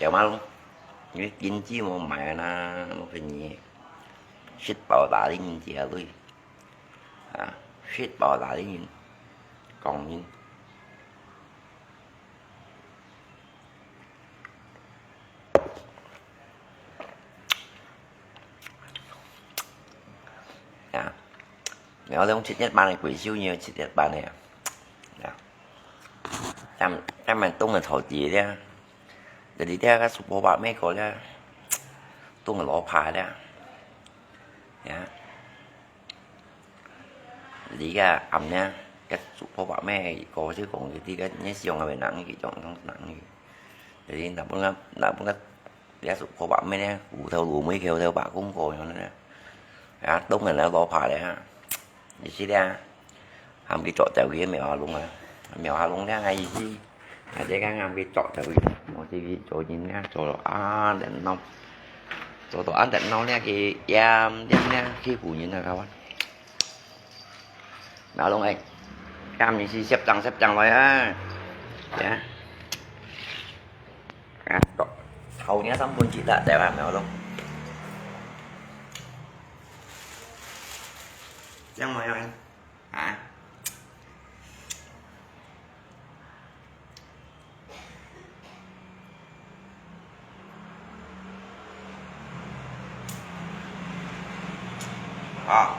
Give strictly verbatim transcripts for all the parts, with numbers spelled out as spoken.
有嘛咯，因為經濟無買啦，無便宜，食飽打理人家个鐳，啊，食飽打理人，講人。啊，你要用七月半个鬼秀，你有七月半个啊？啊，咱咱們東个草地咧，這裡底个super白美國咧，東个老牌咧，呀。 你个暗呢，个super白美个歌就講佢个，你想个人，佢種種人，就是若本个，若本个，這super白美呢，骨頭路尾口頭把公告樣呢，啊，當然了，老怕了，你是咧，喊佢捉走佢苗下弄啊，苗下弄了，意思。 啊，這个啱佢捉走去，我自己做人呢，做到恁熱鬧，做到恁熱鬧呢，佢厭厭呢，欺負人啊，各位。苗龍誒，今日是攝像攝像來啊，呀，啊，炒你三分之一啦，對吧，苗龍？這樣嘛要。 啊？啊。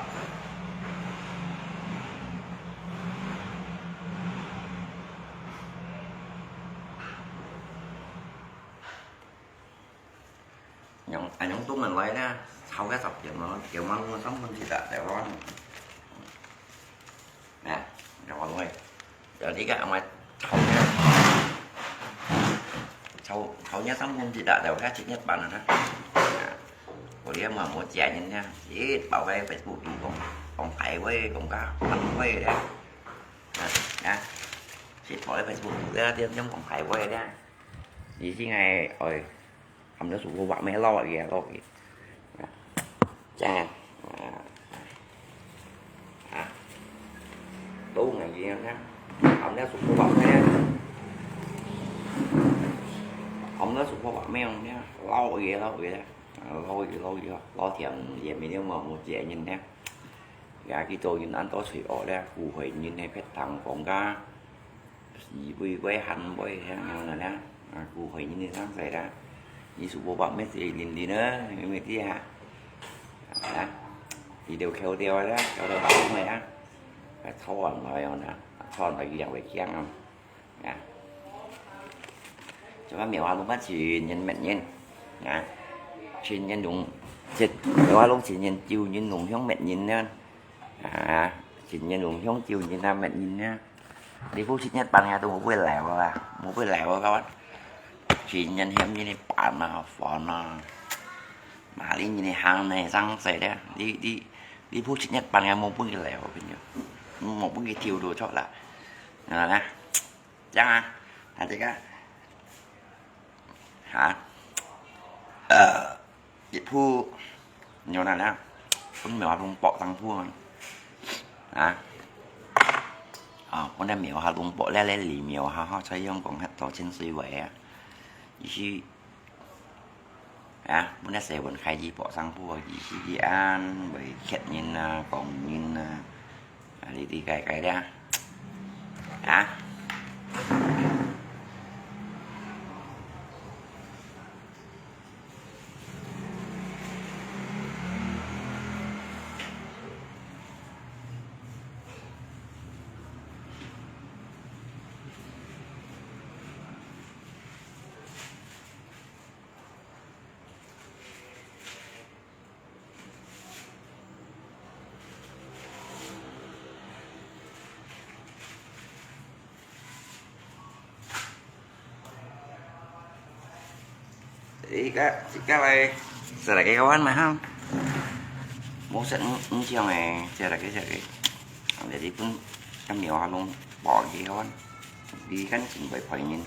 用，啊，用東人來呢，炒个十點咯，九萬五三分之一啊，台灣。啊，台灣位，有呢个，我炒呢，炒，炒呢三分之一啊，就个七月半啊，啊，我這嘛無借人呢，一包个Facebook講，講大話，講个反話咧，啊，啊，一包个Facebook咧，點點講大話咧。 你是愛，愛，含了super白美撈佢啊，撈佢。這樣，啊，啊，都能一樣啊，含了super白美啊，含了super白美啊，撈佢，撈佢啊，啊，撈佢，撈佢啊，撈甜也沒那麼，沒責任呢。也去做人安到吹惡咧，誤會人的別堂講个。 是會會喊會，恁樣啦，啊，故會人个生勢啦，你是無辦法，乜係零零啊，你乜知啊？啊，你就扣掉啦，扣掉打工个啊，啊，操完來哦啦，操完來佢也會驚啊，啊，做麼苗下弄啊，全人滅人，啊，全人弄，這苗下弄全人，就人弄向滅人呢。 啊，今年龍兄，舊年啊，明年啊，你不七月半啊，都無會來啊，無會來啊，各位。今年嫌你的板啊，煩啊，哪裡你的行呢，上勢的，你你你不七月半啊，無會來啊，朋友，無會丟到出來，啊，這樣啊，啊這個，啊，呃。 一步，有哪啦，分苗下弄爆上步啊，啊，啊，分苗下弄爆了，了，你苗下吼，採用講較多清水位啊，意思，啊，分那細分開始爆上步啊，意思佢恁會嚇人啊，講人啊。 啊，你知該該了，啊？這個，這個來，再來個one嘛哈。無食五，五種誒，再來個，再來個。啊，這裡分，這苗下弄爆個one。你看真會騙人，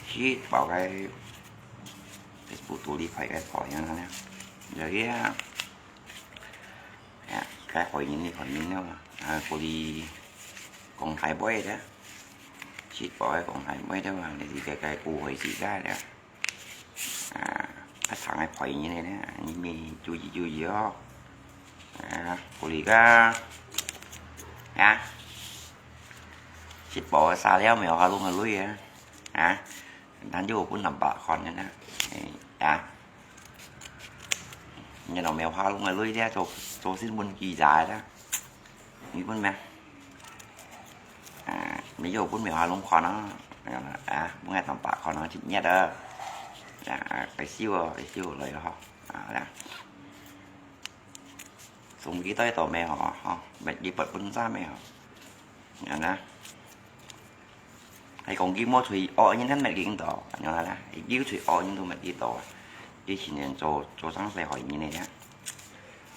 是爆個，Facebook肚裡開個破樣啊。這個啊， 啊，該害人的害人了嘛，啊，故意講大話的，直播个講大話的嘛，你是該該誤會自家了。啊，啊，長个陪你呢，你咪注意注意哦。啊，不離个，啊，食飽个沙了，無下弄个累啊，啊，咱就分兩百塊呢，哎，啊，你老無下弄个累咧，做做新聞記者啦。 你分咩？啊，你有分無下弄看啊？啊，分𠊎兩百塊啊，一日啊。啊，白收哦，白收來咯吼。啊，啦。送幾多到咩吼，吼，乜幾百分站咩吼。啊，啦。還講佢無吹哦，人還乜幾多，啊，啦。佢吹哦，人都乜幾多啊。以前人做，做生意害人个呀。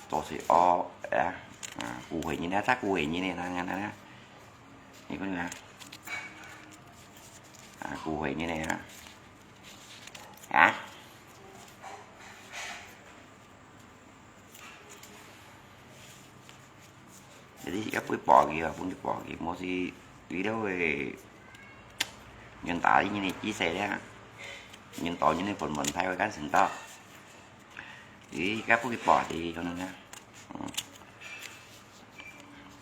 做水哦，啊，啊，古回人啊，在古回人呢，那那那那，你看啊，啊，古回人呢啊，啊，你自家會保佢啊，分佢保佢，無是為了會，人打你呢，幾歲了，人打你呢，本本太會干成道。 咦，該不去播的，可能呢。嗯。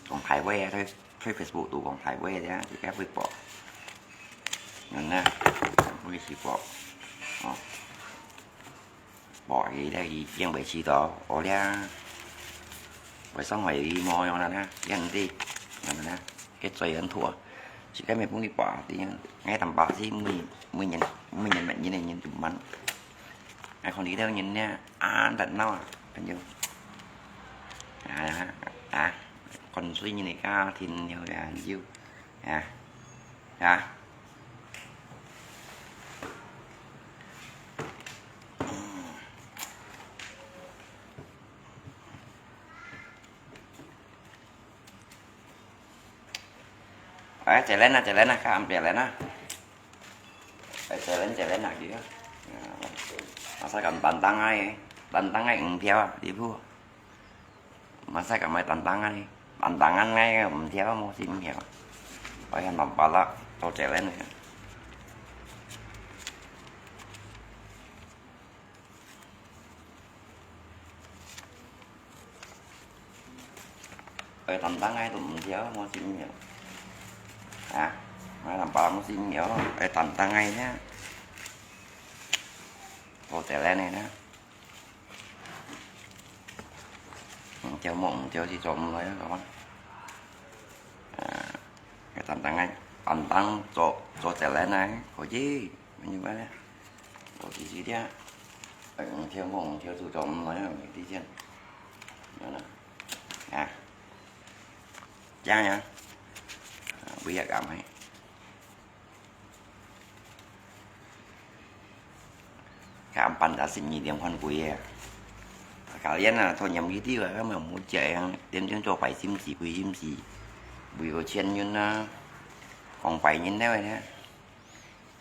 講大話啊，在，在Facebook都講大話的啊，就該不去播。嗯呢，不去去播。哦。播的咧，佢養不起到，哦咧。為啥會無用了呢？養的，可能呢。 个罪人拖，自家乜分佢播，對啊，𠊎當巴士每，每年，每年每年个人都滿。𠊎看這兜人呢，啊，熱鬧啊，朋友。啊，啊，看衰人个家庭了啊，有，啊，啊。 哎，jalan啊，jalan啊，看別人啊。哎，jalan，jalan啊，gitu。Masa kan pantang ai, pantang ai五條啊，離譜。Masa kan mai pantang ai, pantangan ai五條，無四五條。哎呀，nampak lah，到jalan啊。 哎，tantang ai都毋曉，無信仰。啊，𠊎nampak無信仰，哎，tantang ai呢。好，再來呢，呢。嗯，叫麼，嗯，叫去做毋來啊，講。啊，哎，tantang ai，tantang做，做再來呢，可以。 Macam mana? Kau sisi dia. Ai, ngau thiau, ngau thiau tu, cuma mana ni, di sini. Mana? Ah. Jangan ya. Ah, buaya kamai. Kapan dah sini dia makan kuih ya. Kalian ah, tu nyam gitu lah, kan mau muja yang tim tim coba sim si, kuih sim si. Buaya kau cian yun lah. Kong pai nyin dah ya.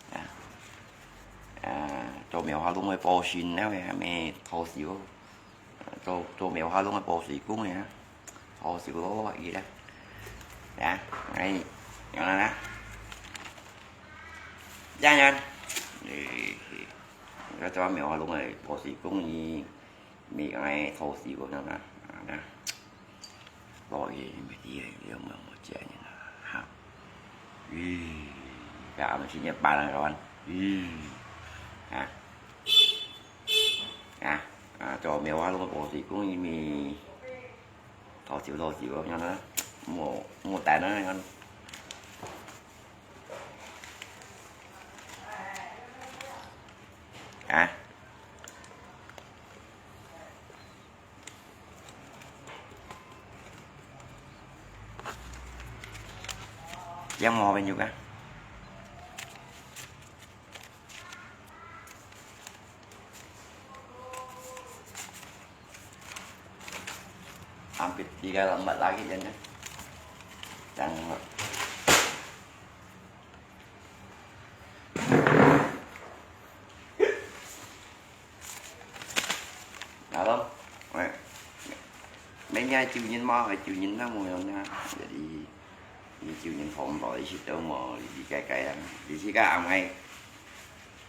啊，啊，做廟下弄个保身了，還無偷笑。做，做廟下弄个保水工个，偷笑咯，佢咧。啊，哎，有啦啦。樣樣。哎，哎，做廟下弄个保水工，佢 你愛偷笑个呢，啊，老爺，你知个，有無，有無這樣呢？哈。咦，該俺們今天辦了个完。咦，啊，啊，啊，做廟下弄个保水工，佢偷笑，偷笑个，樣呢，無，無帶呢，樣。 啊。Yang mau apa juga? Hampir tiga lambat lagi jadinya. Yang Alo, ê, mấy nhà chịu nhìn mà, chịu nhìn nó mùi hông nha. Jadi, đi chịu nhìn phòng đó đi xịt đâu mà đi cái cái ăn. Đi xịt cái ăn ngay.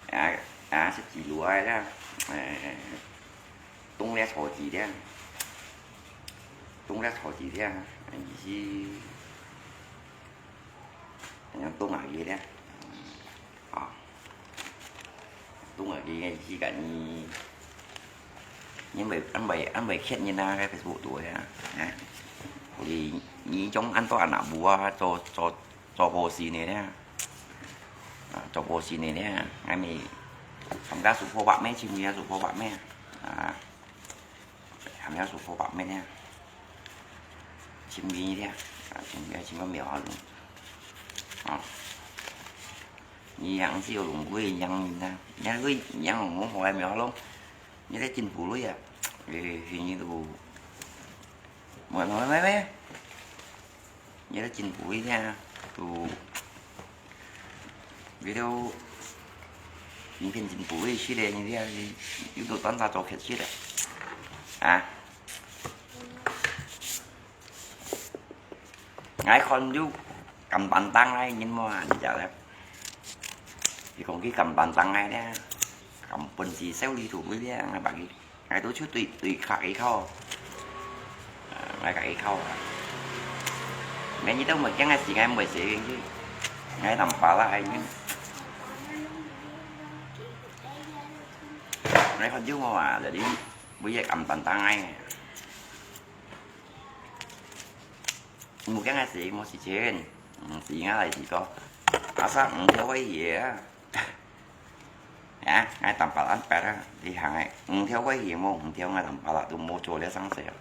À, 啊，食雞肉个啦，誒，凍了炒雞了，凍了炒雞了，意思，像凍下去了，啊，凍下去个意思个呢，因為，因為，因為客人啊，該Facebook度个啊，啊，所以你種恁多人啊，無啊，做，做，做保鮮个了，啊，做保鮮个了，恁呢，參加Super Bak咩，尋你啊Super Bak咩，啊，參加Super Bak咩呢，尋你了，啊，尋你，尋个苗好了，啊，你樣子有龍龜樣呢，你个樣好好个苗好了，你在進步了呀，誒，你都，喂喂喂喂。 你都進步一下，都，你都，你變進步一些咧，你這，你，你都當大做客去了，啊？𠊎看就敢擔當个人無啊，你知咧？你講佢敢擔當个咧，敢本事少你都會咧，𠊎把佢 𠊎都就對，對客佢靠，啊，𠊎客佢靠啊。𠊎你都無驚个時間，毋會死進去。𠊎當巴拉个人。𠊎看就無啊，這裡每日暗淡淡个。無驚个事，無事情。嗯，是啊，來試過。阿三，五條个魚啊。 啊，𠊎當巴拉白啊，你行个，五條个魚無，五條𠊎當巴拉都無做了生死啊。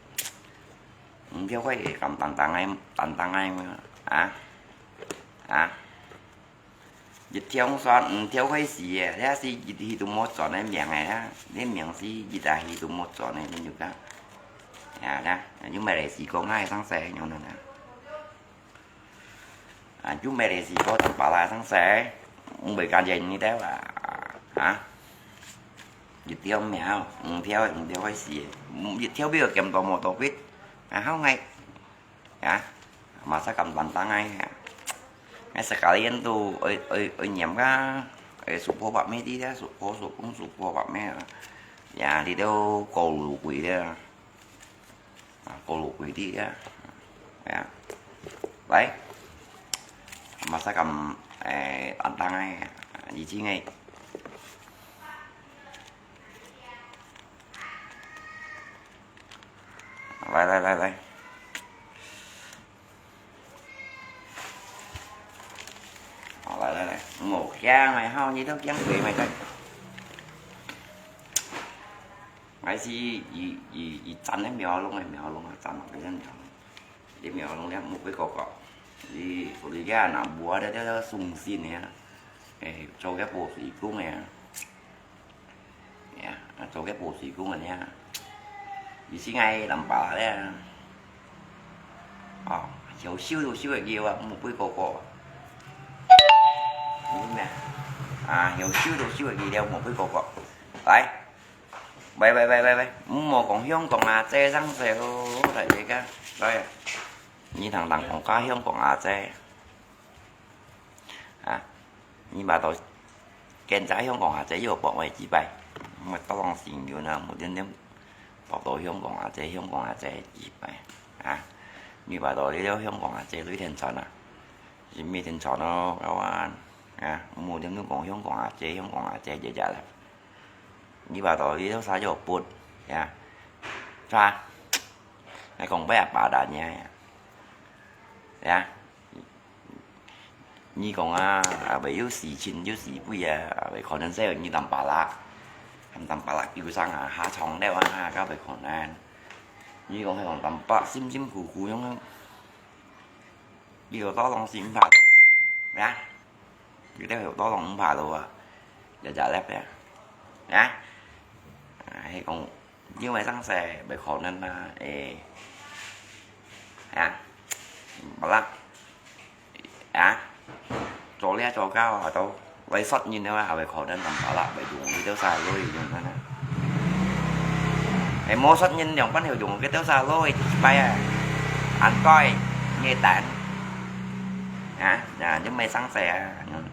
五條个魚敢擔當个，擔當个嘛，啊？啊？一條算五條个死个，這是一魚都無賺个命个啊，你命是一隻魚都無賺个，你就講。啊，那，又買來試過，𠊎生死，樣樣啊。 啊，就買來試過當巴拉生死，毋會感覺你兜啊，啊，一條命，五條，五條个死，一條比較減到無多筆，啊，好，𠊎，啊，嘛使敢擔當个，啊，𠊎食咖哩都愛，愛，愛念个，愛Super Bak咩个，Super，Super，Super Bak咩啊，呀，你兜高路貴个。 啊，高路貴个啊，哎呀，來，嘛使敢，誒，擔當个，已經个，來來來來，好，來來來，無驚个，好，你都驚鬼咩？ 𠊎係以，以，以斬个苗龍个苗龍啊，斬落去个苗龍，這苗龍了，無幾個個，以，所以這若無啊，這，這，這送信个啊，誒，做个保水工个啊，呀，做个保水工个呢，以前𠊎南巴个啊，哦，有收都收會到啊，無幾個個，有咩？啊，有收都收會到了，無幾個個，來。 喂喂喂喂喂，毋好講香港阿姐生死哦，大家个，來，你通通講加香港阿姐。啊，你買到跟在香港阿姐又幫我幾擺，我當然信任啊，無定定跑到香港阿姐，香港阿姐幾擺。啊，你買到這條香港阿姐雷天傳啊，是雷天傳哦，各位啊，無定定講香港阿姐，香港阿姐，姐姐啦。 你把道理都啥就不，呀，是吧？還講不要把人家呀，呀，你講啊，啊，未有事情有事不啊，啊，未可能係你當巴拉，還當巴拉救生啊，下床了啊，哈，搞未可能。你講還講當巴，辛辛苦苦樣，你有多東西毋怕，呀？ 佢兜有多龍五百多啊，一隻粒呀，啊，啊，係講，因為生死，毋可能啊，誒，啊，無啦，啊，做了做到啊，都，為殺人个話，還毋可能，無啦，毋用，佢兜啥都用个啦。誒，無殺人，兩班有用，佢兜啥都會失敗啊，安該，你等，啊，啊，就毋生死啊，嗯。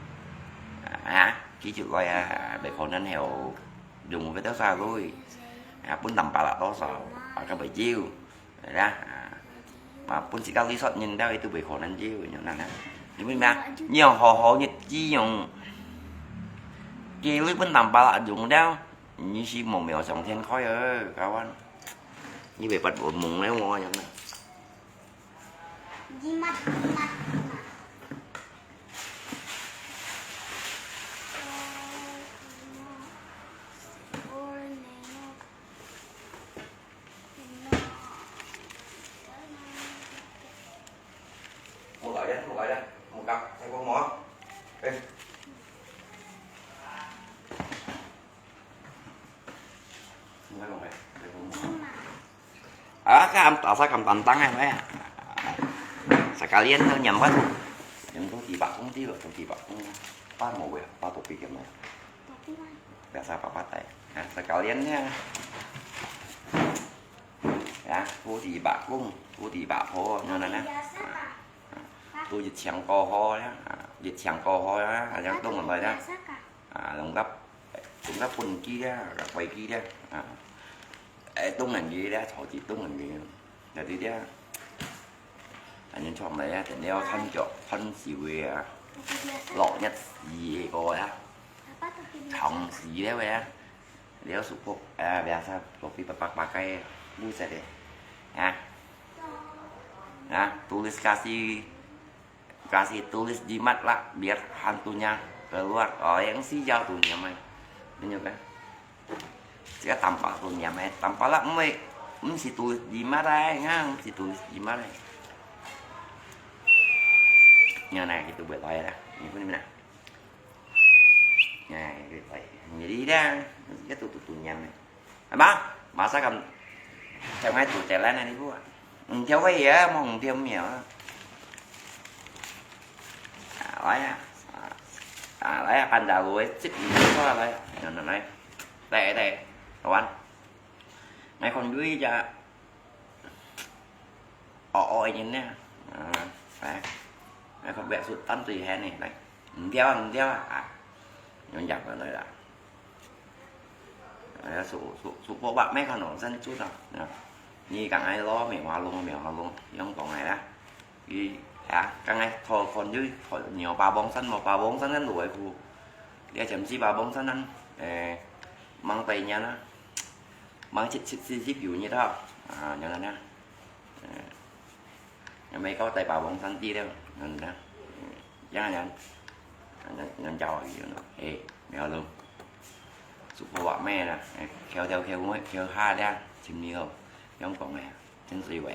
啊，佢就來啊，袂可能係用幾多少鐳，啊，分淡白啦多少，啊，佢袂要，係啦，啊，嘛分自家鐳出人了，佢都袂可能要，樣樣啊。你明白？你用好好日子用，佢鐳分淡白啦用了，你是無妙想天開啊，kawan。你袂發惡夢了無？樣啊。 Jimat, jimat, jimat. 啊，該暗打煞咁擔當啊，係啊。Sekalian都念个，念到幾百公里咯，到幾百公里，八毛个，八到幾个嘛。Biasa八八代，啊，sekalian呢。啊，都幾百公，都幾百婆，你看呢？啊，都一千過後呢，啊，一千過後呢，啊，這樣動來呢。 啊，弄到，弄到分機了，飛機了，啊，哎，當然个了，超級當然个，就係這，反正出來啊，等了看著，看時會啊，落日時个啊，長時了啊，了舒服，啊，biasa kopi八八八个，buset个，啊，啊，tulis kasih Kasih tulis jimat lah, biar hantunya keluar. Oh, yang si jauh tu niam ai. Ini kan. Sia tampak tu niam ai. Tampak lah, mesti tulis jimat ai, ngang mesti tulis jimat ai. Ini nah, itu buat saya dah. Ini pun mana? Nah, itu saya. Jadi dah, dia tu tu tu niam ai. Apa? Masa kan, cakap itu jalan ni buat. Nthiau kaya mo, nthiau miao. Lai ah. Lai ah, kan dah gue cip ni ko lai. Ngon ngon lai. Lai lai. Kawan. Ngai kon dui ja. Ôi ôi nhìn nè. Lai. Ngai kon bẹt sụt tâm tùy hè nè. Lai. Nthiau nthiau ah. Ngon jap lai lah. Su su su po bak me kan nong san chu ta. Ni kang ai lo me wa long me wa long, yong kong ai la. Ki ya, kang ai tho kon yu tho nyo pa bong san mo pa bong san kan lu ai ku. Dia cham si pa bong san nan. Eh, mang pai nya na. Mang chit chit si si yu ni ta. Ah, nyo na. Eh. Ngon mei kau tai pa bong san ti leo, ngon na. Yang yang. Ngon jauh yu no. Eh, miao lu. Su po wa me na. Eh, khiao thiao khiao mui, khiao ha dia, chim ni lo. Yong kong eh, chen sui we.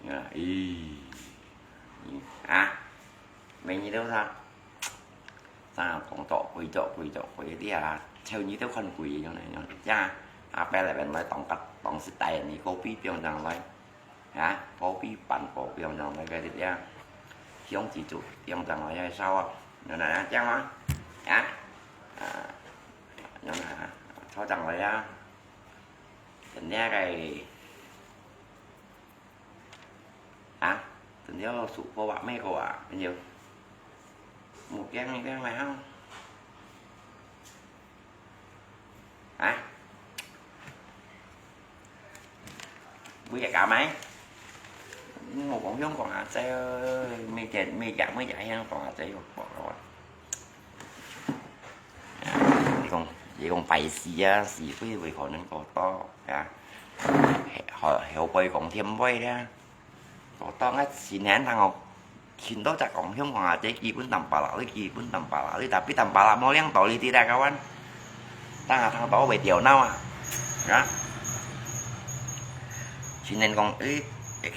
Ya, ih. Ah. Mei ni leo sa. Sa kong tok kui tok kui tok kui dia. Cheu ni leo kon kui yong ne yong. Ya. Apa le ben lai tong kat tong si tai ni kopi piong jang lai. Hả? Có bí bản có biểu lòng cái cái tiếp theo. Hiếu chỉ chủ tiêm rằng là sao à? Nó là chắc mà. Hả? À, nó là sao chẳng vậy á? Tình nhé cái. Hả? Tình nhớ sụ phô bạc mê của à? Nhiều. Một cái này cái này không? Hả? Bữa giờ cả máy. Một con Hiếu còn à xe. Mê chè, mê chả mới chạy Hiếu còn à xe. Bỏ rồi. Vậy còn, vậy còn phải xì á, xì với, với khỏi nên có to. Hả? Họ, họ quay còn thêm quay đó. Có to ngắt xì nén thằng ngọc. Xin đó chắc còn Hiếu còn à, chế kỳ bún tầm bà lạ, lý kỳ bún tầm bà lạ, lý tạp bí tầm bà lạ, mô liang tỏ lý tí đa kawan. Tăng à thằng đó về tiểu nào à. Đó. Xin nên còn, ý,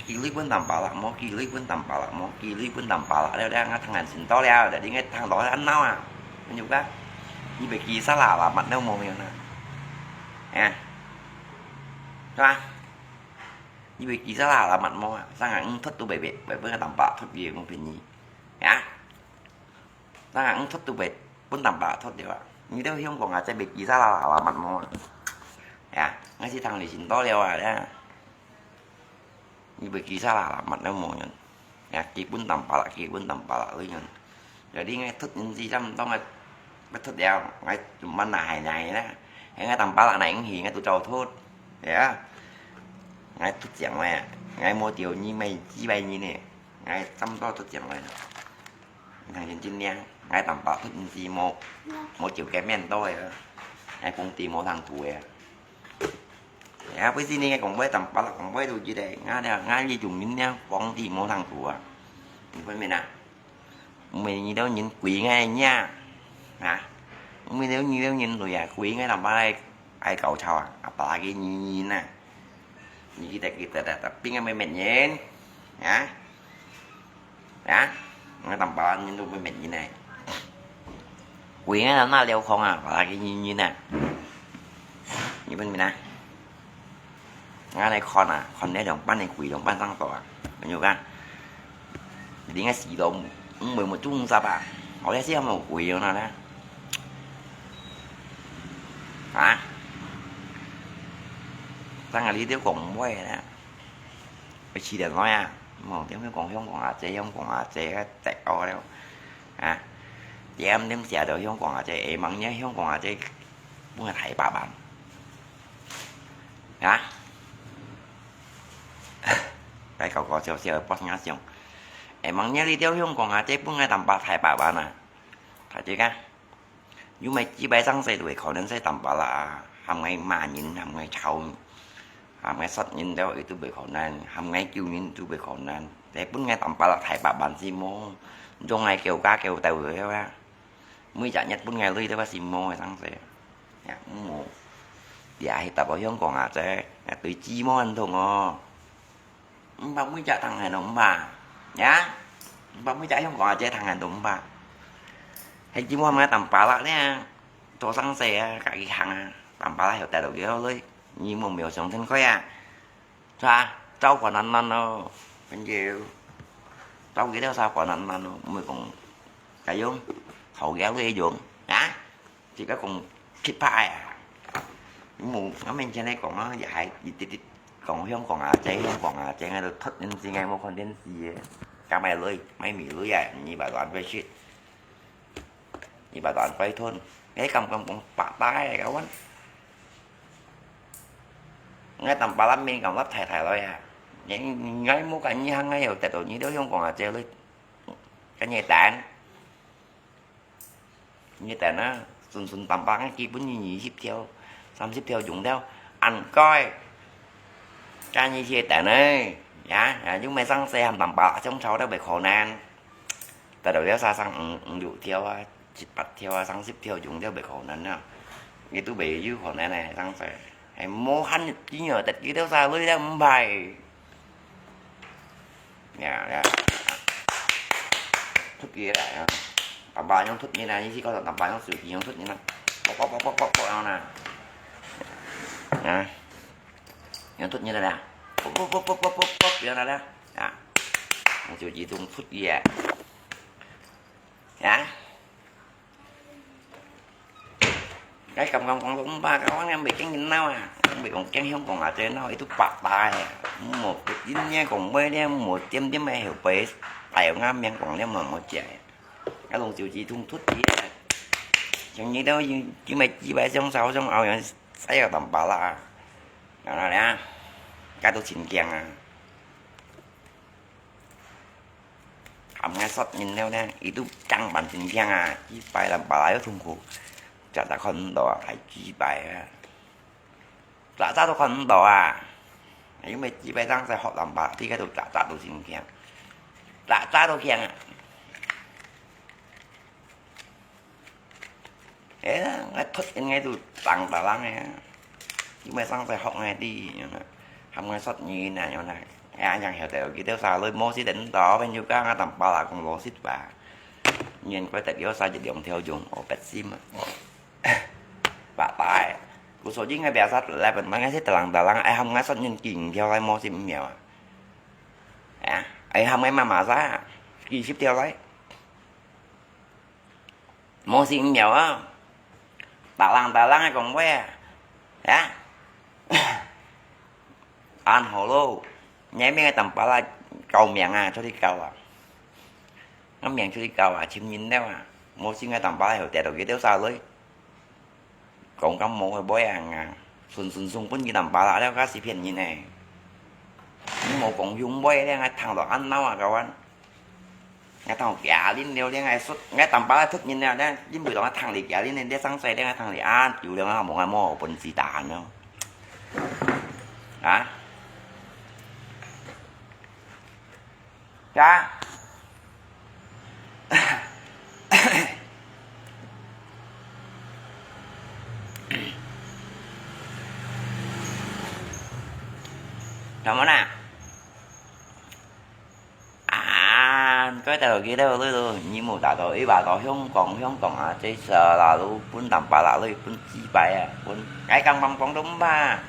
kỳ lý bún tầm bà lạ, mô kỳ lý bún tầm bà lạ, mô kỳ lý bún tầm bà lạ, đeo đeo ngắt thằng ngàn xin đó đeo, để đi ngắt thằng đó ăn nào à. Anh nhục á. Đi về kỳ xa lạ là mặt đâu mô miệng nè. À. Đó. Như vậy, kì sa la là mặt mò, sang hàng thoát tu bể bể, bể bể tầm bạ thoát bể mong phiền nhị. Hả? Sang hàng thoát tu bể, bốn tầm bạ thoát điều à. Như thế hiếm còn ngà chạy bể kì sa la là mặt mò. Hả? Ngay khi thằng này xin to liao à, đó. Như vậy, kì sa la là mặt nó mò nhỉ. Ya, kì bún tầm pala, kì bún tầm pala ư nyan. Jadi ngai thut nyin si chăm tong ngai 𠊎脫了，𠊎慢慢拿下來啦。𠊎當巴拉拿去，𠊎都走脫，呀。𠊎脫獎了，𠊎無丟你，無幾百人呢，𠊎差不多脫獎了。你看認真呢，𠊎當巴拉脫毋係無，無丟个面到个，𠊎工地無通做个。呀，不是你講話當巴拉講話都記得，𠊎了，𠊎這種人呢，工地無通做啊，你分明啊？ 毋係你兜人歸𠊎个，啊？毋係你兜人類啊，歸𠊎當巴拉愛搞吵啊，啊，巴拉个女人啊！你記得記得得，得，邊个會滅人，啊？啊？𠊎當巴拉人都會滅人呢。歸𠊎當那了空啊，巴拉个女人啊！你分明啊？ 𠊎來看啊，看了兩半个鬼，兩半上手啊，朋友啊，你應該死都毋會無中煞啊，我也是無鬼樣啦。啊？正啊，你都講話啦，會起來來啊，無，點樣講香港阿姐，香港阿姐，啊，跌我了，啊？點點寫到香港阿姐，下望日香港阿姐，分𠊎大把萬。 啊？該搞搞笑笑个，博人家笑。下望日你兜香港阿姐分𠊎當巴拉大把萬啊！大家啊，有無幾擺生事都會可能係當巴拉啊，喊𠊎罵人，喊𠊎吵，喊𠊎殺人了，佢都會可能，喊𠊎救人都會可能。但分𠊎當巴拉大把萬係無，總係叫價叫到个啊。 每隻月分𠊎鐳都係無个生事。呀，無。這係大把香港阿姐，呀，對姊妹恁痛哦。毋怕每隻聽下都毋怕，呀？毋怕每隻香港阿姐聽下都毋怕。係姊妹喊𠊎當巴拉呢，做生事啊，家己行啊，當巴拉又帶到幾多鐳，你無沒有想真開啊？ 是吧？照顧難難咯，朋友。照顧了照顧難難咯，毋會講，該樣，好个那種，啊？自家講失敗啊！無，𠊎面前來講啊，也還一直直講香港阿姐，香港阿姐，𠊎都脫電視，𠊎無看電視个，加買鐳，買米鐳啊，二百多萬塊錢。 二百多萬塊錢，該敢敢講百大个，kawan。𠊎當巴拉面敢落大大來啊！𠊎，𠊎無該你行，𠊎又得到你兜香港阿姐鐳，該你等，你等啊，順順當巴拉基本你二十條、三十條用掉，恁該，該你去等呢，呀，呀，又無生事，喊當巴拉相吵都無可能。 得到了三十五、五六條啊，七八條啊，三十條用了無可能啊，佢都無有可能呢，生事。係無閒日子哦，得幾多儕鐳了毋怕。呀，呀，出去啦，啊，爸爸用出去啦，你去告訴爸爸用手機用出去啦，啵啵啵啵啵啵樣啦，啊，用出去了啦，啵啵啵啵啵啵啵，不要了啦，啊，用手機用出去啊。 呀？𠊎敢敢講到毋怕，𠊎講你袂驚人鬧啊，袂講驚香港阿姐鬧，佢都百大个，無，今日講話咧，無點點个後背，大有啱面講了，無無食个。𠊎攏手指通出去个，像你兜有，有咩幾擺相吵相拗樣，使要當巴拉啊，然後咧，該都真驚啊！ 喊𠊎殺人了呢，佢都驚扮真驚啊！幾擺啦，巴拉又痛苦，隻隻看毋到啊，還幾擺啊！隻隻都看毋到啊！因為幾擺當時學人吧，這個都隻隻都真驚，隻隻都驚啊！ 哎呀，𠊎突然𠊎就當打人个，因為上次學𠊎个，喊𠊎殺人啊，樣啦。哎呀，恁樣曉得，佢兜儕來無識等到，朋友講啊，當巴拉講老實話。人怪得了殺一兩條用，我不信嘛。白白，故所以𠊎不要殺，來本來𠊎係打人打人，哎，喊𠊎殺人幾條來無識毋曉啊？啊，哎，喊𠊎媽媽殺，幾十條來。 無信了啊！打人打人个講話啊！啊！恁好咯，你命个當巴拉救命啊，出去救啊！𠊎命出去救啊，尋人了啊！無信𠊎Tampalak會跌到佢兜儕來。講敢無个話啊，順順送分佢Tampalak了，該係騙人个。你無講凶話咧，𠊎聽到恁惱啊，kawan。𠊎聽到驚人了咧，𠊎說，𠊎Tampalak出人了咧，因為𠊎聽你驚人咧，你生衰咧，𠊎聽你啊，有了啊，無啊，無本事tahan了。啊？ 呀。Kamu na? Ah, kau tahu kita tu tu, ni mu tahu, iba tahu Hong Kong, Hong Kong ah, jadi selalu pun Tampalak lui, pun cibai ah, pun, ai kang pang pang domba.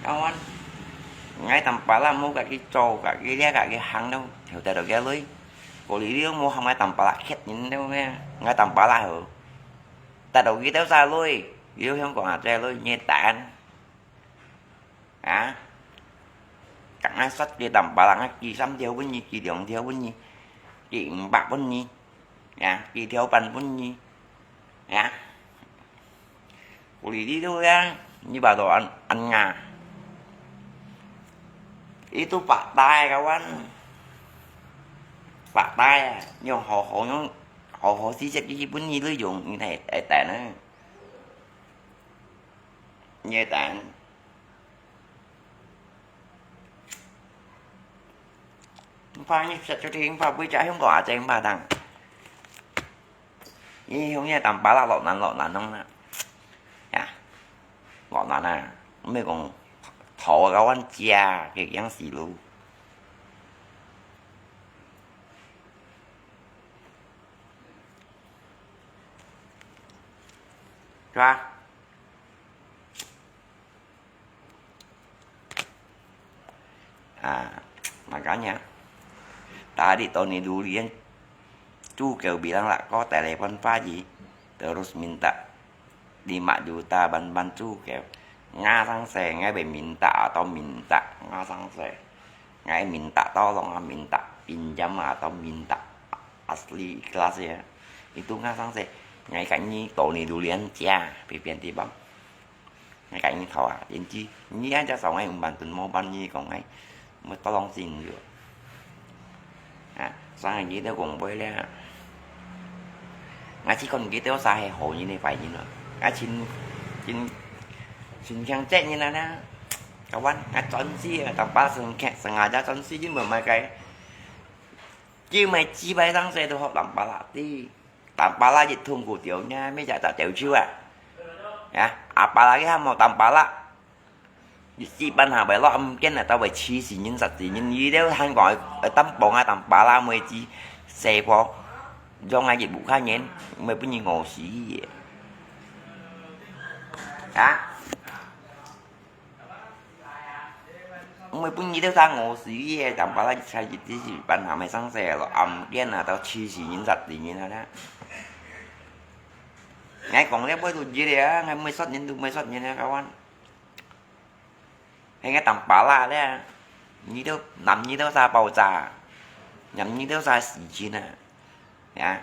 Kawan, ngai Tampalak mu kaki cau, kaki lia, kaki hang tu, tahu tahu kita lui. Kau li liu mu ham ngai Tampalak khet ni tu, ngai Tampalak ho. Tahu kita sa lui, liu Hong Kong ah, jadi lui nyetan. Ha? Kak ngai sat kì Tampalak, kì三條分你，kì兩條分你，kì五百分你，ya，kì條半分你，ya。Kau li liu ya,你把到安安啊。Itu Pak Tai kawan. Pak Tai啊，用好好用好好事情去分你利用，你才会等呢。 Nyetan. Mpa ni sa cuti mpa bui cak hiong ko aceng mpa tang. Ni hiong ye Tampalak lok nan lok nan nong na. Ya. Lok nan na. Mei kong thau kawan cia ke yang silu. Cua. Ah, makanya, tadi Tony Dulian cukup bilang lah, kau telepon Pak Haji, terus minta lima juta ban-ban cukup. Ngasang se, ngai be minta atau minta, ngasang se. Ngai minta tolong, minta pinjam atau minta asli ikhlas ya. Itu ngasang se, ngai kani Tony Dulian cia, pipian tibang. Ngai kani thau ah, inci, ni aja sao ngai umban tun mo ban ni kong ngai, mo tolong sin yo. Ha, sang ngai teu kong boi le. Ngai ci kon ngai teu sa he ho ni ne fai ni lo. Ngai cin, cin, cin kiang cek ni na na. Kawan, ngai chọn si, Tampalak seng kek, sengaja chọn si, ni mo mai kai. Kêu mai ci bai sang se tu ho Tampalak ti. Tampalak一通古调呢，咩叫做调酒啊？啊，apalagi ham mo Tampalak。一时半下会落暗间啊，都会气死人、杀死人。你了还讲，呃，担保啊，Tampalak妹子，细个，让啊一屋下人，没分你饿死个。啊？ Mui pun nyi teu sa ngô sui ye, Tampalak一下一直是半下咩生事咯，暗間啊，都七十年、十二年啊啦。𠊎講了，尾都熱了啊，𠊎每十年都每十年啊，kawan。係𠊎Tampalak咧，你都，南你都啥爆炸，南你都啥時間啊，呀。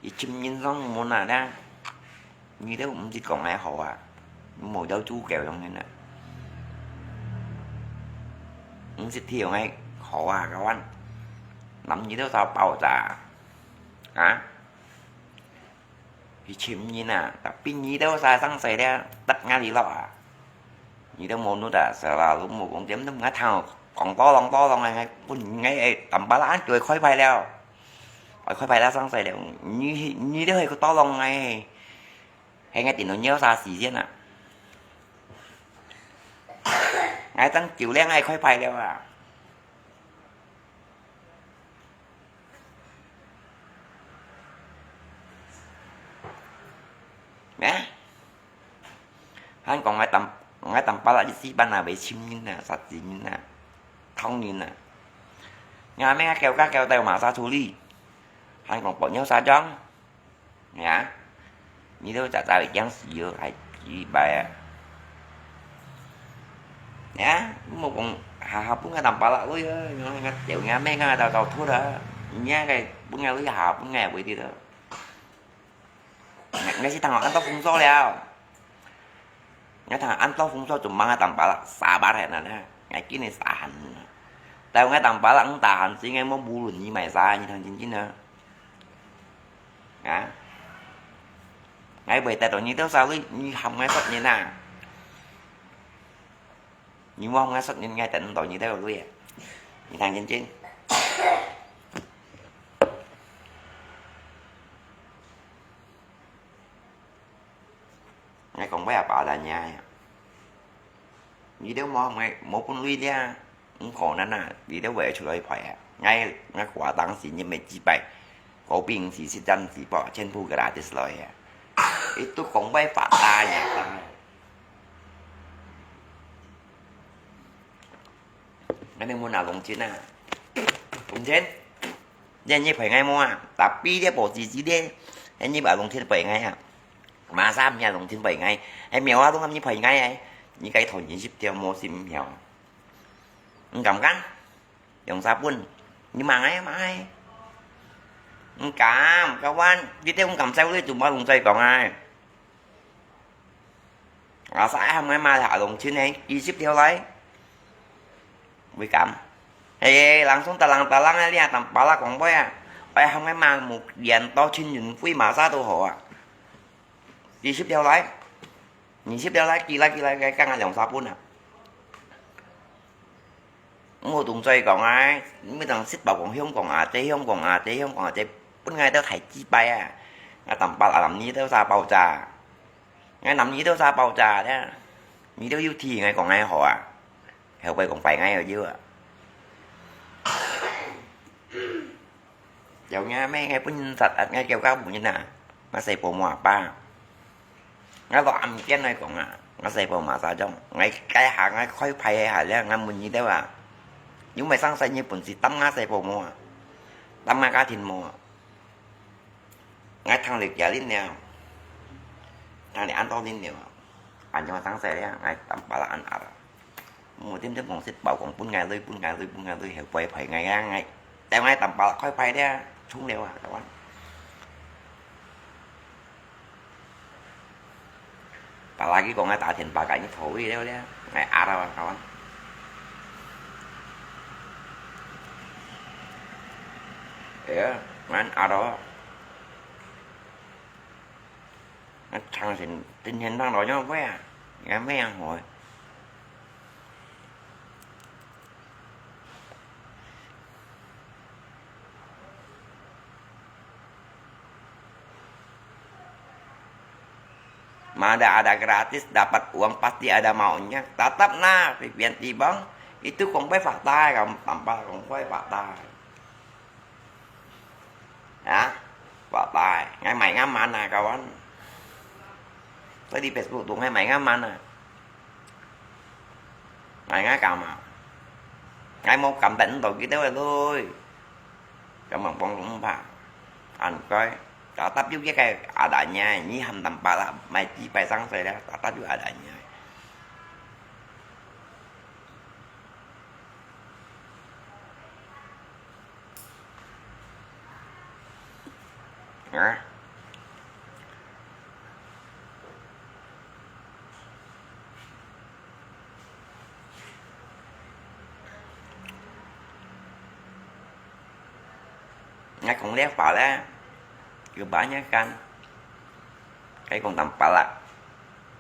一千人上門啊，呢，你都毋識講𠊎好啊，無有主教用人啊。毋識聽𠊎好啊，kawan。南你都啥爆炸啊？啊？一千人啊，tapi你都啥生事了，得𠊎哩落啊。你都無努啊，selalu無講點都𠊎聽講多浪多浪啊，本𠊎Tampalak就開牌了。 愛開牌啦，上水了，你，你都係个多浪哎，係𠊎電腦尿啥時間啊？𠊎正九點愛開牌了啊！咩？ 還講𠊎Tam，𠊎Tampalak一時半下會尋人啊，殺死人啊，偷人啊。𠊎阿妹啊，叫家叫到馬上處理，還講保鳥殺裝，呀，你都早早已經死了，還幾百啊。呀，莫講下下分𠊎Tampalak lui啊，𠊎，𠊎，𠊎阿妹啊，到到吐啊，你啊，該分𠊎lui下下分𠊎會的了。，𠊎係聽到恁多風騷了。𠊎聽到恁多風騷，做麼个當巴拉沙巴人啊？𠊎今日沙喊，但𠊎當巴拉毋打喊，係𠊎無無論你買啥，你聽真真啊？啊？𠊎會得到你多少你，你喊𠊎說人啊？你無喊𠊎說人，𠊎得毋到你多少啊？你聽真真。 𠊎講話也巴爛呀。你兜無，無，無分類了，毋可能啊！你兜會出來排啊！𠊎，𠊎華當時你乜幾百，高兵是實戰直播，全部gratis來啊！你都講話發達呀！𠊎等問阿龍親啊，龍親，你你陪𠊎無啊？Tapi你保持之列，你阿龍親陪𠊎啊？ Masa毋係龍親陪𠊎，係苗啊，都喊你陪𠊎欸。你該團二十條無心苗。毋敢講，用啥本？你罵𠊎啊，罵𠊎。毋敢，kawan，你兜毋敢收你，做麼龍再講啊？Masa喊𠊎罵阿龍親欸，二十條來。會敢？嘿，langsung talang-talang啊，你啊，當巴拉講話啊，愛喊𠊎罵無連到親人會，masa都好啊。 二十條來，二十條來，寄來寄來，該講啊兩三本啊。毋好動嘴講啊，你當食飽講香港啊，這香港啊，這香港啊，這本來都太雞掰啊！𠊎當巴拉男你都啥爆炸，𠊎男你都啥爆炸咧？你都有聽𠊎講𠊎好啊，後背講壞𠊎又有啊。 有影咩？𠊎本人實，𠊎叫家務人啊，𠊎細婆母阿爸。𠊎落暗間來講啊，𠊎細婆母啥種，𠊎該下𠊎開牌个下了，𠊎問你兜啊，有無生細人本事擔𠊎細婆母啊？擔𠊎家庭無啊？ 𠊎聽了幾下恁了，聽了恁多恁了，恁樣生事了，𠊎當巴拉恁啊啦。無點點講食飽講分𠊎鐳，分𠊎鐳，分𠊎鐳，後背陪𠊎啊，𠊎，但𠊎當巴拉開牌了，衝了啊，台灣。巴拉佢講𠊎打電話，佢討佢了了，𠊎啊啦，台灣。哎呀，𠊎啊啦。 啊，長線，天天當老樣話啊，也咩樣好。Mana ada gratis, dapat uang pasti ada maunya. Tatap nah, pipian tibang, itu kong pai fakta, kam-, tanpa kong pai fakta. Hả? Bó tay, ngai mày ngắm mắn à, kawan. Tới đi Facebook tụi ngai mày ngắm mắn à. Ngai ngái cảm à. Ngai mau cảm tỉnh tụi kia tới lui. Cho mày bông lúng bà. Anh coi. Cho tắp giúp cái cái à đã nha, nhí hầm tầm bà là mày chỉ bài sáng sớm đó. Cho tắp giúp à đã nha. Hả? Ngai kong liak pala, kebanyakan. Ngai kong tam pala.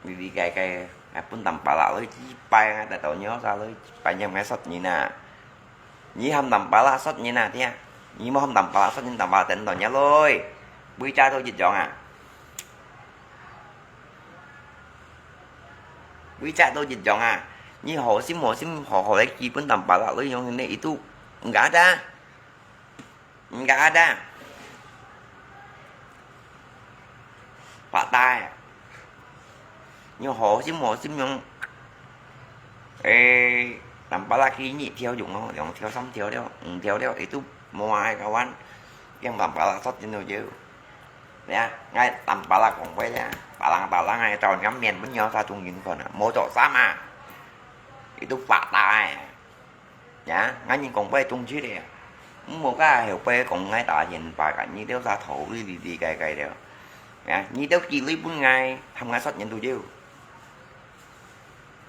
Vì, vì cái, cái, ngai pun tam pala lui chi pai ngai ta tau nyo sa lui chi pai nyam ngai sot nyi na. Nyi ham tam pala sot nyi na tia. Nyi mo ham tam pala sot nyi tam pala ten tau nya lui. Bui cha tau jit jong à. Bui cha tau jit jong à. Nyi hổ sim hổ sim hổ hổ lai ki pun tam pala lui yong ne itu. Enggak ada. Enggak ada. Pak tai. Nyo hổ sim hổ sim yong. Ê, tam pala ki nyi thiao yong lo, yong thiao sam thiao liao, eng thiao liao, itu mo ai kawan. Yang tam pala sot jin lo jeu. Ya, ngai tam pala kong pai ya. Palang palang ngai tao ngắm miền pun nyo sa tung yin kon à. Mo chok sam à. Itu pak tai. Ya, ngai nhìn kong pai tung chi de. Mo ka heo pai kong ngai ta yin pa ka ni deu sa thou li li li kai kai deu. 啊，你兜寄鐳分𠊎，喊𠊎說人都有。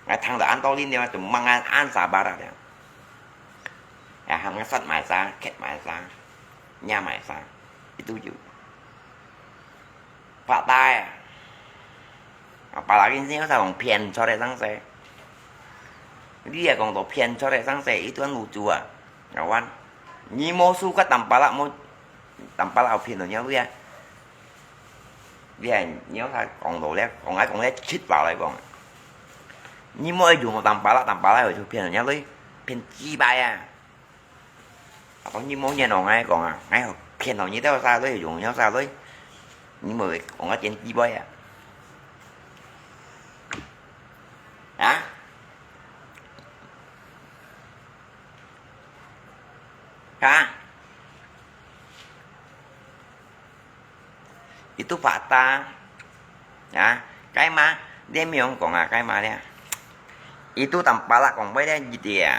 𠊎聽到恁多人了，就問𠊎恁沙巴啦了。啊，喊𠊎說買啥，刻买啥，nhá買啥，佢都有。發呆啊！啊，巴拉人先生講騙出來上勢。你也講到騙出來上勢，一段路走啊，老闆，你無輸過Tampalak，無Tampalak騙到你位啊？你還你有啥講到咧？講來講咧，七八來講，你無愛用Tampalak，Tampalak會就騙到你位，騙幾百啊！ 啊，講你無認同𠊎講啊，𠊎騙到你兜啥鐳，用了啥鐳，你無講个真智慧啊？啊？啊？ Itu fakta. Ya, kai ma, dia memang kong ah, kai ma dia. Itu Tampalak kong bai dia jadi ya.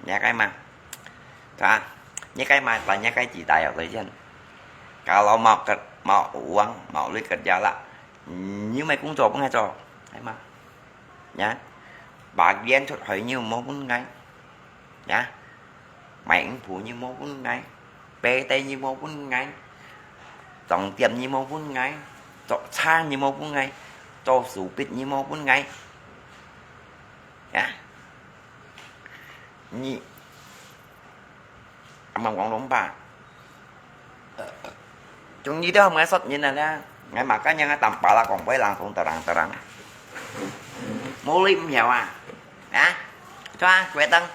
Ya, kai ma. Ka, ni kai ma, tanya kai cita ya, 所以讲, kalau mau ker-, mau uang, mau lui kerja lah, ni mai kung cho pun cho, kai ma. Ya, bagian chut hoi ni mau pun ngai. Ya, mai ung pu ni mau pun ngai. Pê tê nhi mô vun ngai, trông tiêm nhi mô vun ngai, trông chang nhi mô vun ngai, trông su pit nhi mô vun ngai. Ya. Nhi, amang wong lông ba. Chúng nhi têu hâm ngai sot nhi na la, ngai maka nhi ngai tam pala kong bai lang sông tarang tarang. Mô li mèo à. Ha? Chua, kuê tăng.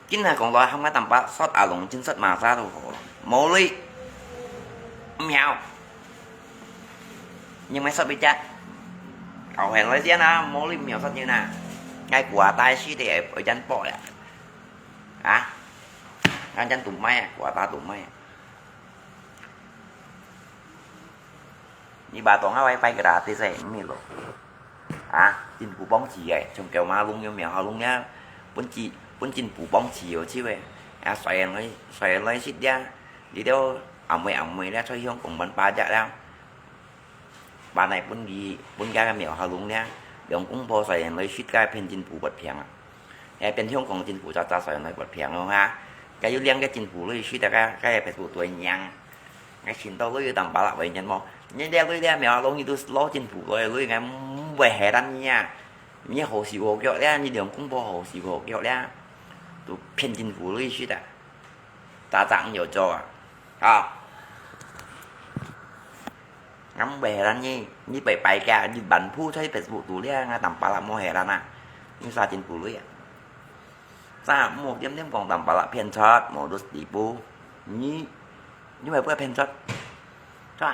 Kin hai kong loi hâm ngai tam pa sot a long chin sot ma sa tu ho. Mô li. Mèo. Nhưng mà sot bi chak. Kau hèn loi sian na, mô li mèo sot như na. Ngai kua tai si te ở chân bộ ya. Ha? Ngai chân tụ mai à, kua ta tụ mai à. Ni ba tong a wifi gratis ai, mi lo. Ha, chính phủ bóng chỉ ai, chung kéo ma lung yo mèo ha lung ya. Bún chỉ, bún chính phủ bóng chỉ yo chi we. Ha, xoay loi, xoay loi sit ya. Đi đâu, à mười, à mười ya, xoay hiong công bắn ba ja ya. Ba này bún gì, bún ya mèo ha lung ya. Yong công bố xoay loi sit cái phiên chính phủ bất phiền à. He phiên hiong công chính phủ cha cha xoay loi bất phiền lo ha. Cái yu liang cái chính phủ loi sit cái, cái phiên phủ tuổi nhang. Ngai chin tau lui tam pala wei nyan mo. Nyan dia lui dia mèo long itu lo chính phủ lui lui ngai mbai he dan nia. Ni hồ siu hồ kiok dia, ni liang công bố hồ siu hồ kiok dia. Tu phiên chính phủ lui sit à. Ta chang nhiều cho à. Ha. Ngắm bè lan ni, ni bai bai kia, ni bản phu choi Facebook tu lia, ngai tam pala mo he lan à. Ni sa chính phủ lui à. Sa mo tiêm tiêm kong tam pala phiên chót, mo dus đi bu. Ni, ni bai bua phiên chót. Chua.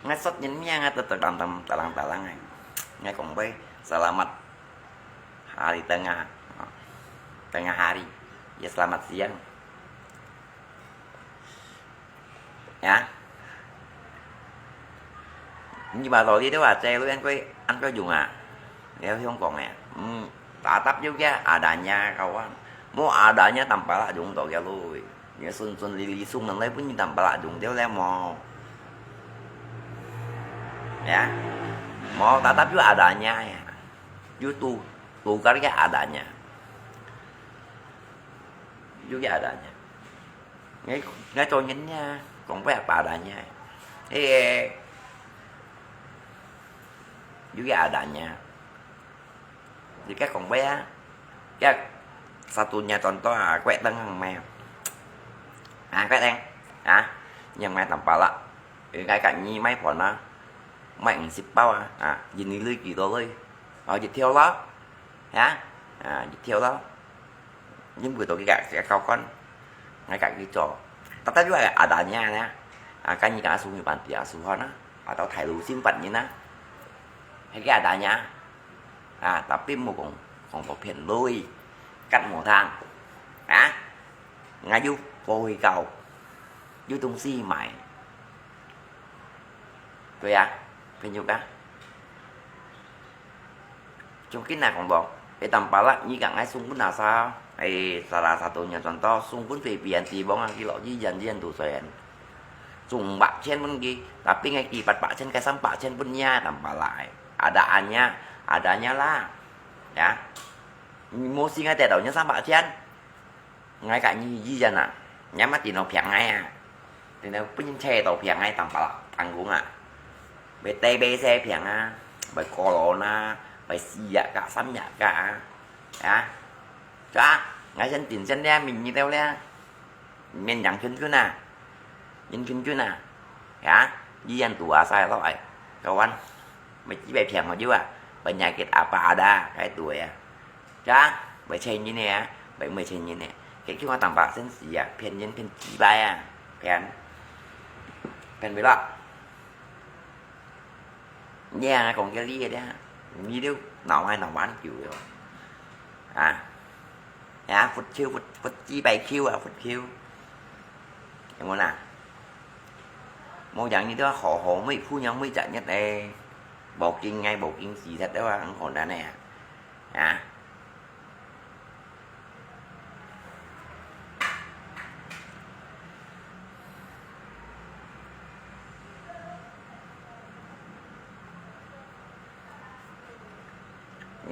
Ngai sot nyen mia ngai tơ tơ tam tam talang talang ngai. Ngai kong bai selamat hari tengah, tengah hari. Ya selamat siang. Ya. Ni ba lo li tu a, cai lu yang koi, an koi jung a. Ya hiong kong ya. Hmm, tatap juga adanya kawan. Mo adanya tam pala jung to ya lui. Ya sun sun li li sung nang lai pun tam pala jung teo le mo. Ya. Mo tatap juga adanya ya. Yu tu, tukar ya adanya. Juga adanya. Ngai, ngai cho nyen nia, kong bai apa adanya. Ê, juga adanya. Jadi kong bai á. Ya, satunya contoh à, kuek teng hang mai. À, kuek teng. À, nhưng mai tam pala. Ê, ngai kat ni mai phòn à. Mai ung sip bao à. À, yin ni lui ki to lui. Ờ, dịch theo đó. Ha? À, dịch theo đó. Những buổi tối cái gạt sẽ cao con. Ngay cả cái trò. Tao tao juga adanya na. À, cái như cả su như bạn tia su hon á. À, tao thái lú sim bạn như na. Hay cái adanya. À, tapi một con, con có phiền lui. Cắt một thang. Hả? Ngay du bồi cầu. Du tung si mày. Tôi à, phiền nhục á. Chung kít nà kong bok. Tampalak，你講愛送分哪儕？哎，salah satunya contoh，送分Fabian Tibong啊，佢老弟Yan Yan都算。送五百千分佢，tapi ngai佢八百千，該三百千分你啊，Tampalak。Ada-ada，ada-ada啦，ya。你無信，ngai得到你三百千。 Ngai ka nyi yi yan a, nyan ma tino phiang ngai a. Tino pun chê to phiang ngai Tampalak tanggung a. Bai tê bai sê phiang a, bai corona, bai siak ka, samyak ka a. Ya. Ka, ngai sen tin sen lia, min nyi teo lia. Min yang chun chun a. Min chun chun a. Ya, yi yan tu a sai lo ai. Kawan. Bai chi bai phiang ho jiu a. Bai nyai kit apa ada, kai tu ya. จ้ะ เบยเชยยินเนี่ย เบยเมยเชยยินเนี่ย เกิดขึ้นมาต่างปากเส้นสีอ่ะ เพี้ยนยินเพี้ยนจีไปอ่ะ เพี้ยน เพี้ยนไปละ เนี่ยนะ ของเกลลี่เนี่ย มีเรื่องหนาวไอ้หนาวหวานอยู่เลยว่ะ อ่ะ นะ ฟุตคิว ฟุต ฟุตจีไปคิวอ่ะ ฟุตคิว อย่างนั้นน่ะ โมอย่างนี้ด้วย ขอ ขอ ไม่พูดยังไม่จัดเนี่ย แต่ บอกจริงไง บอกจริงสีสัตว์ได้ว่า ของคนนั้นเนี่ย นะ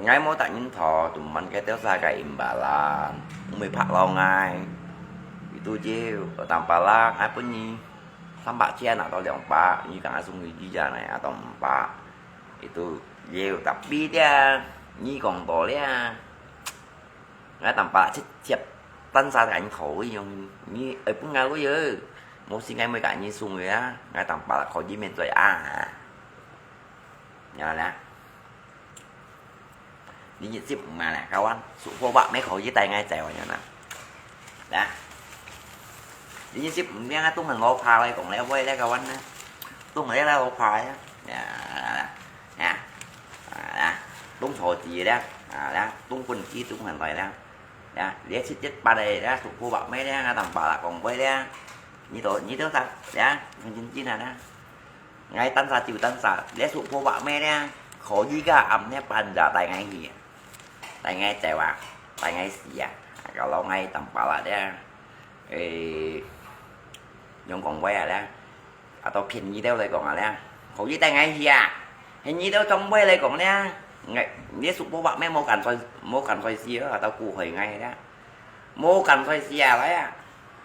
Ngai mô tak nyin thò, tŭm mân ke têu sa ke imbalan. Mui phak lo ngai. Itu jiu, tang pala, ngai pun nyi. Sampak chia nak to liang pak, nyi kang asung nyi jia nai, atau empak. Itu jiu, tapi dia, nyi kong to lia. Ngai tang pala chit chiap, tan sa tak nyin thò, ui yong, nyi, ui pun ngai ui ui. Mô si ngai mui kang nyi sung ui a, ngai tang pala kho nyi men zoi a. Nyo na. 你日子毋嘛啦，kawan，สุขภาพไม่ขอยี่ไตง่ายใจวะเนี่ยนะ นะ 你日子毋เนี่ยนะ ต้องหันรอพาไปของแล้วเว้ยแล้ว kawan นะ ต้องหันแล้วรอพาเนี่ย นะ นะ นะ ต้องโชว์จีแล้ว อ่า นะ ต้องคนจีต้องหันไปแล้ว นะ เดี๋ยวสิบเจ็ดปันเลยนะ สุขภาพไม่ได้นะ ต่างปากละของไว้แล้ว นี่ตัว นี่ตัวสัตว์นะ มันจริงๆนะนะ Ngai tan sa chiu tan sa, liá suk pho wak me liá, khó dí ka am né pan ja tai ngai hia. Tai ngai chèo a, tai ngai sì a. Ka lo ngai tam pa la liá. Ê, yong kong wei a liá. A to phiên nyi têu lai kong a liá. Khó dí tai ngai hia. Hê nyi têu trong wei lai kong liá. Ngai, liá suk pho wak me mô kan soi, mô kan soi sì a, a to ku hoi ngai liá. Mô kan soi sì a lai a.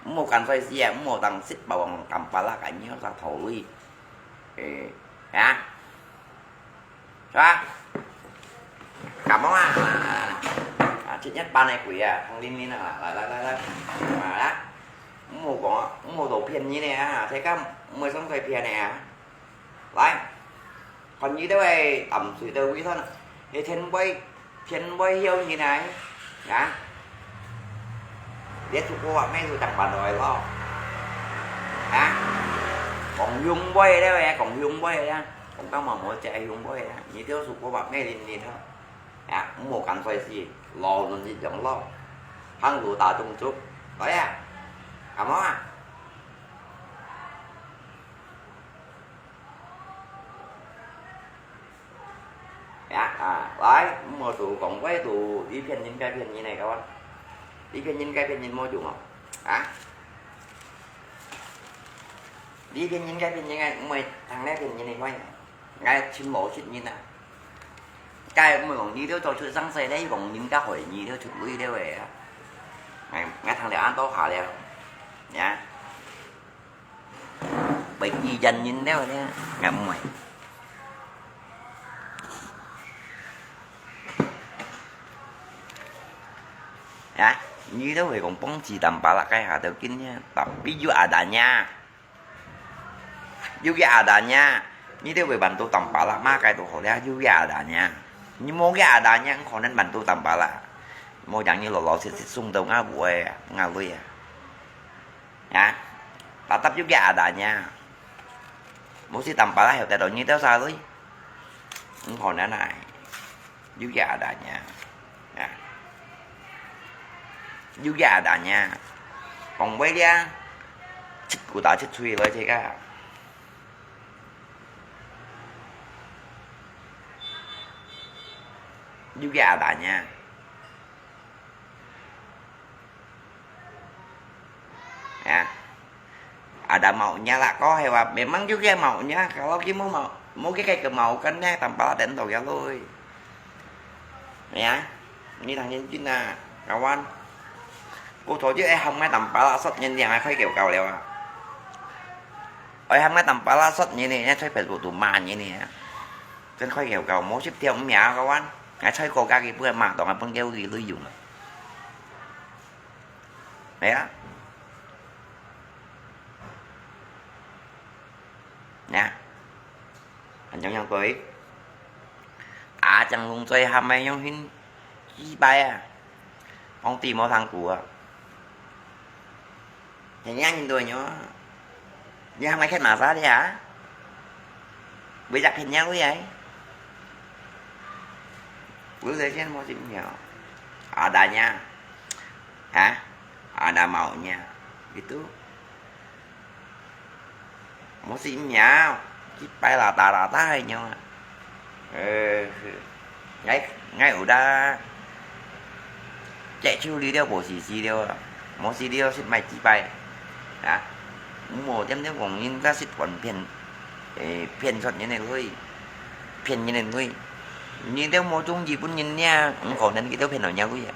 Mô kan soi sì a, mô tang sit bảo bằng tam pa la ka nyi sa thổ lui. Ê, hả? Hả? Cảm ơn à. À, thứ nhất ba này quỷ à, thằng Linh Linh à, là, là, là, là. Mà đó. Mua có, mua đồ phiền như này à, thế các mua xong cái phiền này à. Đấy. Còn như thế này, tầm sự đầu ý thôi. Thế thiên bối, thiên bối hiếu như này. Hả? Biết tụi cô bạn mấy tụi chẳng bản đòi lo. Hả? Còn hiếu bối đấy, còn hiếu bối đấy. Còn các mà mua chạy hiếu bối đấy. Như thế tụi cô bạn mấy linh linh thôi. Hả? Mua cắn xoay gì? Lo luôn gì chẳng lo. Hăng đủ ta chung chúc. Đấy à? Cảm ơn à? Ya, à, lai, mua tụ cộng với tụ đi phiên nhìn cái phiên nhìn này các bạn. Đi phiên nhìn cái phiên nhìn mua chung không? Hả? Đi phiên nhìn cái phiên nhìn này, mua thằng này phiên nhìn này coi. Ngai chín mẫu chín nhìn à. Cái mua lòng đi đâu cho sự sáng sớm đấy, lòng nhìn cái hỏi nhìn đâu chút lui đâu vậy á. Ngai, ngai thằng này ăn tao hả lẹ. Ya. Bai ki yan nyin leo ne, ngam muai. Ya, nyi têu hui kong pong chi tam pa la kai ha têu kin ne, tapi yu adanya. Yu ki adanya. Nyi têu hui ban tu tam pa la ma kai tu ho lia, yu ki adanya. Nyi mo ki adanya, kho nen ban tu tam pa la. Mo yang nyi lo lo sit sit sung têu nga bu e, nga lui e. Ya. Tatap juga adanya. Mô si tam pa la hiu tai to nyi têu sa lui. Ung kho na nai. Juga adanya. Ya. Juga adanya. Kong wei lia. Chit ku ta chit chui lui chê ka. Juga adanya. 啊，maunya啦，該係話，memang就係maunya，kalau佢無mau，無佢个maukan呢，tampalak等到佢來。係啊，你當然緊啊，kawan。Ku thô就愛喊𠊎tampalak sot，人兩个開狗狗了啊。愛喊𠊎tampalak sot，人呢，在Facebook度罵人呢。真開狗狗，無十條命啊，kawan。𠊎在國家佢本來罵到，𠊎本來有利用啊。係啊。 Nè, anh chóng nhớ koi. À, chàng lùng choi ham mai yong hin chi pai à. Phong ti mô thang kua. Thế nhá nhìn đuổi nhó. Nhá ham mai khét mà ra đi hả? Bây giờ khét nhá lui ấy. Lui rồi trên mô tìm hiểu. Ở đây nha. Hả? Ở đây màu nha. Gitu. Mô xí miao, chip pai là ta là ta hay nhau à. Ê, ngay, ngay ở đây. Chạy chiêu đi đeo bộ xì xì đeo à. Mô xí đeo xích mai chip pai. Hả? Mô tiêm tiêm vòng nhìn ta xích quần phiền. Ê, phiền xuất như này lui. Phiền như này lui. Nhìn đeo mô chung gì cũng nhìn nha. Không có nên cái đeo phiền ở nhau lui à.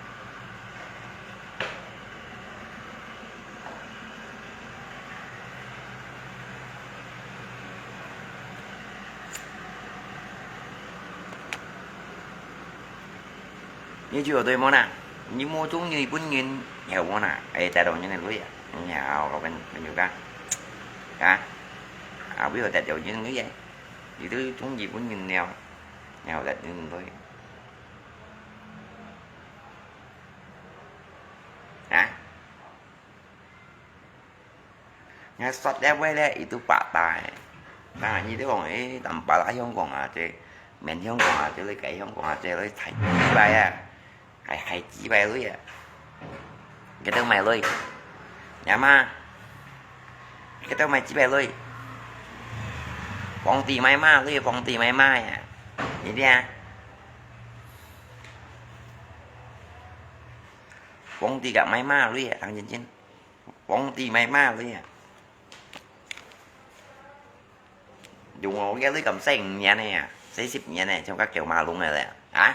Ni就有對無啦？你無中意本人，有無啦？哎，帶到人个女啊，你好，我跟朋友講，啊，啊，為何帶到人女啊？你都中意本人了，然後帶人女，啊？ Ngai sot le wei le itu pata e. Nah, nyi tu kong e, tampalak Hong Kong aja, men Hong Kong aja, le kai Hong Kong aja, le thai chi bai a, hai hai chi bai lui a. Kita mai lui. Nya ma. Kita mai chi bai lui. Phong ti mai ma lui, phong ti mai ma ya. Ni dia. Phong ti ka mai ma lui a, thang chin chin. Phong ti mai ma lui a. Dùng cái lưới cầm sen nhẹ nè, xế xịp nhẹ nè, trong các kiểu mà luôn này lẹ. Hả?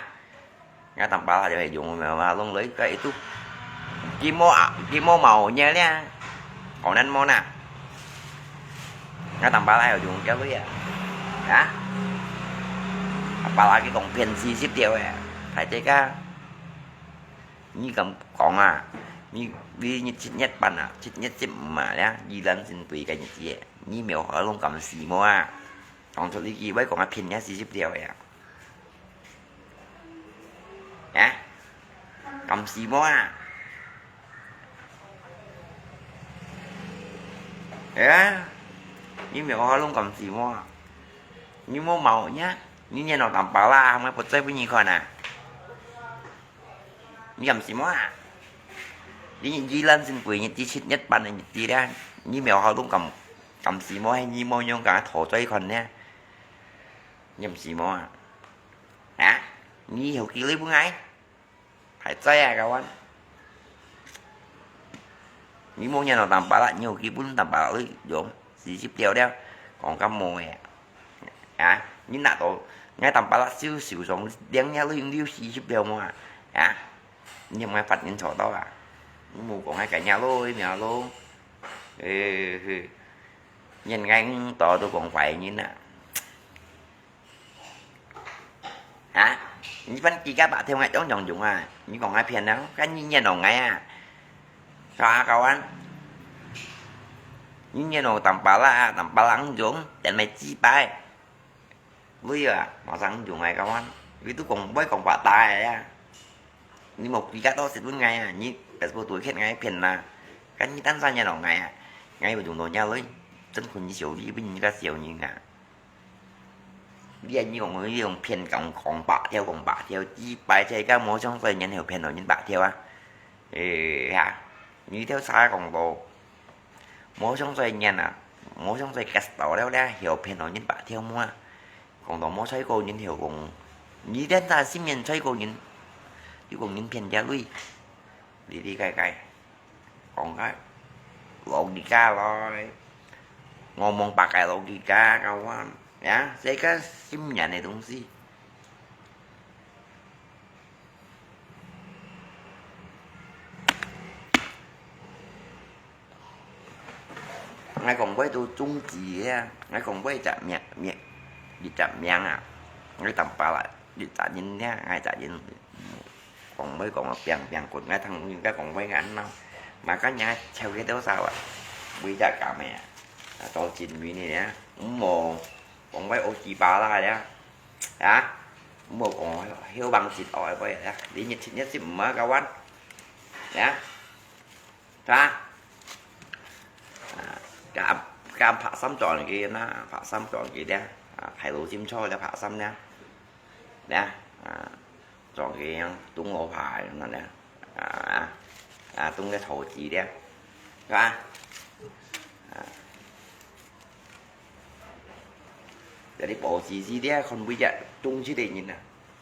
Nga tầm ba là phải dùng mà, mà luôn lưới cái itu. Kim mô à, kim mô màu nhẹ nè. Còn anh mô nè. Nga tầm ba là phải dùng cái lưới à. Hả? Ba là cái còn phiền gì xếp tiêu à. Phải chạy ca. Nyi kám kóng à, nyi, vì nyi chit nhất bản à, chit nhất chit mà ya, yi lan xin tùy cái nyi chit, nyi miêu hó lông kám xì mô à. Kóng cho lý kỳ, với kóng à phiền nhá xì chip điều à. Hả? Kám xì mô à. Hả? Nyi miêu hó lông kám xì mô à. Nyi mô màu nhá, nyi nhé nó tắm pá la, không ai bật dây với nyi khỏi nè. Nhi kám xì mô à? Nhi, nhi lan xin quỷ, nhi tí chít nhất bản, nhi tí ra. Nhi mèo hao lung kám, kám xì mô hay nhi mô nhung kám thổ cho y khòn nha. Nhi kám xì mô à? Hả? Nhi hiểu kì lưới bưng ai? Phải chơi à, các bạn? Nhi mô nhà nó tạm bá lại, nhiều kì bún tạm bá lại, giống, xì chip tiêu đeo. Còn các mô à? Hả? Nhi nạ tổ, ngay tạm bá lại xíu xíu giống, đen nha lưới, liu xì chip tiêu mô à? Hả? Nhi không ai phát nhi chó tao à? Nhi mô có ngay cái nhà lôi, mèo lô. Ê, hư. Nhi ngay tỏ tôi còn phải nhi nạ. Hả? Nhi phân kỳ các bạn theo ngay chống chống chúng à? Nhi còn ai phiền đâu? Cái nhi nhi nó ngay à? Sao hả, các bạn? Nhi nhi nó tạm bá lại, tạm bá lắng dũng, tên mày chi bài. Lui à, mà sáng dũng ngay, các bạn. Vì tôi còn với còn bạn tài à. Nhi một kỳ các đó sẽ luôn ngay à. Nhi, cái số tuổi khiết ngay phiền là. Cái nhi tan ra nhi nó ngay à. Ngay mà chúng tôi nhau lui. Chân khôn nhi xíu đi, bên nhi các xíu nhi nè. Nhi nhi còn, nhi còn phiền còn, còn bạc theo, còn bạc theo. Chi bài chạy các mô trong thời nhân hiểu phiền rồi, nhi bạc theo à. Ê, hả? Nhi theo xa còn đồ. Mô trong thời nhân à. Mô trong thời cắt tỏ leo leo, hiểu phiền rồi, nhi bạc theo mua. Còn đồ mô xoay cô, nhi hiểu còn. Nhi đến ta xin miền xoay cô, nhi. Chứ còn nhi phiền cha lui. Đi đi cay cay. Còn cái. Lộn đi ca rồi. Ngomong pakai logika, kawan. Ya, 這個心眼个東西。 𠊎講話都中指个，𠊎講話隻名，名，一隻名啊，𠊎當巴拉，一隻人呢，𠊎隻人，講話講到平平滾，𠊎聽人家講話个恁樣，嘛，今日超過多少啊？每隻講个啊，啊，做真美呢，毋好講話烏七八啦呀，啊，毋好講囂忙一愛个啊，你日七日十五啊，kawan，啊。 哈？啊，敢，敢白衫撞佢啦，白衫撞佢咧，啊，大路尖錯咧白衫咧，咧，啊，撞佢樣東羅牌樣咧，啊，啊，東个投資咧，係吧？啊，這裡保持是咧，看每日中出个人啊，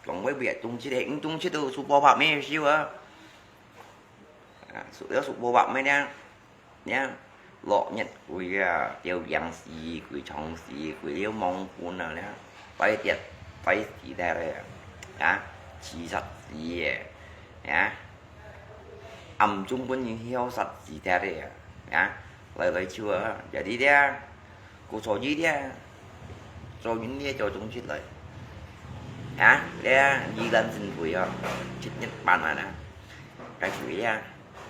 講每日中出个，嗯，中出都數百百咩少啊。 啊，數，數百百咩呢？呢，落日佢啊，吊影時，佢長時，佢了望昏啊呢，擺跌，擺時代咧，啊，自殺時个，啊，暗中分人囂殺時代咧，啊，來來就啊，jadi咧，故所以咧，做人咧做中出來，啊，咧，依然真貴哦，七日半啊呢，該貴啊。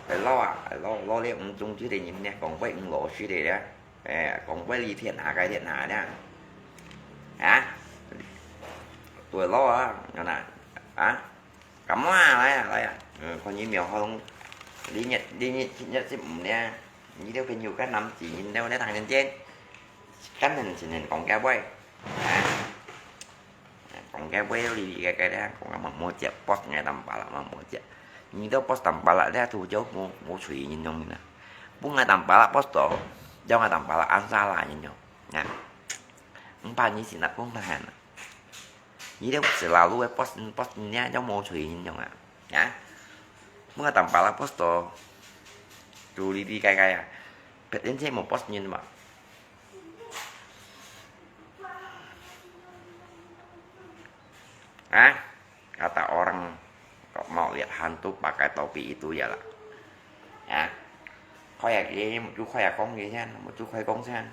哎，老啊，哎，老，老了，毋中意个人呢，講話毋老實个咧，哎，講話哩天下个天下咧，啊，對老啊，有哪，啊，敢啊，來啊，來啊，嗯，看你苗好，你日，你日，你日十五呢，你兜朋友个男子人兜咧談人間，跟人情人講个話，啊。 講个話哩哩个个咧，講个嘛無接，boss𠊎當巴拉嘛無接。你兜boss當巴拉咧，都就無，無罪人用啦。分𠊎當巴拉boss到，叫𠊎當巴拉安沙拉人用，啊。毋怕你是那公他喊啊。你兜是拉路个boss，boss呢，叫無罪人用啊，啊。分𠊎當巴拉boss到，都哩哩个个啊，別人先無boss人嘛。 Ah, kata orang, kok mau lihat hantu pakai topi itu ya lah. Ya. Kau ya kì, một chú kau ya kong kì chén, một chú kau kong chén.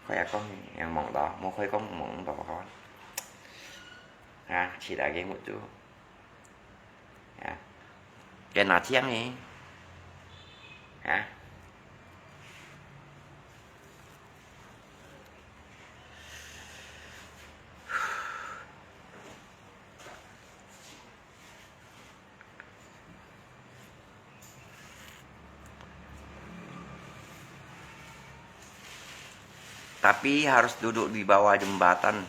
Kau ya kong yang mong đó, một kau kong mong đó kau. Ha, chỉ là cái một chú. Ha. Cái nào thiêng nhỉ? Ha. Tapi harus duduk di bawah jembatan.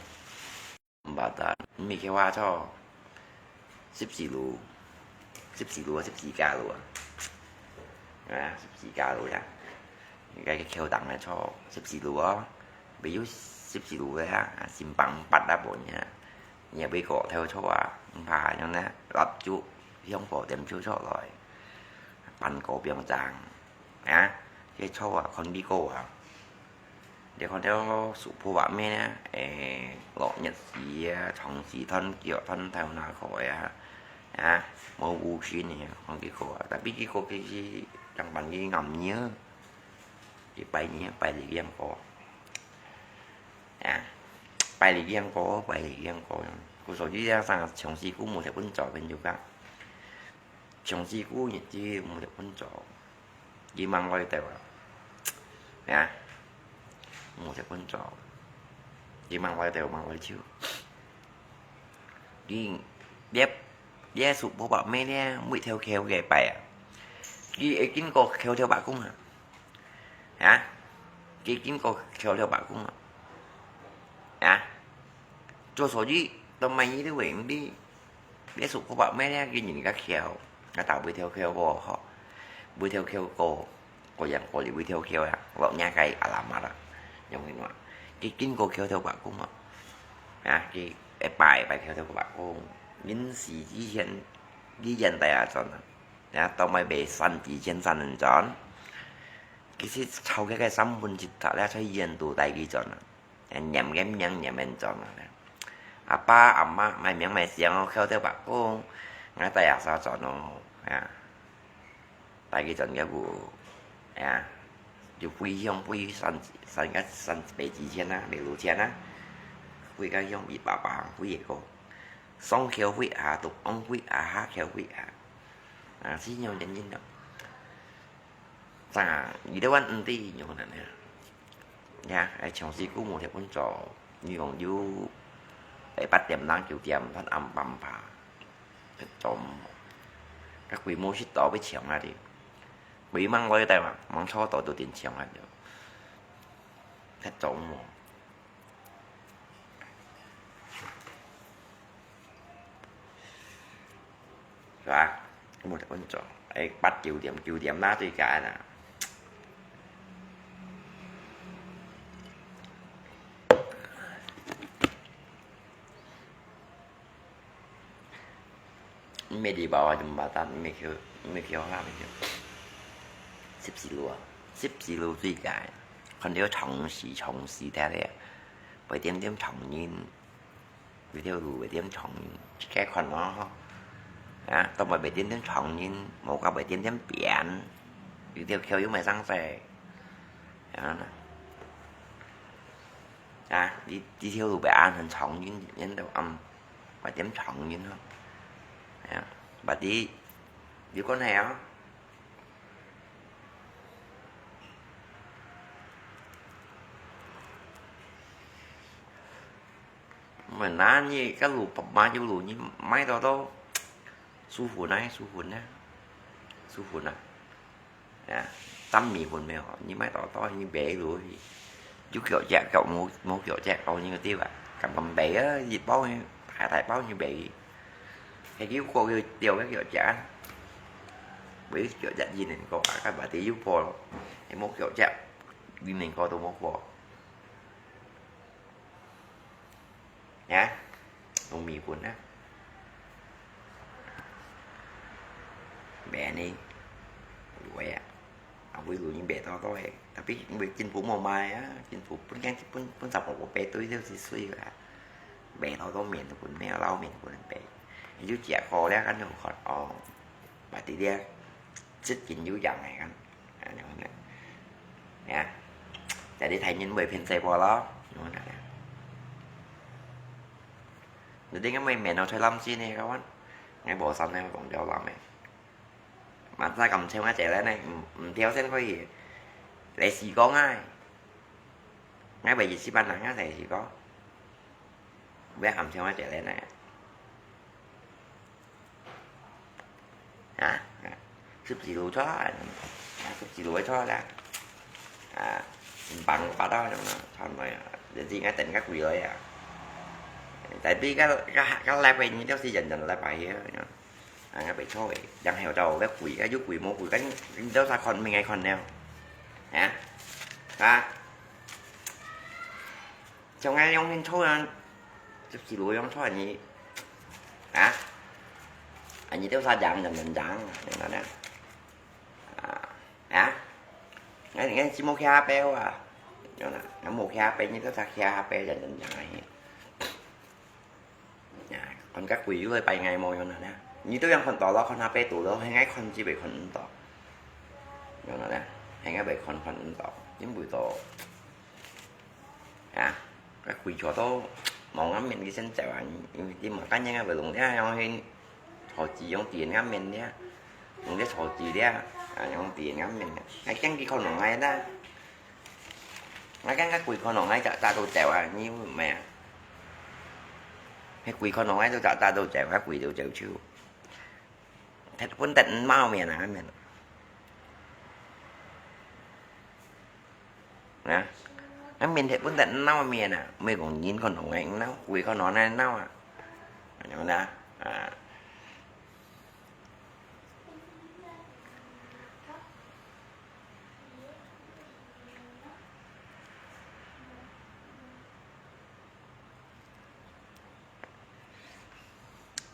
Jembatan. Mì kêu hoa cho. 十四路。十四路啊，十四街路啊。啊，十四街路呀。該个橋頂个坐十四路哦。 比如十四路个啊，新北八啊本呀，也會過頭坐啊，毋怕樣呢，蠟燭香火點燒出來，辦個表彰啊，去坐啊，看幾個啊。你看到super畫面啊，誒，落日時啊，長時斷腳斷頭那個啊，啊，無烏雲呢，看幾個啊，tapi幾個其實正辦佢暗夜。 佢拜年，拜李元哥。啊，拜李元哥，拜李元哥。故所以這上長時久無食本早，朋友講。長時久日子無食本早，佢吂來到啊。啊，無食本早，佢吂來到，吂來就。佢，這，這super畫面呢，每條橋个拜啊。佢會經過橋頭伯公啊。 啊，佢經過橋頭伯公啊。啊，做所以，到尾你都會毋知，你super畫面呢，佢人家橋，啊，打每條橋過吼，每條橋過，過樣過哩每條橋啊，落若个阿拉嘛啦，用你話，佢經過橋頭伯公啊。啊，佢會拜，拜橋頭伯公，臨時之前，佢現代啊轉啊，啊，到尾被山之前山人轉。其實吵起个三分之一咧，在醫院肚待佢轉啊，黏个黏黏个轉啊。阿爸阿媽買名買姓哦，敲電話講，𠊎帶阿嫂轉哦，啊，帶佢轉个屋，啊，就飛向飛三三个三百幾千啊，六六千啊，飛个向一百八，飛个過，上橋飛下，東岸飛下，下橋飛下，啊，是樣原因咯。 咋，你都還毋知有可能呢？呀，哎，長時間無結婚做，你講有，哎，八點零九點，還暗梆梆，做，該鬼無食到要搶啊哩，鬼mang來帶嘛，mang錯到都點搶啊哩，太做夢。 係吧？無得運作，哎，八九點，九點那最佳啦。你乜地包啊，Jembatan，你乜去，你乜去學校，你去。十四路啊，十四路最佳，看到長時，長時忒咧，會點點長人。 有條路會點長人，自家看咯吼。啊，都毋會點點長人，無个會點點扁，有條橋又毋會上去。啊，啊，你，你條路會恁長人，人都暗，會點長人吼。啊，berarti，有關係哦。 Mana你个路，買有路，你買到到，舒服呢，舒服呢，舒服呢。啊，擔米粉無有？你買到到，你買落去，有腳跡，腳無，無腳跡，哦，你个地方，敢敢買啊，一包呢，大大包你買。係有過去釣个腳跡啊，買腳跡一年過啊，該berarti有貨咯，係無腳跡，一年過都無貨。 呀，弄米粉啊。買呢，有个啊，啊，為了你買到到个，tapi因為政府無賣啊，政府本來本，本身無排隊就是水个啊，買到到面粉，買到老面粉買，你就食好了，跟住看哦，berarti這，這斤有樣个看。 啊，恁樣呢。呀，jadi大人會騙細波咯，恁樣呢。你等个妹妹呢，在南京呢，kawan，𠊎無想呢，講了南个。Masa敢請𠊎姐來呢，毋，毋挑選可以，來試過𠊎。𠊎會一時半人啊，來試過。毋要敢請𠊎姐來呢。 啊，十四路錯，啊，十四路个錯啦。啊，毋幫我巴到樣啦，錯來啊，你知𠊎等較貴來啊。Tapi該，該，該禮拜日就是人人禮拜日啊，啊，該袂錯个，然後就較貴，啊，又貴無貴，該你兜啥看，明个看了。啊？啊？ 像𠊎樣恁錯啊，十四路樣錯你，啊？啊，你兜啥樣人人樣，你看呢？啊？啊？𠊎，𠊎只無徛背啊，有啦，𠊎無徛背，你兜啥徛背人人樣啊？ 呀，看較貴又會拜𠊎無用啦呢。你都樣看到咯，看下背肚咯，係𠊎看只會看毋到。用啦呢，係𠊎會看看毋到，因為都，啊，較貴坐到無暗面个先走啊，因為你嘛感覺𠊎會弄了，樣去坐機用電暗面了，用个坐機了，啊，用電暗面了，還驚佢看到𠊎啦。 𠊎感覺鬼看到𠊎早早都走啊，你毋係啊？係鬼看到𠊎都早早都走，𠊎鬼都走手。忒本忒毋好面啊，面。啊？𠊎面忒本忒毋好面啊，毋係講人看到𠊎毋好，鬼看到𠊎毋好啊。恁樣啊？啊。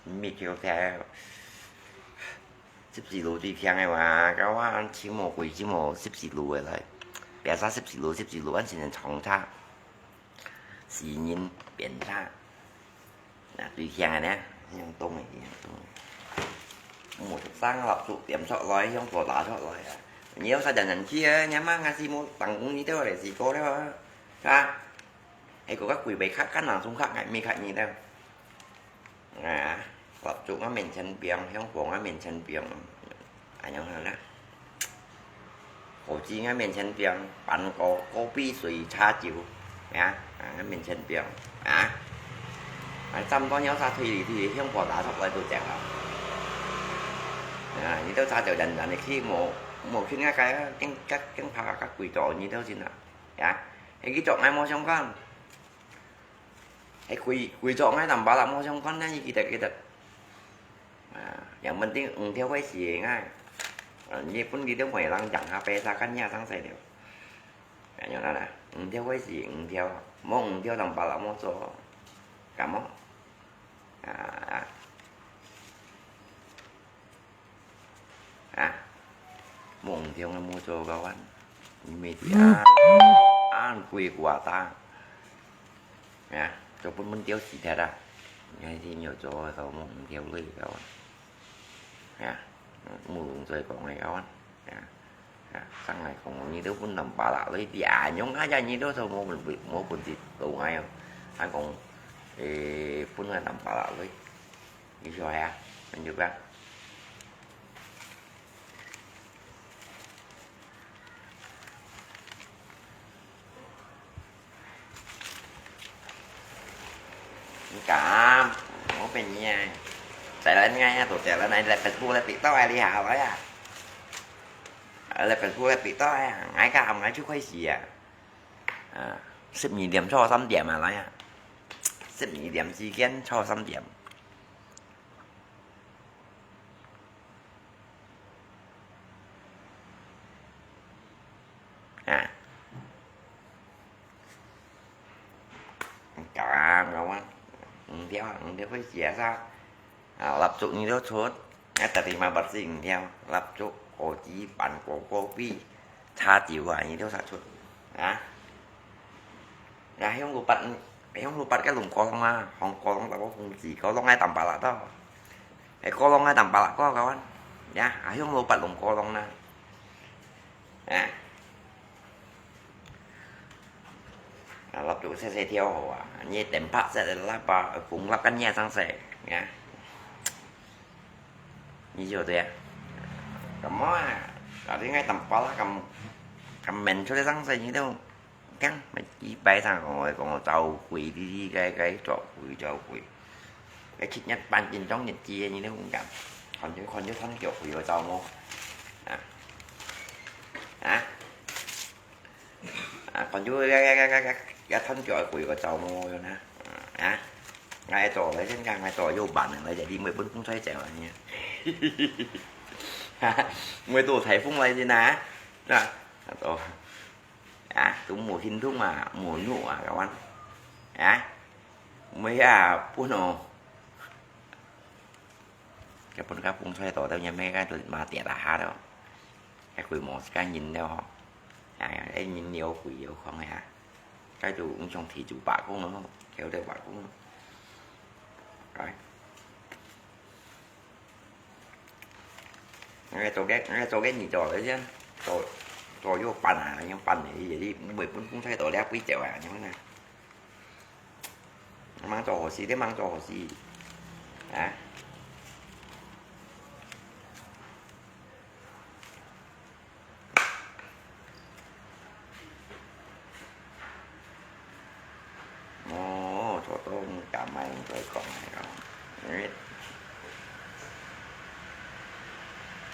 搣條條。十四路最強个哇，該我尋無幾尋無十四路个來，別儕十四路，十四路，𠊎先生長車，四人變車，那最強个呢，向東个，向東个。無出聲，蠟燭點出來，向火打出來啊！你有啥人人去啊？你媽還是無當工，你都來試過了啊？啊？ 哎，个个鬼被卡，看哪种卡，哎，没卡你的。啊，蠟燭啊面前放，香火啊面前放，哎呀，好啦。火鸡啊面前放，半个咖啡水茶酒，啊，啊，面前放，啊。啊，差不多要啥推理推理，香火打出来都正了。啊，你都差就人人的去，无，无去那个，跟，跟，跟爬个鬼走，你都真啊。 呀，係佢做𠊎無相干。係佢，佢做𠊎淡薄仔無相干呢，你記得，記得。啊，yang penting五條會死个𠊎。啊，你分佢兜每人養下白沙看呀上勢了。哎，有啦啦，五條會死，五條，無五條淡薄仔無做，敢無？啊，啊。 啊，夢中个無做个完，你每天啊，啊，鬼怪打，啊，做分分吊死忒啊，你看你有做到夢中个完，啊，無用再講个完，啊，啊，上來講，你都分人巴拉了，你啊，用啊呀，你都說無本，無本事，都哎喲，啊講，誒，分人巴拉了。 你說呀，你就講。你講，我分你啊，在那哎呀，都在那來Facebook來比到啊，你好了呀。來Facebook來比到啊，𠊎講，𠊎就開始啊。啊，十二點錯三點啊，來啊。十二點時間錯三點。 啊。Kawan, kawan. Ang dia, ang dia pun biasa. Ah, lapsuk ni dia cut. Ah, tadi mah bersih dia. Lapsuk, kopi, pan, ko-, kopi. Cha jiu ah, ni dia sa cut. Ah. Nah, yung lupat, yung lupat ka lungkol ma, hong kolong tau hong ji, kolong ai tampala to. Ai kolong ai tampala ko, kawan. Ya, ayong lupat lungkolong na. Ya. Alap tu saya, saya tiaw hoa. Ni tempat saya lapa, kung lakan niya sang saya. Ya. Ni jo dia. Kamu ah, tadi ngai tampala kam, kam men chule sang saya ni tu. 講，幾擺上講，𠊎講做鬼，你，你該，該做鬼，做鬼。該七日半斤重日子，你都毋敢。看著，看著，看著鬼，𠊎做無？啊？啊？啊，看著，該，該，看著鬼，𠊎做無呢？啊？𠊎做，𠊎先講，𠊎做有辦法，𠊎就你每本公差走啊，你。每到颱風來先啊，啊，做。 啊，都無行動啊，無路啊，kawan。啊，每下分哦。Cái pun ka pung sai to tao nhà mẹ cái tụi mà tiệt là ha đó. Cái quỷ mỏ cái nhìn đâu hả? À, cái nhìn nhiều quỷ nhiều không hả? Cái tụi cũng trong thì tụi bà cũng nữa, kéo theo bà cũng nữa. Rồi. Ngay cho cái, ngay cho cái gì cho đấy chứ. Cho, cho vô bàn à, nhưng bàn này gì đi, mười phút cũng thấy tổ đéo quý triệu à, nhưng mà. Mang cho hồ sĩ, thế mang cho hồ sĩ. Hả? Ồ, cho tôi cả mày rồi còn này không? Đấy.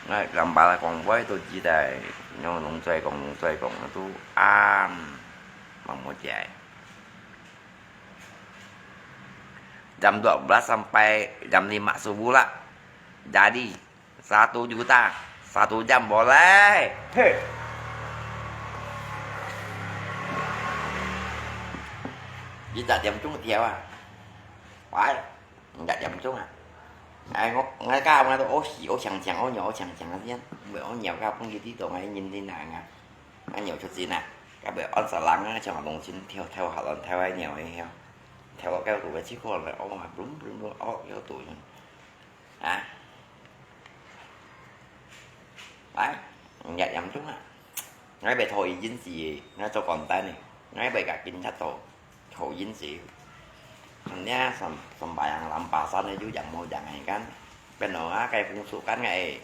Ngai gambar kong wai tu jidai, nyo nung cai kong, nung cai kong tu an, mang mo jai. Jam dua belas sampai jam lima subuh lah. Jadi, satu juta, satu jam boleh. Hei. Kita jam chung tiaw ah. Wai, nggak jam chung ah. 哎，𠊎，𠊎家下𠊎都屙屎屙淨淨，屙尿屙淨淨个先，毋會屙尿个，放佢知道𠊎認真啊，𠊎，𠊎尿出精啊，該會屙屎冷啊，像農村跳，跳下亂跳个尿个樣，跳到該肚个，結果來屙啊，blum blum blum，屙該肚樣。啊？來，你也嚴重啊！𠊎會討佢認死个，𠊎做官單个，𠊎會甲警察討，討認死。Soalnya sem-，sembahyang lampasan itu yang mau jangan kan, penuh ah, kayak pengsukan ngai.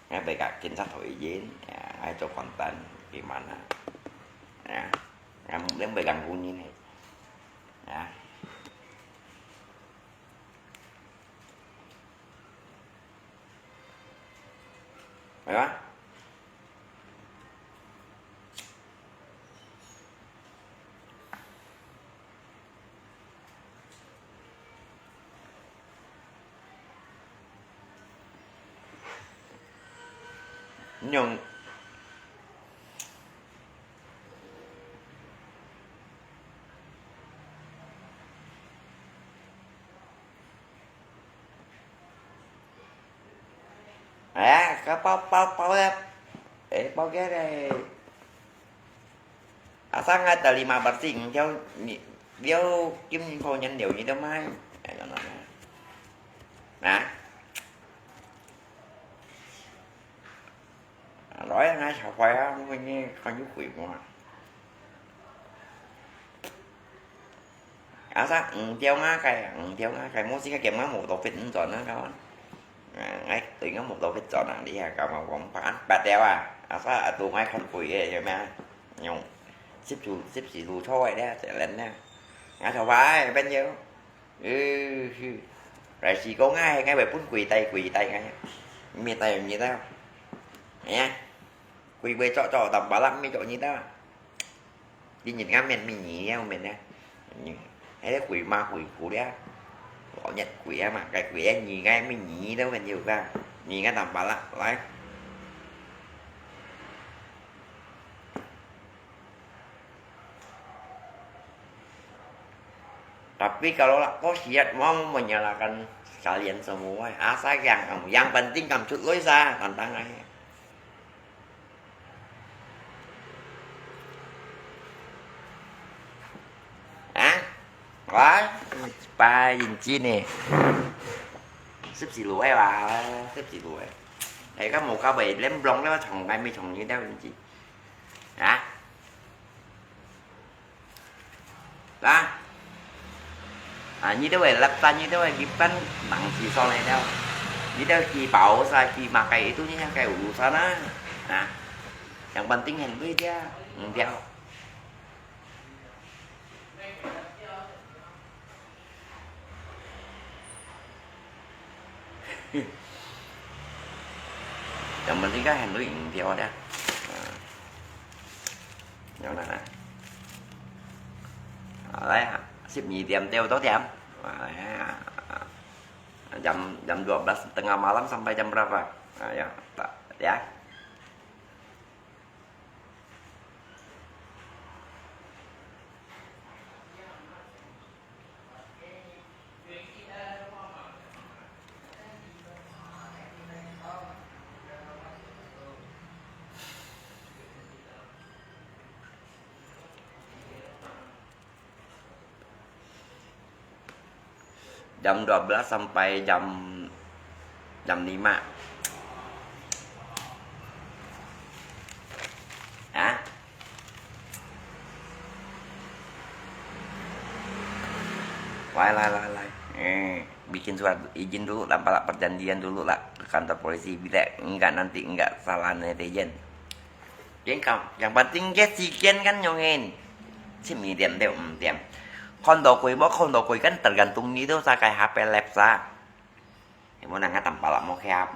Ngai beka kinsa thoi yin, ya, ngai cho kontan, gimana? Ya, ngai mungkin pegang bunyi nih. Ya. Ya. Nyong. Eh, ka pau, pau, pau ya. Eh, pau kia deh. Asal ngai terima bersih, 你就，你，你就金银扣钱留你都买。哎，no, no, no. Nah. Loi ngai chau fai ah, mui ni kan yu kui mua. Asal, mm, tiao nga kai, mm, tiao nga kai, mo si ka kem nga mo to fit mm zon na kawan. Ngai, tui nga mo to fit zon na, lia ka ma wong pan, pat tiao ah. Asal atu ngai kan kui eh, ya ma. Nyong, sip su, sip si lu choi dia, jalan dia. Ngai chau fai, ben yau. Ừ, hư. Rồi xì cô ngay, ngay bài phun quỳ tay, quỳ tay ngay. Mi tay, mi tay. Nè. Quỳ bơi chọ, chọ, tầm bá lắm, mi chọ như ta. Đi nhìn ngắm men, mi nhí nhau men nè. Hay là quỳ ma, quỳ cú đĩa. Có nhận quỳ á mà, cái quỳ á nhí ngay, mi nhí đâu men nhiều ta. Nhí ngay tầm bá lắm, lấy. Tapi kalau lah kau siat mau menyalahkan sekalian semua, asal yang kamu, yang penting kamu cut lui sa, tantang aja. Hah? Wah, pa inci nih. Sip si lui wah, sip si lui. Hay kamu kau bay lem blong lewat chong kai mi chong ni dah inci. Hah? Lah. À, như thế vậy, lập ra như thế vậy, cái bánh nặng chỉ sau này đâu. Như thế chị bảo sao, chị mặc cái itu như cái ủ sao đó. À. Yang penting hành vi dia, ừ, dia. Yang penting kan hành vi影片啊。啊。有啦。好，來啊，十二點到多點？啊，來啊。Jam, jam dua belas tengah malam sampai jam berapa? Ayo, tak, ya. Jam dua belas sampai jam, jam lima. Hah? Lai, lai, lai, lai. Eh, bikin surat izin dulu lah, buat perjanjian dulu lah ke kantor polisi. Bila enggak, nanti enggak salah netizen. Yang kam-, yang penting cái sự kiện kan nyongin. Sip mi tiêm theo, ừ, tiêm. Không đổ quỷ, không đổ quỷ kan tergantung như itu sa cái H P lab sa. Thì muốn năng tầm bảo là một cái H P.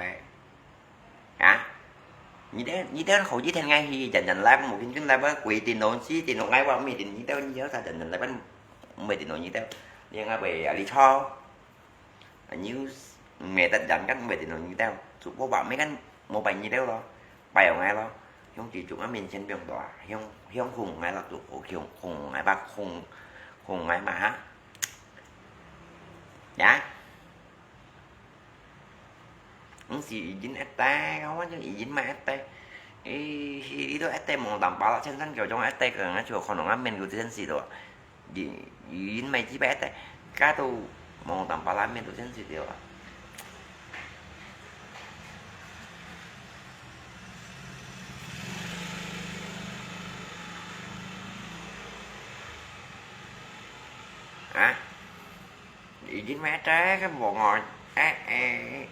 Hả? Như thế, như thế khẩu chí then ngay hi, dần dần lab, một cái lab á, quỷ tin đồn xí, tin đồn ngay qua, mi tin như thế, như thế, dần dần lab, mi tin đồn như thế. Nhưng mà về lý do. News, mẹ tật dần kan mẹ tin nong như tao. Chủ播bảo mấy kan mau bài như tao lo. Bài ở ngay lo. Hiông chỉ chúng mình trên đường đó. Hiông, hiông khủng ngay lo tụ khủng, khủng ngay bác khủng, khủng ngay mà hả? Dạ. 毋係已經一代，我講已經買一代。誒，佢都一代無淡薄啦，千三九中一代个，我就看到我面有真係咯。已，已經買幾百一代，家都無淡薄啦，面都真係了啊。啊？已經買一代个無愛，誒誒。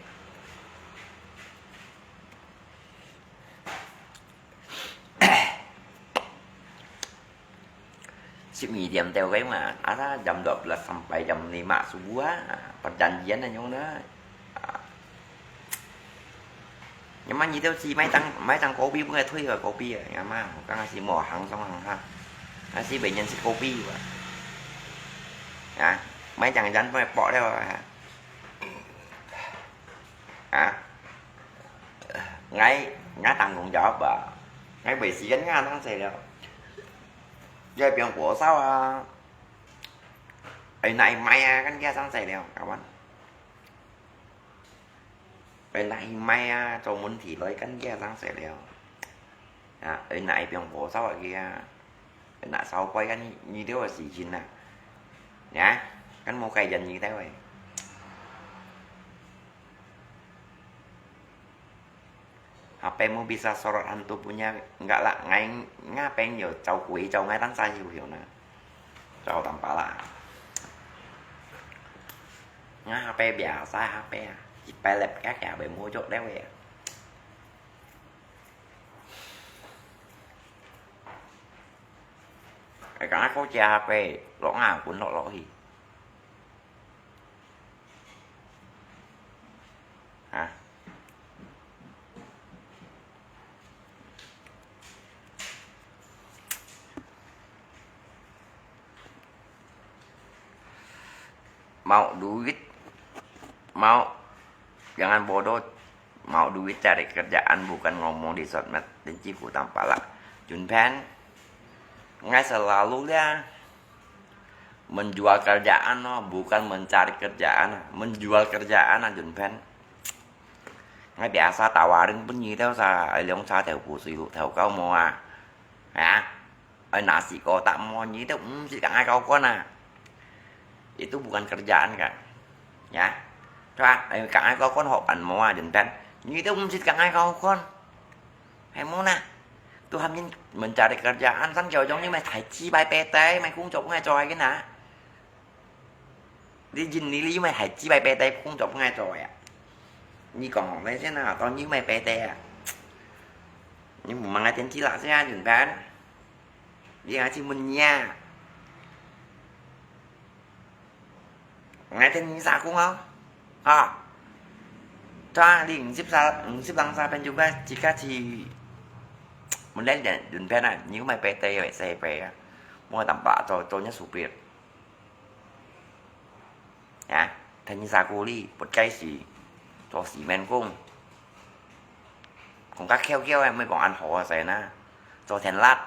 十二點到个嘛，ada jam dua belas sampai jam lima subuh ah, perjanjian anyong na. Ah. Nyaman nyi teu si mai tang, mai tang kopi pun ai thui ka kopi ah, nyaman, kang si mo hang song hang ha. Asi bai nyan si kopi ba. Ya, mai tang jan pun ai pok leo ah. Ha? Ngai, ngai tang kong jawab ba. Ngai bai si kan ngai tang sai leo. Jai piang po sao ah. Ai nai mai ah, kan kia sang sai leo, kawan. Ai nai mai ah, cho mun thi loi kan kia sang sai leo. Ya, ai nai piang po sao ah kia. Nak sao koi kan nyi teu ah si chin ah. Ya, kan mo kai jan nyi teu eh. Hape mo bisa sorot hantu punya, enggak lah, ngai, ngai peng yo, cau kui, cau ngai tan sa hiu hiu na. Cau tampa lah. Ngai hape biasa hape ah. Ci pelep kak ya, bai mo jok deu ya. Ai, kang ai ko chia hape, lok nga kun lok lok hi. Ha? Mau duit, mau, jangan bodoh, mau duit cari kerjaan, bukan ngomong di sosmed, dan ciku tampa lah. Jun Phen, ngai selalu lia, menjual kerjaan no, bukan mencari kerjaan, menjual kerjaan ah, Jun Phen. Ngai biasa tawarin pun nyi teu sa, ai liong sa teu pu sui hu teu kau mo ah. Ha? Ai nasi kotak mo nyi teu, um, si kang ai kau kon ah. Itu bukan kerjaan kan. Ya. Coba, ai kang ai kau kon hok pan mo ah, Jun Phen. Nyi teu, um, si kang ai kau kon. Hai mo na. Tu ham nyin mencari kerjaan, san jauh jong nyi mai thai ci bai pe tai, mai kung cok ngai coy kena. Li jin li li mai thai ci bai pe tai, kung cok ngai coy ah. Nyi kong hong nai sen ah, tao nyi mai pe tai ah. Nyi mu mang ai tien ci la sen ah, Jun Phen. Li ngai ci mun nyi ah. Ngai tien nyi sa kung ah. Ha. Coa li ngsi sa, ngsi lang sa pen juga, jika ci mun len len, Jun Phen ah, nyi mai pe tai, bai sai pe ah. Mo tampa, cho, cho nyi supir. Ya, tien nyi sa kung li, put kai si. Cho si men kung. Kong kak kiao kiao ah, mai kong an ho ah sai na. Cho tien lat.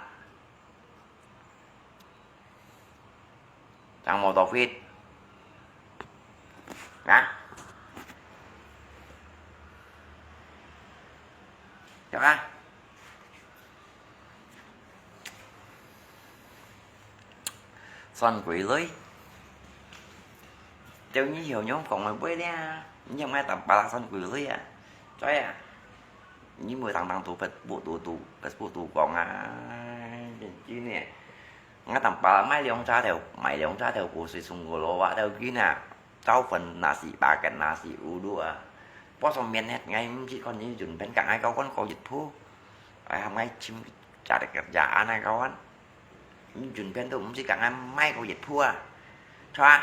Chang mo to fit. Hả? Được á. Son quỷ lưới. Têu nhi hiểu nhóm cộng mày bơi đe. Nhi không ai tập bà là son quỷ lưới à. Chói à. Nyi mui tang tang tu Facebook tu tu, Facebook tu kong a, chi ne. Nga tam pa mai liong cha têu, mai liong cha têu ku sui sung ku lo wa têu kin a. Chau phần nasi, paket nasi uduk a. Po song mien het ngai mchi kon nyi Jun Phen kang ai kau kon ko yit phu. Ai ham ngai chim cha de kerja anai kawan. Jun Phen tu mchi kang ai mai ko yit phu a. Chua.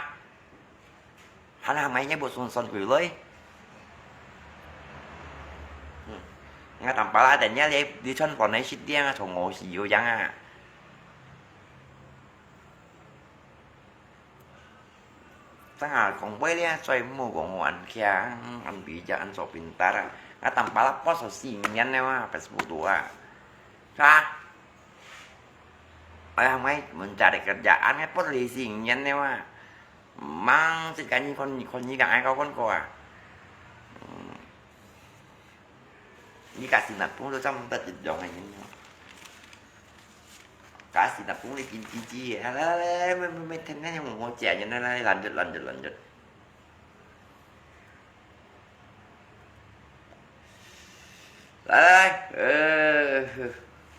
Hana mai nyi bu sun son kui loi. Nga tam pa la den ya li, li chon pon nai sit dia nga chong ngo si yo yang a. Tang a kong bai lia choi mu kong an kiang, an bi ja an so pintar a. Nga tam pa la po so si ngian ne wa, Facebook tu a. Sa. Ai ham ngai mencari kerjaan ngai po li si ngian ne wa. Mang sit kani kon, kon nyi kang ai kau kon ko a. Hmm. 你甲新加坡都差毋多一樣个人哦。甲新加坡你緊吱吱个，來來來，莫莫莫，天天用我食人，來來，lanjut lanjut lanjut。來來來，呃，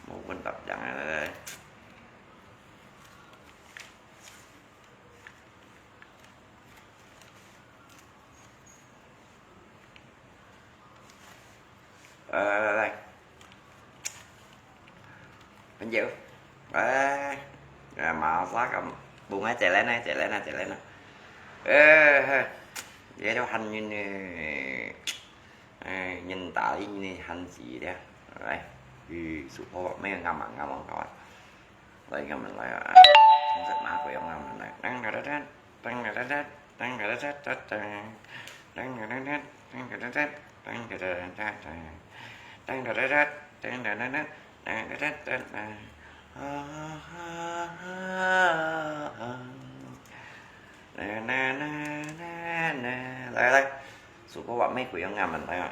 無問題，來來來。 來來來，朋友，來，啊，馬上咁，bunga jalan啊，jalan啊，jalan啊。呃，這都喊人呢，哎，人打理呢，喊死了。來，去super market，啱啊，啱啊，啱啊。 來，𠊎等來啊！紅色馬鬼，𠊎等來。噔噔噔噔，噔噔噔噔，噔噔噔噔噔，噔噔噔噔，噔噔噔噔，噔噔噔噔噔，噔噔噔噔，噔噔噔噔，噔噔噔噔噔。啊哈哈哈！啦啦啦啦啦！來來，super market鬼，𠊎等來啊！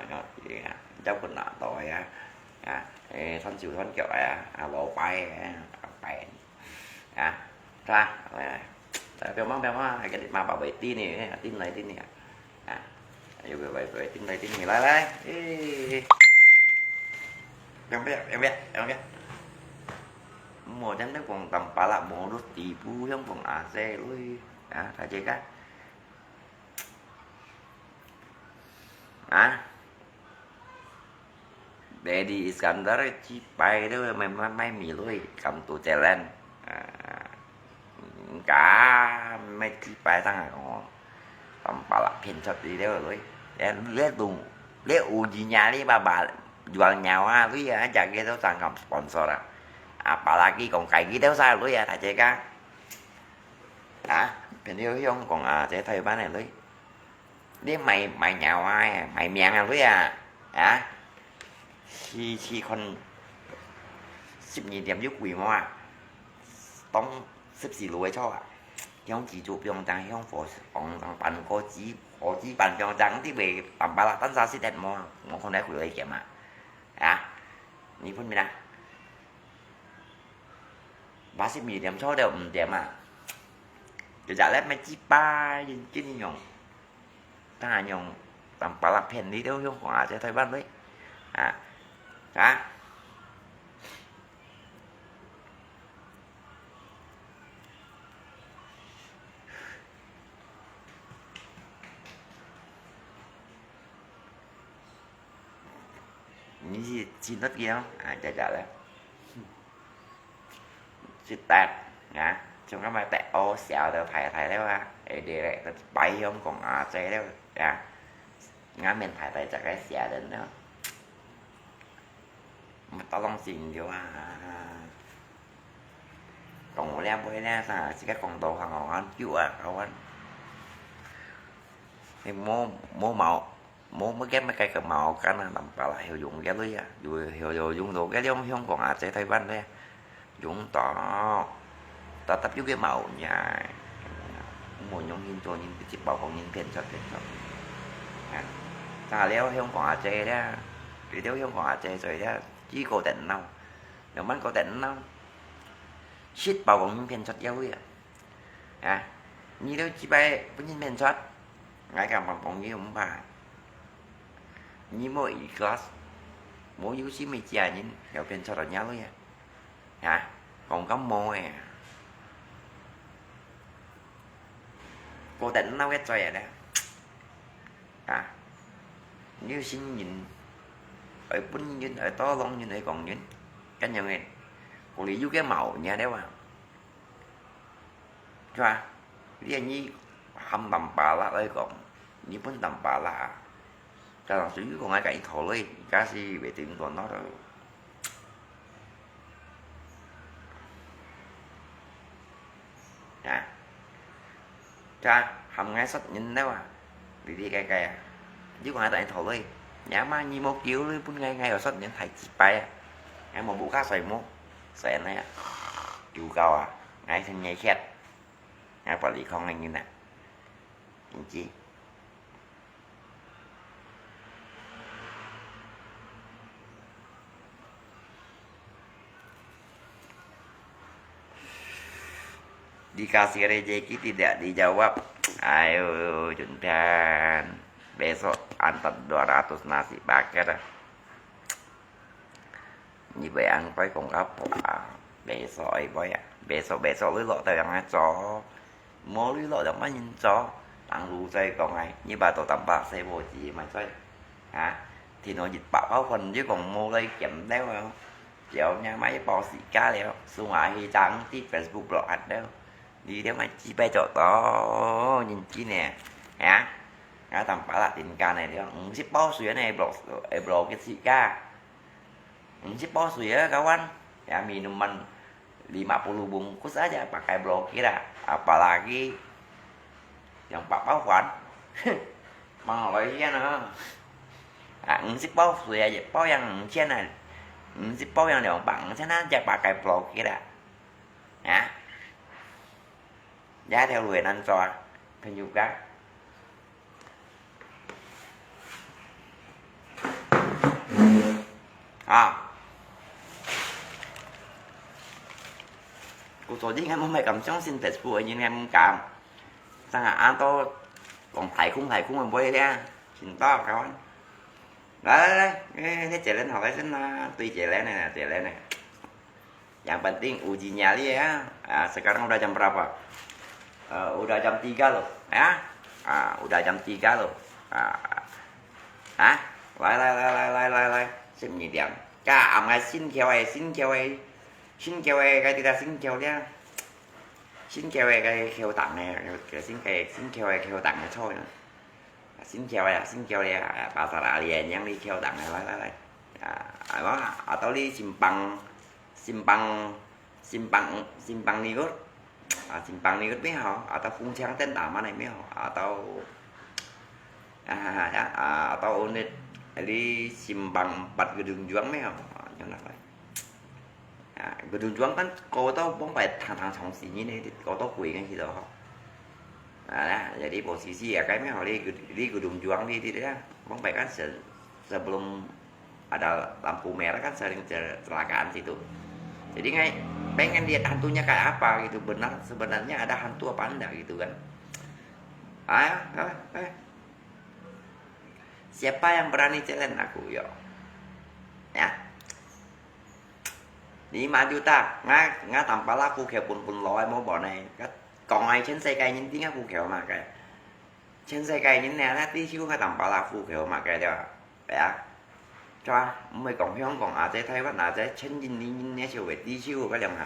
要困難到呀！啊，誒，斷手斷腳啊！啊，老拜啊！啊，拜！ 啊，來，來，來，不要忙，不要忙，還給你媽寶貝叮你，叮來叮你啊。啊，又給寶貝叮來叮你，來，來，誒，不要，不要，不要，不要，不要。莫真的講當巴拉，無落地步，像講阿姐類，啊，大姐看。 啊，Lady Iskandar，雞排都賣賣賣米類，敢都jalan。啊，敢賣雞排當然哦，當巴拉騙出去了類。哎，你都，你有錢呀，你爸爸jual nyawa類啊，食个都上敢sponsor啊。啊，巴拉佢講，該佢都晒類啊，大姐講。啊，朋友香港啊，這台灣个類。 你賣賣nyawa啊，賣命啊，你啊，啊？試試看，十二點有幾毛啊？當十四路个車啊，向自助放正，向火房正搬過紙，火紙搬放正，你會淡薄啦，等下失禮無啊？我看你幾多錢啊？啊？你分明啊？八十二點錯了五點啊？就係咧，乜雞巴，真用。 當然用當巴拉騙你都用華這台灣味啊，啊。你係真得意哦，啊，假假的。 Sittak, ngah, chúng ta mà tại ô xéo tờ phải phải đấy mà. Ê, đi đấy, tao bay không còn à, chạy đấy mà. Ya. Ngah mình phải phải chắc cái xéo đến đó. Mà tao lòng xin điều à. Còn một lem bữa nay sao, chỉ cái còn đồ hàng ngon chịu à, các bạn. Thì mua, mua màu. Mua, mua cái, mua cái, cái màu cái nó nằm bà lại hiệu dụng cái lưới à. Dù hiệu, hiệu dụng đồ cái giống không còn à, chế Thái Văn đấy. Dùng to. Ta tập những cái màu nha. Mua những hình cho những cái bảo không những phiền sọt, phiền sọt. À. Ta leo không còn à, chế đấy. Cái leo không còn à, chế rồi đấy. Chỉ có tận nào. Nếu mà có tận nào. Shit bảo không những phiền sọt giao à. Ha, nyi têu jibai pun nyin phiên chot. Ngai kang pang pong nyi hong ba. Nyi mo ikhlas. Mo yu si mi chia nyin, yau phiên chot nyi lo ya. Ha, kong kam mo e. Ko ten nau ke choi ya. Ha. Nyi sin nyin. Ai pun nyin, ai to long nyin, ai kong nyin. Kan yang e. Ko li yu ke mao nya de wa. Chua, lian nyi ham tam pa la ơi kong, nyi pun tam pa la. Ka lang sui kong ai ka in thor lui, ka si về tiếng của nó rồi. Ha. Chua, ham ngai sat nyin đâu à. Vì đi cái cái à. Chứ còn ai ta in thor lui. Nhà mà nyi mô kiu lui pun ngai ngai ở sat nyin thai chi pai à. Ngai mô bu ka soi mô. Soi này à. Kiu cao à. Ngai thằng nhảy khiat. Ngai pali khong ngai nyin à. Chính chi. Dikasih rezeki tidak dijawab. Ayo, Juntan. Besok antar dua ratus nasi paket ah. Ni bai ang pai kong ka po ah. Besok ai bai ah. Besok besok lui lok tau yang ai cho. Mo lui lok yang bai yin cho. Tang lu zai kong ai. Ni ba to tam ba sai bo ji mai zai. Ha. Thì nó dịch bảo báo phần chứ còn mua lấy kiểm đéo. Chiều nha máy bao xì cá đéo. Xuống ai hi trang tí Facebook blog hạt đéo. Đi theo máy chi bay chỗ đó nhìn chi nè. Hả? Ngã tầm phá là tình ca này đi. Không xếp bao xuyên này bro, bro cái xì ca. Không xếp bao xuyên á, kawan. Ya minuman lima puluh bungkus aja pakai blokir ah. Apalagi yang pak bao kwan. Mang loi hian ah. Ah, không xếp bao xuyên aja, bao yang không chen ah. Không xếp bao yang liang pak không chen aja pakai blokir ah. Ya. Ya theo đuổi năn cho. Phen yuk ka. À. Cô số dính em không phải cầm trong xin Facebook ấy, nhưng em không cảm. Sang à, ăn tô còn thải khung, thải khung mà bơi đi á. Xin to, kawan. Đây, đây, đây. Ê, thế chạy lên hỏi cái xin, à, tùy chạy lên này nè, chạy lên này. Yang penting ujinya dia, ah, sekarang udah jam berapa? Eh, udah jam tiga loh, ya. Ah, udah jam tiga loh. Ah. Hah? Lai, lai, lai, lai, lai, lai, lai. Sip nyi diam. Ka, am ngai sin kiau ai, sin kiau ai. Sin kiau ai, kai tida sin kiau dia. Sin kiau ai, kai kiau tang ai, kai sin kiau ai, kiau tang ai choi na. Xin chào ya, xin chào ya, pasar Alian yang đi theo đẳng này, lai, lai, lai. À, à, đó, à, tao đi Simpang, Simpang, Simpang, Simpang Ligur. À, Simpang Ligur biết hả? À, tao Phung Chang tên đảo mà này biết hả? À, tao, à, à, à, à, tao ôn đi, đi Simpang Empat Gedung Juang biết hả? À, nhớ lắm rồi. À, Gedung Juang kan kau tau bông pai thang thang chong si ni ne, kau tau kui kan si tau ho. À, jadi posisi ya, kai me ho li, li Gedung Juang li, li ya. Bông pai kan se-, sebelum ada lampu merah kan sering ce-, celakaan situ. Jadi ngai, pengen lihat hantunya kayak apa gitu. Benar, sebenarnya ada hantu apa enggak gitu kan. Ah, ah, eh. Siapa yang berani challenge aku, yo? Ya. Lima juta, ngã, ngã tăm pala khu khèo pun pun lòi mô bò nè. Kong ai全世界人知ngã khu khèo嘛个。全世界人呢，那知手ngã tăm pala khu khèo嘛个了。係啊。係啊，毋會講香港啊，這台灣啊，這全印尼人呢就會知手个兩下。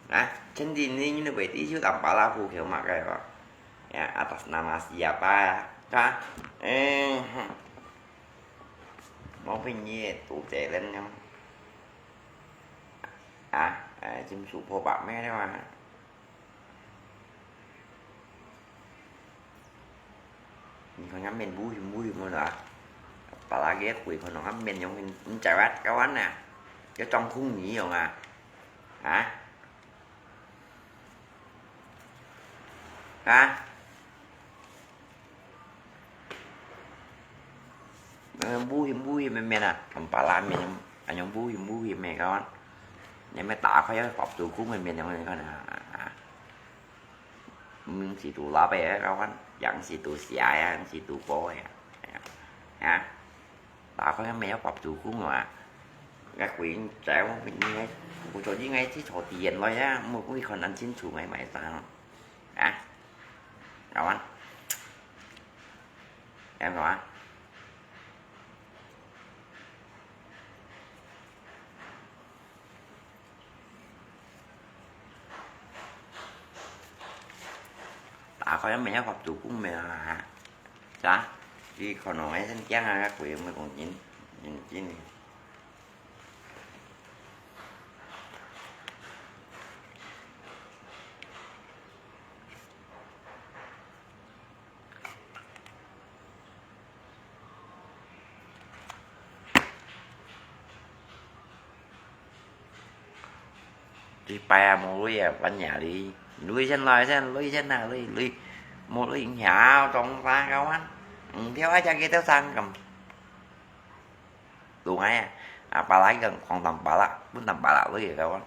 啊，全印尼人都會知手tăm pala khu khèo嘛个哦。Ya, atas nama siapa ya? Ka, eh, hmm. Mô phi nhi tủ chế lên nhá. À, à, chim sủ phô bạc mẹ đấy mà. Nhi khon ngắm men vui vui mô nà. Pala ghé quỷ khon nó ngắm men giống mình, mình chạy bắt cáo ăn nè. Cái trong khung nhí rồi à. Hả? Hả? Ơ, mbuhi, mbuhi, men, men à. Tăm pala men, anh nhung mbuhi, mbuhi, men, kawan. Nên men ta khỏi yá, pap tu kú, men, men, men, kawan à. Mưng si tu la pe, kawan. Yang si tu sia, yang si tu po, ya. Ya. Ta khỏi yá, men, yá, pap tu kú, mà. Các quý, cháu, mình nghe, cô cho đi ngay, chứ cho tiền rồi, ya. Một cái con ăn chín chủ ngày mãi ta, nó. Hả? Kawan. Em nói. Ta khỏi yá, men, yá, pap tu kú, men, hả? Chà, đi khỏi nói, sen kiang, à, các quý, mới cũng chín, chín, chín. Đi pai à, mô lui à, văn nhà đi. Lui chân lai chân, lui chân nào, lui, lui. Mô lui hảo, trong ta, kawan. Ừ, theo ai chả kia theo sang cầm. Đúng ai à. 啊，巴拉佢講當巴拉，本當巴拉位个講。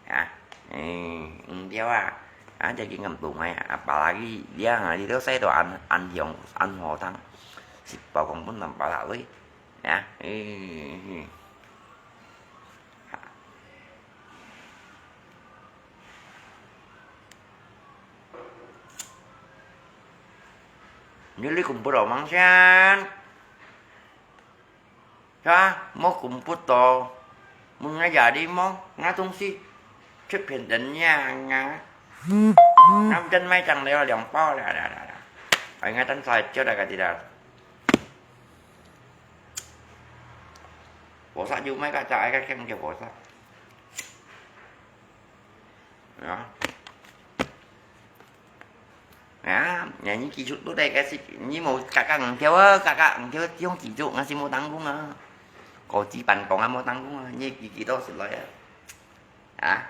啊，嗯，毋對啊，啊，這个咁多个啊，巴拉佢這樣啊，你都使到恁恁香恁好聽，係包講本當巴拉位啊，嗯。你你講不到忙先。 Sa, mo kumput to. Mun nga jadi mo, nga tungsi. Chip hin den nia nga. Ngam den mai chang leo liang pao la la la la. Ai nga tan sai chiu da ka ti da. Bosa ju mai ka cha ai ka keng chiu bosa. Ya. Ya, ya, ni kỹ術都得个，你無格格五條啊，格格五條用技術，我是無當工啊。果子辦公啊，無當工啊，你幾幾多時來啊？啊？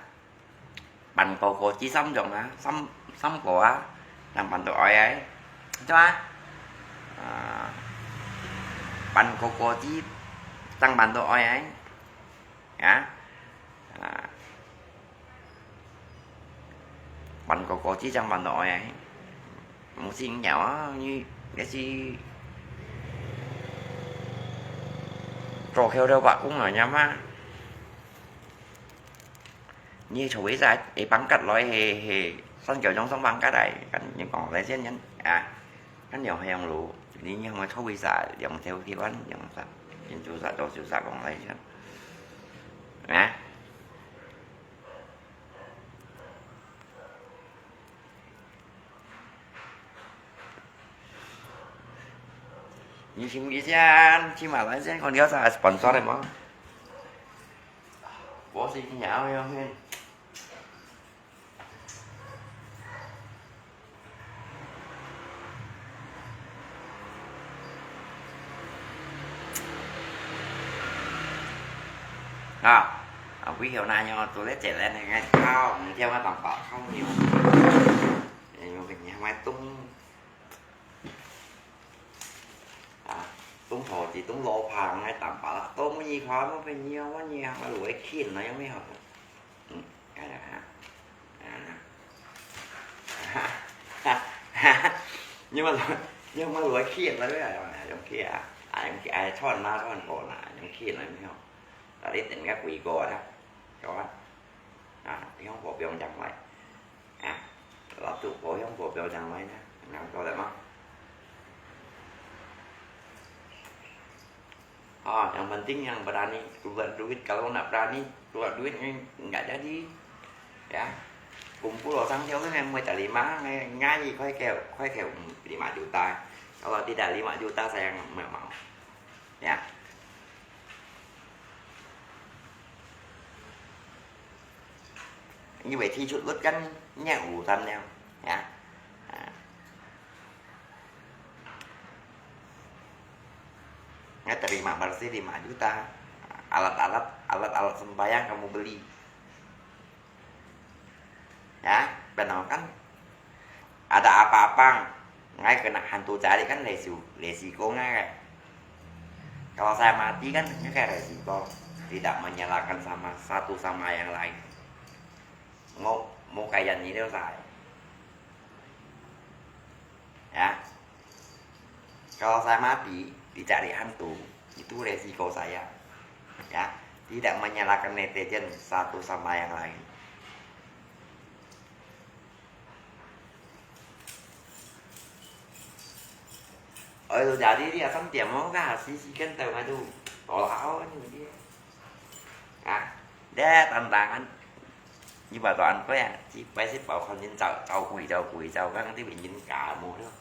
辦過果子三種啊，三三個啊，正辦到愛啊，對吧？啊，辦過果子，正辦到愛啊。 啊，啊，辦過果子正辦到愛啊，毋係有啊，你，你係做橋頭伯公啊，你嘛，你坐位在，會放假來，係，係，三九鐘上放假來，跟你講來先人啊。 看兩香爐，你兩个臭味啥，兩條鐵板，兩啥，變做啥，做就啥講來先。啊？你信不信？起碼來先看了啥sponsor个嘛？我是你要要先。 啊，啊，尾後那樣做得做得那个，靠，你叫我當白靠你。哎呦，你还买东，啊，东好的东罗盘，还当白了，东你看，我朋友，我你还买罗kinna，有没有？ 嗯，哎呀，哎呀，哎呀，你们，你们罗kinna了，哎呀，用去啊，啊，用去，哎，穿哪穿过哪，用去了没有？啊，你等下贵过啊，有啊，啊，用保养讲来，啊，老祖保养保养讲来呢，能做得吗？ Oh, yang penting yang berani keluar duit. Kalau nak berani keluar duit, ni nggak jadi. Ya. Kumpul orang dia kan yang mau cari mah, ngai, ngai, kau kau, kau kau lima juta. Kalau tidak lima juta, saya nggak mau. Ya. Như vậy thì chút lút kan nhẹ ủ tâm nè. Ya. À. Ngai terima bersih lima juta. Alat-alat, alat-alat sembahyang kamu beli. Ya, benar kan? Ada apa-apa, ngai kena hantu cari kan resu-, resiko ngai kan? Kalau saya mati kan, ngai kan resiko. Tidak menyalahkan sama satu sama yang lain. Mau, mau kayak ni saya. Ya. Kalau saya mati, dicari hantu, itu resiko saya. Ya, tidak menyalahkan netizen satu sama yang lain. Oh, itu jadi dia kan dia mau kah sisi kan tahu itu. Kalau awak ni dia. 啊，這單單，你話到恁貴啊，一擺食飽看人走，走貴走貴走，講你會人家無了。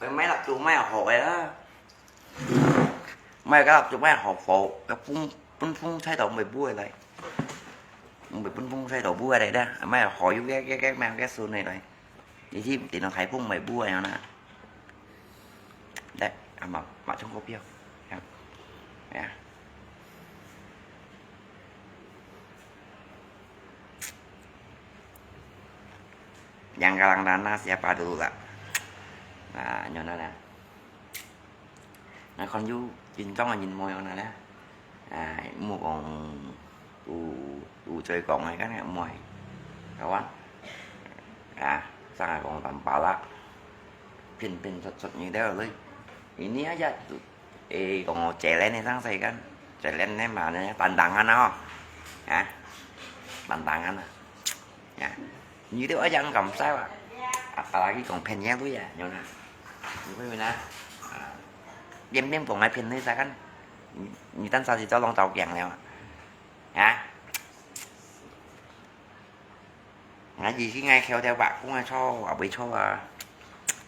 佢買蠟燭買好个啦，買个蠟燭買好火，个風，分風吹到毋會舞个來，毋會分風吹到舞个來啦，買好有个个个買个順个來，你去電腦開風毋會舞个樣啦。來，啊嘛，嘛衝股票，呀，呀。 Yang kadang-kadang siapa dulu lah. Nah, nyo na lah. Nah, kon yu, jin zong jin moi na lah. Ah, mu kong tu, tu chui kong ai kan, moi. Kawan. Ah, sang kong tam pala. Pin, pin, sot, sot, ni dia lui. Ini aja tu. Eh, kong jalan ni sang sai kan. Jalan ni mana tantangan ah. Ha? Tantangan ah. Ya. Ni tu aja ngam sai wa. Apalagi kong pen yang tu ya, nyo na. Ni pun na. Diam-diam kong ai pen ni sai kan. Ni tan sa si zau long zau kiang liao. Ha? Ngai gì khi ngai khéo theo bạc cũng ngai cho, à, bơi cho, à,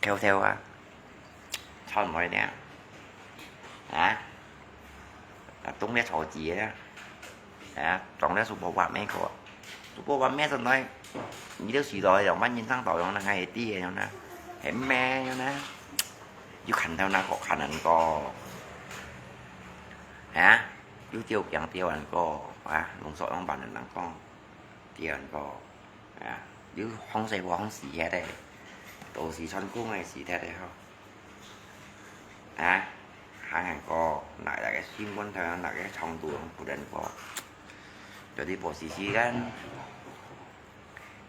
khéo theo, à. Cho nói nè. Hả? Là tung nè cho gì á. Hả? Trong nè sụp bò bạc mẹ kho. Sụp bò bạc mẹ cho nói. Ni liu xì lòi, lòng bắn nhìn sang tàu lòng nè, ngai tí nè, nè. Hẻm mẹ, nè. Yu khăn theo nè, có khăn ăn có. Hả? Yu tiêu kiang tiêu ăn có. À, lùng sọ lòng bắn ăn có. Tian ko, à, yu hong sai hong si ya de, tô si chon kung ai si de de ho. À, hàng hàng ko, nãy là cái sim quân theo, nãy cái trong tù hong put đen ko. Jadi posisi kan,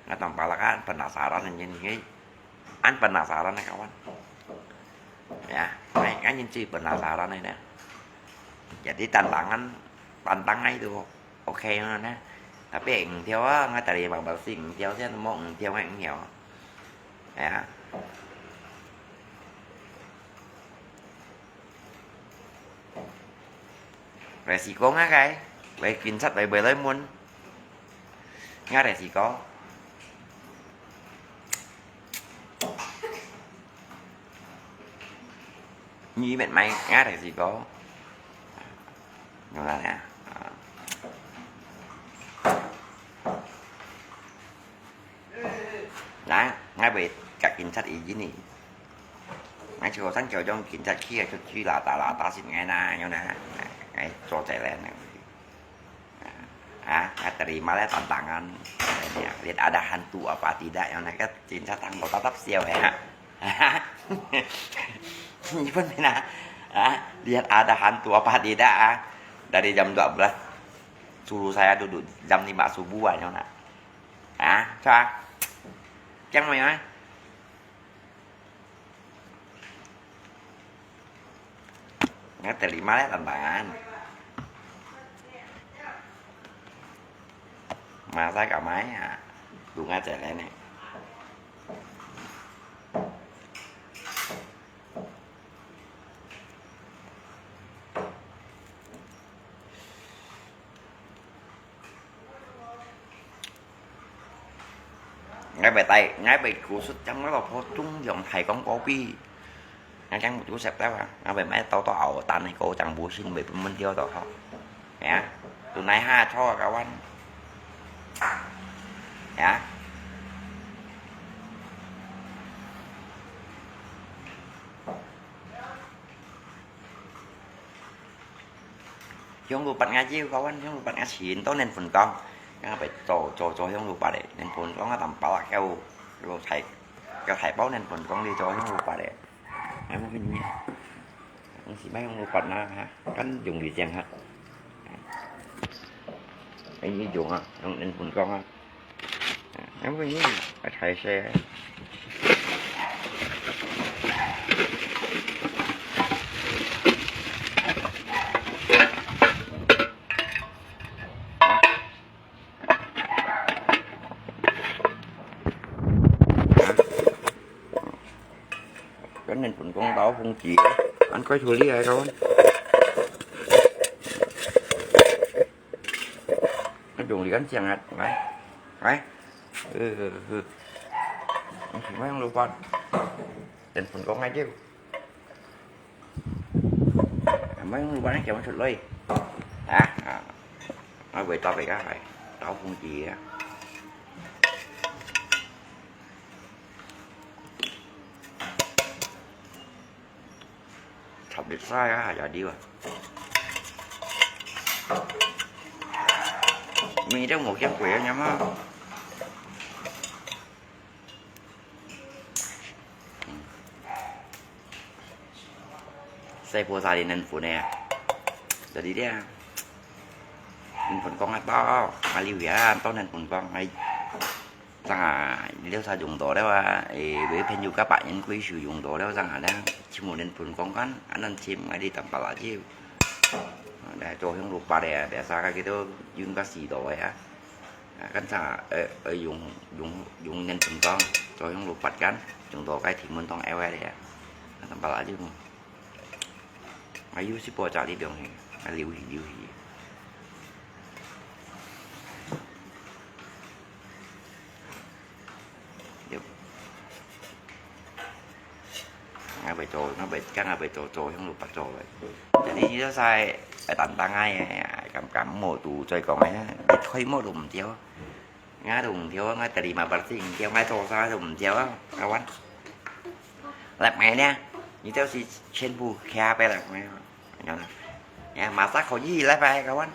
nggak tampak lah kan, penasaran aja nih, kan? An penasaran ya kawan. Ya, ngai, ngai nyin cui penasaran ya. Jadi tantangan, tantangan itu. Ok na. Tapi eng theo á, ngai tadi mang bal sing eng theo sian mo eng theo ngai eng theo. Ya. Resiko ngai kai. Wei kin sat wei wei loi mun. Ngai resiko. Nyi met mai ngai resiko. Nyo na ya. Nang, ngai bê kak kin sat i jin ni. Ngai chiu sang chiu jong kin sat kia chu chi la ta la ta sin ngai na, nyo na. Ngai cho che le na. Ah, ngai terima le tantangan. Ya, lihat ada hantu apa tidak, nyo na, kat kin sat tang lo tatap siau ya. Ni pun na. Ah, lihat ada hantu apa tidak, ah. Dari jam dua belas, suruh saya duduk jam lima subuh, ah, nyo na. Hả? Sao? Chăng mày nói? Nó tao lì má lét tàn tàn. Mà sai cả máy hả? Đúng á, chạy lên này. Ngai bê tai, ngai bê cú sút chăng ngai bê phô chung yong thai kong kô pi. Ngai chăng một cú sẹp tai wa. Ngai bê mai tao tao ao tan này kô chăng bù xin bê pun mun tiêu tao hao. Ya. Tụi nai ha cho kawan. Ya. Hiông lu pat ngai jiu kawan, hiông lu pat ngai chín, tao nên phun kong. Ngai bê cho, cho, cho hiông lu pat lê, nên phun kong ngai tăm pala kêu, kêu thai, kêu thai bao nên phun kong đi cho hiông lu pat lê. Ngai mô kì nhi. Ngai sì mai hiông lu pat na ha, kan dùng đi chèng ha. Anh đi dùng ha, nên phun kong ha. Ngắm cái gì? Cái thầy xe. Cái nên phun con táo phun chỉ. Anh có chùa lý ai không? Nó dùng thì gắn xiang hạt. Đấy. Đấy. Ừ, ừ, ừ. Nó chỉ mấy ông lô con. Tên phun con ngay chứ. 買用滷肉个，叫我出來。啊，啊，我會倒別个，係，倒紅旗个。插入晒啊，還有料啊。味道無咁貴啊，你嘛。 細婆儕連人分个啊，就係這啊。人分光啊，到，啊，留下，到人分光，哎，正啊，你兜儕用到了啊，誒，有朋友甲別人開始用到了，正啊，呢，全部人分光看，啊，咱先買哩淡薄仔酒，啊，來做香爐拔个啊，別儕个佢都用个時代个啊。 啊，跟住，呃，呃，用，用，用人分光，做香爐拔乾，用到該天門當L L个，啊，淡薄仔就，啊，有時播隻哩東西，啊，流行，流行。對。 𠊎會做，𠊎會，今日會做，做香爐拔做个。但係你都使，會擔當啊，敢，敢無都再講个，你開幕都毋著，𠊎都毋著，𠊎大禮拜拜都毋著，𠊎做啥都毋著啊，kawan。Lep ngai呢，你就是全部徛白lep ngai。Ya, masa kau ji lep ngai, kawan.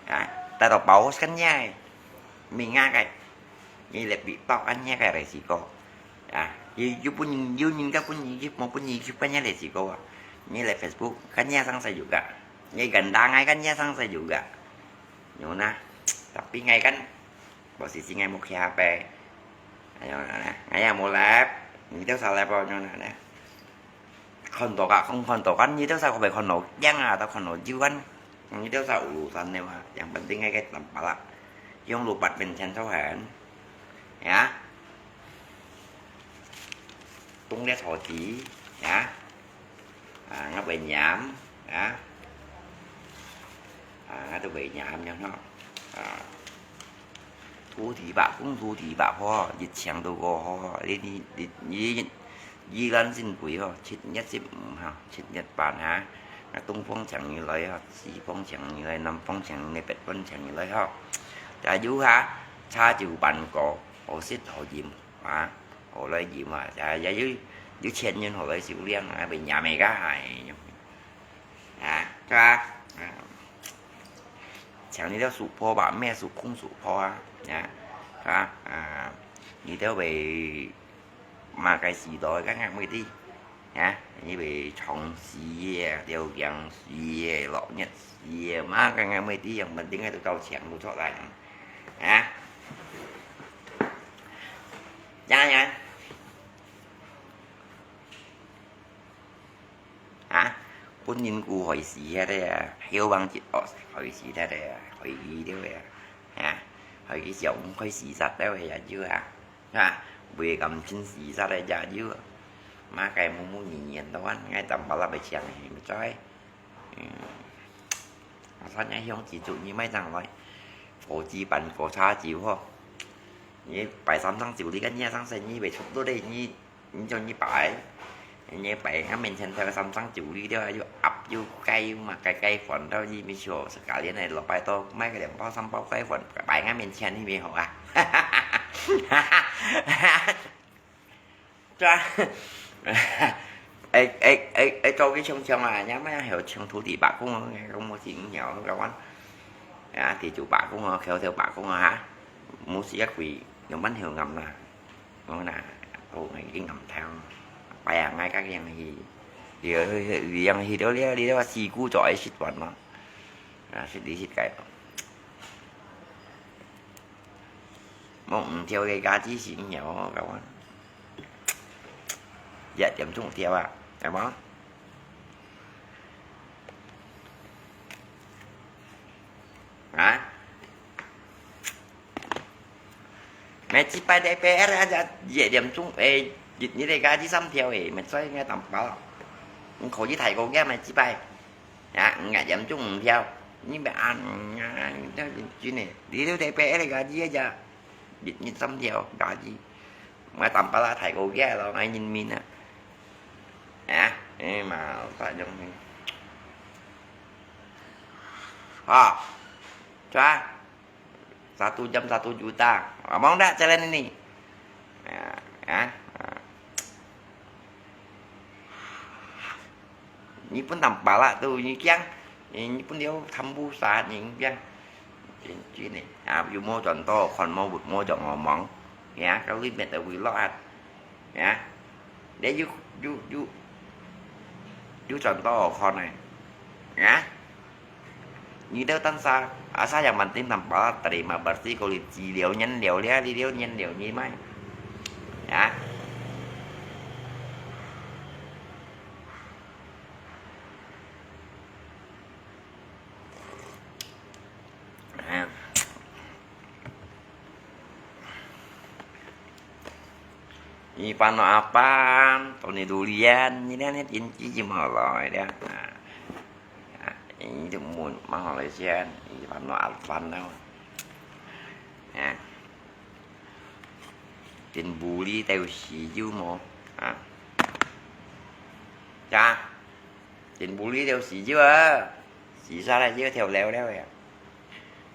Ya, tak tahu paus kan ya. Minga kai. Ni lebih tok kan nya kai resiko. Ah, you, you pun, you nin ka pun, you mau pun, you kan nya resiko ah. Ni le Facebook kan nya sang sa juga. Ni ganda ngai kan nya sang sa juga. Nyo na. Tapi ngai kan posisi ngai mau kia pe. Ayo na, ngai ya mau lep. Ni tu salah po nyo na na. 看到个，看，看到个，你兜儕可會看到驚啊，都看到有啊，你兜儕有路線个嘛，yang penting个个淡薄啦，用路八面前出現，呀，冬日好子，呀，啊，𠊎會念，呀，啊，𠊎都會念，樣吼，啊。 土地伯公，土地伯婆，一千多个吼，你，你，你，你，宜蘭新會吼，七月十五號，七月半哈，啊，東方請你來吼，西方請你來，南方請你來，北方請你來吼。加油哈，茶酒飯果，好食好飲啊，好來飲啊，也，也有，有錢人好來收領啊，袂嫌个个係。 啊，係吧？啊，請你兜叔婆吧，咩叔公叔婆啊，啊，係吧？啊，你兜會麼个時代，敢敢會知，啊，你會長西个、朝陽西个、落日西个，麼个敢敢會知，yang penting都到請都出來，啊，呀呀。 啊，本人顧害死忒个啊，希望一惡害死忒个啊，害死忒个啊，啊，害佢想開自殺忒个也有啊，啊，袂甘心自殺个也有啊，麼个無無年年都安，𠊎淡薄仔會想係毋知。 嗯，啊，三日香燭燭你買上來，火雞飯、果茶酒吼。你擺三牲酒，你个二牲生意袂出到咧，你，你叫你擺，你擺，啊，面前頭个三牲酒，你了又鴨又雞又嘛，雞雞飯了，你咪笑，sekalian个六百多，買个兩包三包雞飯，擺𠊎面前，你咪好啊。 對啊，會，會，會，會做佢像像啊，也毋係像土地伯公啊，講無錢了，个阮，啊，地主伯公啊，橋頭伯公啊，哈，無時一跪，用燜條暗啦，講啦，哦，已經暗頭，哎呀，𠊎甲樣去，樣去，樣去到了，你話事故做愛食飯咯，啊，食你食个。 無毋著个價值是有哦，甲我。一點鐘著啊，係無？啊？每一擺在P R啊，一點鐘，誒，一日个價值三條誒，每擺應該淡薄。你可以提高價每一擺。 啊，五點鐘毋著，你毋愛啊，真个，你都得買个，你个，日日三條，家己，𠊎淡薄仔提高價咯，𠊎人民啊，啊，哎嘛，反正，哈，是吧？Satu jam satu juta. Ngomong dah jalan ini. Ya, ya. Ini pun tampalak tu, ini kiang. Ini pun dia tambu saat ini kiang. Ini, ini. Ha, you mau contoh, kon mau, mau jok ngomong. Ya, kalau ini betul vlog. Ya. Dia you, you, you, you contoh kon eh. Ya. Ini tu tan sa, asal yang penting tampalak terima bersih kulit si liu nyen liu lia li liu nyen liu ni mai. Ya. Ini pano apan, toni durian, ini ni tinci cuma lah dia. Ini tu mun mahal sian, ini pano apan tau. Ya. Tin buli teu si ju mo. Ha. Ya. Tin buli teu si ju ah. Si sa lai ju teu leo leo ya.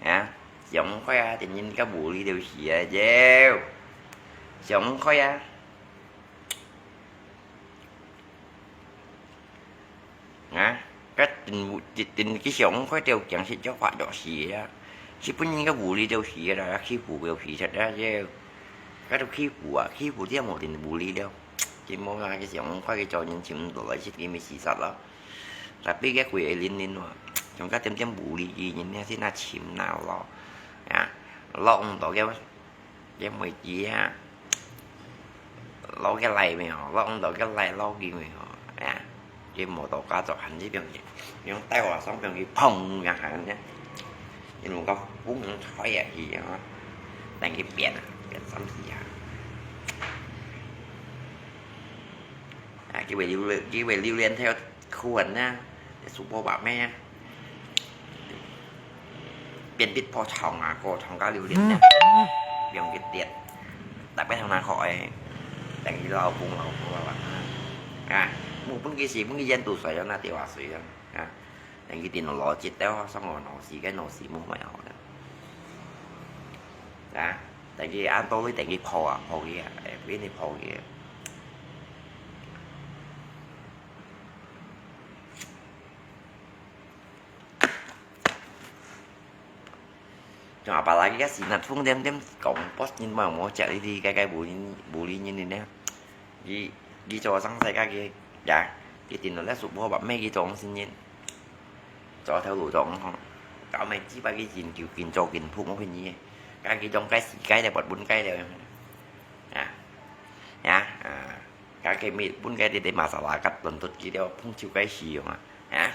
Ha. Siang koi ah, tin yin ka buli teu si ah ju. Siang koi ah. Ha. Ka tin, tin ki siang koi teu kiang si jo fa jo si ah. Si pun yin ka buli teu si ah, ki bu teu si sa ah ju. Ka tu ki bu ah, ki bu dia mo tin buli teu. Ki mo ah, ki siang koi ki jo yin chim do lai si ki mi si sa lo. Tapi cái quỷ ấy linh linh mà. Chúng ta tìm tìm bù lý gì nhìn nè, thế là chìm nào lo. Ya, lo ông đó cái, cái mười kia ha. Lo cái này mày hả, lo ông đó cái này lo gì mày hả. Ya, cái mô tô cá cho hành chứ, bằng gì. Những tay họa sống bằng gì, phồng nhà hàng nhé. Nhưng mà có cũng không thói à gì hả. Đang cái biển à, biển sống gì hả. À, cái về lưu, cái về lưu liên theo khuôn nha. Để sụp bố bảo mẹ nha. Biên bít phô chồng à, cô chồng cá lưu liên nha. Biên cái tiết. Đặc biệt thằng nào khỏi. Đánh cái lò phung lò phung lò. À, mua bún cái gì, bún cái dân tù sỏi cho nó tiêu hỏa sỏi cho. À, đánh cái tiền nó lò chết téo, xong rồi nó xì cái nó xì mua mày họ đó. Đó, đánh cái ăn tôi với đánh cái phô à, phô kia, em biết cái phô kia. Cho apalagi ka sinat phung dem dem kong pos nyin ma mo chak li di kai kai bu nyin bu li nyin ni ne. Gi gi cho sang sai ka gi ya. Gi tin lo le su bo ba me gi chong sin nyin. Cho theo lũ chong hong. Ka me chi ba gi jin kiu kin cho kin phung mo phin nyi. Ka gi chong kai si kai le bot bun kai le. Ya. Ya. À. Ka ke mi bun kai di di masala kat tun tut ki deo phung chiu kai si yong à.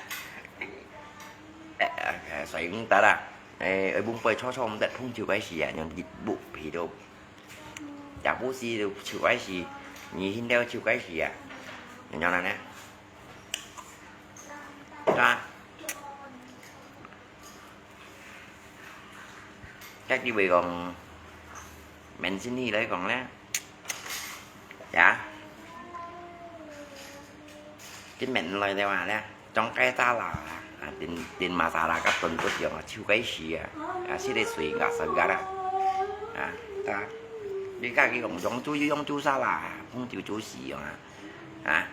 Ha? Sai ngung ta da. Ê, ê bung pơi cho cho mtet phung chiu kai si à, nhon di bu phi do. Ya bu si do chiu kai si, ni hin deo chiu kai si à. Nhon nhon na ne. Ta. Các chị bị còn mình xin đi lấy còn lẽ. Dạ. Cái mình lời đeo à lẽ. Trong cái ta là, à, tin, tin mà ta là các tuần có chuyện là chiêu cái gì à. À, xin đi suy ngã sao gà đó. À, ta. Đi các cái còn giống chú, giống chú sao là, không chịu chú gì à. À.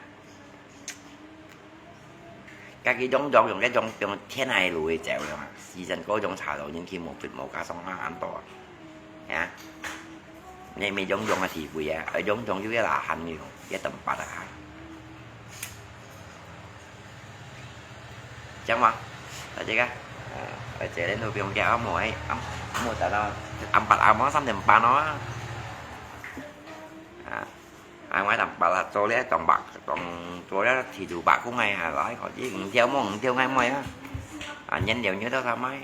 Ka ki yong yong yong ke yong yong天海路个走了嘛，時辰嗰種茶路已經冇fit冇加上下恁多啊。啊，你咪yong yong个地位啊，啊yong yong有个啦，還有一等八啊。這樣嘛，大家个，呃，而且你都不用驚，啊，冇哎，啊，冇達到，暗八啊，冇三點半哦。啊。 啊，𠊎當白啦，做了當白，當做了提早白工个啊，來，可以五條毛，五條𠊎買啊。啊，原料你都啥買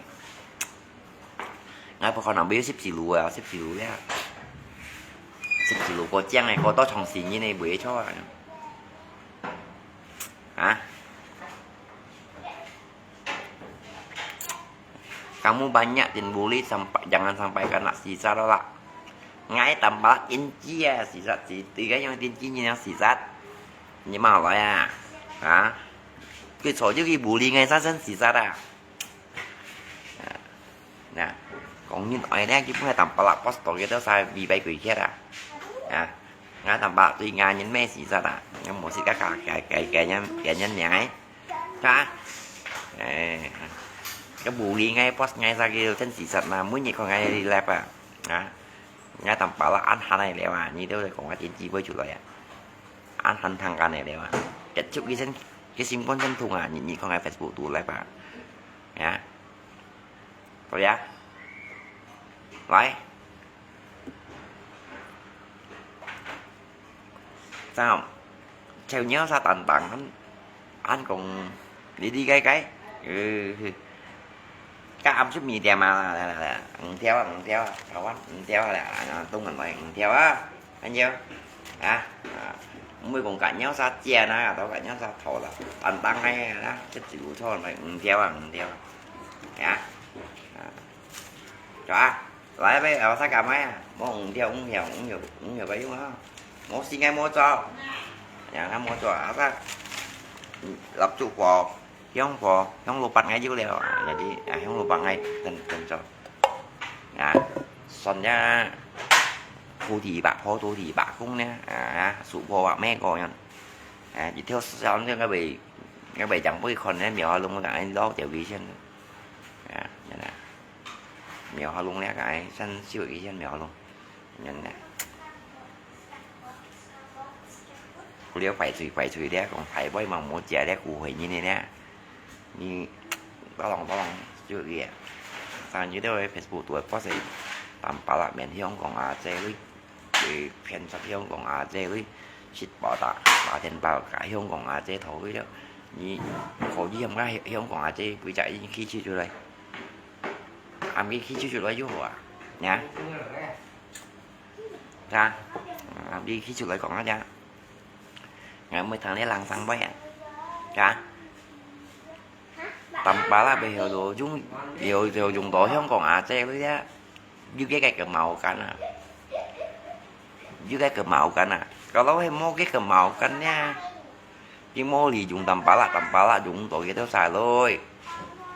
？𠊎不可能買十四路啊，十四路了。十四路過靚个，過到長時間个，買錯啊。啊？ Kamu banyak tin buli sampai, jangan sampai kena sisa lah. Ngai tambah inci ya sisa, si tiga yang inci yang sisa. Ni mau lah ya. Ha? Kui so juga buli ngai sasan sisa dah. 啊，講人愛呢，基本係Tampalak post到个都係被鬼譎啊。啊，𠊎Tampalak對𠊎人咩事實啊，𠊎無識个个个个个人个人名，係吧？誒，个無理𠊎post𠊎啥个真事實嘛，每日看𠊎live啊，啊，𠊎Tampalak恁閒个了啊，你都講个電視會出來啊，恁閒聽緊个了啊，結束佢先，佢心肝先痛啊，你你看𠊎Facebook都live啊，啊。 好呀，來。Sao? Chèo nhéo sa tàn tàng ăn, ăn kong đi đi gai gai. Ừ. Các ăn chút mì tiệm mà, ừm, theo, ừm, theo, theo, ừm, theo là, à, tung mình nói, ừm, theo á. Anh Diêu, hả? À, mới cũng cả nhau xa chia nè, tao cả nhau xa thổ là tàn tăng hay đó, chết chịu thôi mà, ừ, theo à, ừ, theo. Hả? À. Cho à, lại bây giờ xa cả mấy à, mua ừ, theo, ừ, theo, ừ, theo, ừ, theo cái đúng không? Mua xin ngay mua cho. Nhà nó mua cho, à, sao? Lập trụ của 香火，香爐白蟻有了，啊，jadi，啊，香爐白蟻，等，等著。啊，算呀，土地吧，破土地吧，公呢，啊，樹破吧，咩个樣。啊，一條線，該位，該位講不看呢，苗下龍个，哎，老條危險。啊，真的。苗下龍了，哎，算小危險，苗下龍。 人呢。佢了排隊排隊了，講排位嘛無食了，誤會人个呢。你，tolong，tolong，注意啊。但係你兜Facebook都會發生，Tampalak面香港阿姐，佢，佢騙出香港阿姐，佢，食飽打，打電話甲香港阿姐討佢了。你可以喊个香港阿姐，佢就已經企出來。喊佢企出來就好啊，呀。 Ka, ah, đi khi chụp lại còn đó cha. Ngài mới thằng đấy lăng xăng bói à. Ka. Tăm pá là bây giờ đồ dùng, giờ, giờ dùng đồ không còn à, che với á. Dù cái cái cái màu cắn à. Dù cái cái màu cắn à. Có lỗi hay mua cái cái màu cắn nha. Chỉ mua lì dùng tăm pá là, tăm pá là dùng đồ cái đó xài rồi.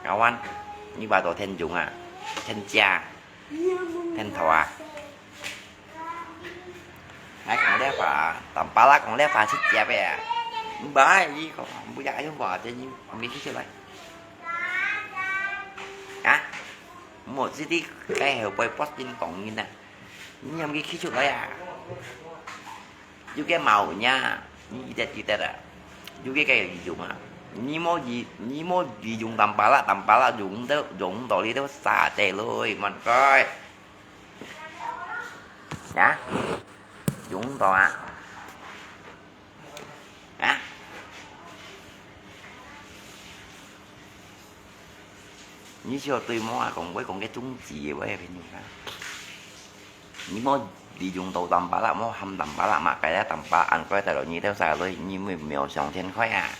Kawan, như bà đồ then dùng à. Then cha. Then thầu à. Ai còn lẽ phà, tăm pá là còn lẽ phà xích chè bè. Bà ai gì còn, bây giờ ai không bỏ, thế nhưng, không biết xích chè bè. Hả? Một xích đi, cái heo bơi post tin còn như nè. Nhầm cái khi chụp đấy à. Dù cái màu nha, như thế, như thế à. Dù cái cái gì dùng à. Ni mô gì, ni mô gì dùng tăm pá là, tăm pá là dùng đó, dùng đó đi đó xa chạy rồi, mình coi. Hả? Dùng đó à. Hả? Ni siêu tui mô à, còn với còn cái trúng gì với phải nhung hả? Ni mô đi dùng tàu tăm pá là mô hâm tăm pá là mà cái đó tăm pá ăn coi tại đó ni theo xa rồi, ni mới miêu sòng thiên khói à.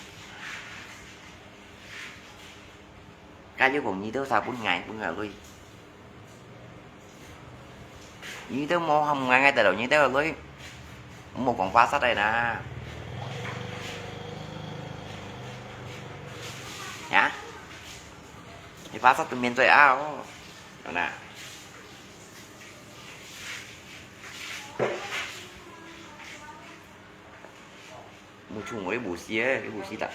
Cái chứ còn ni theo xa bún ngài, bún ngài rồi. Nyi tơ mô hâm ngai ngai tơ lô nyi tơ lôi. Mô kong pha sat ai na. Hả? Nyi pha sat tơ miên tơi ao. Đó na. Mù chung với bù xí ấy, cái bù xí tặng.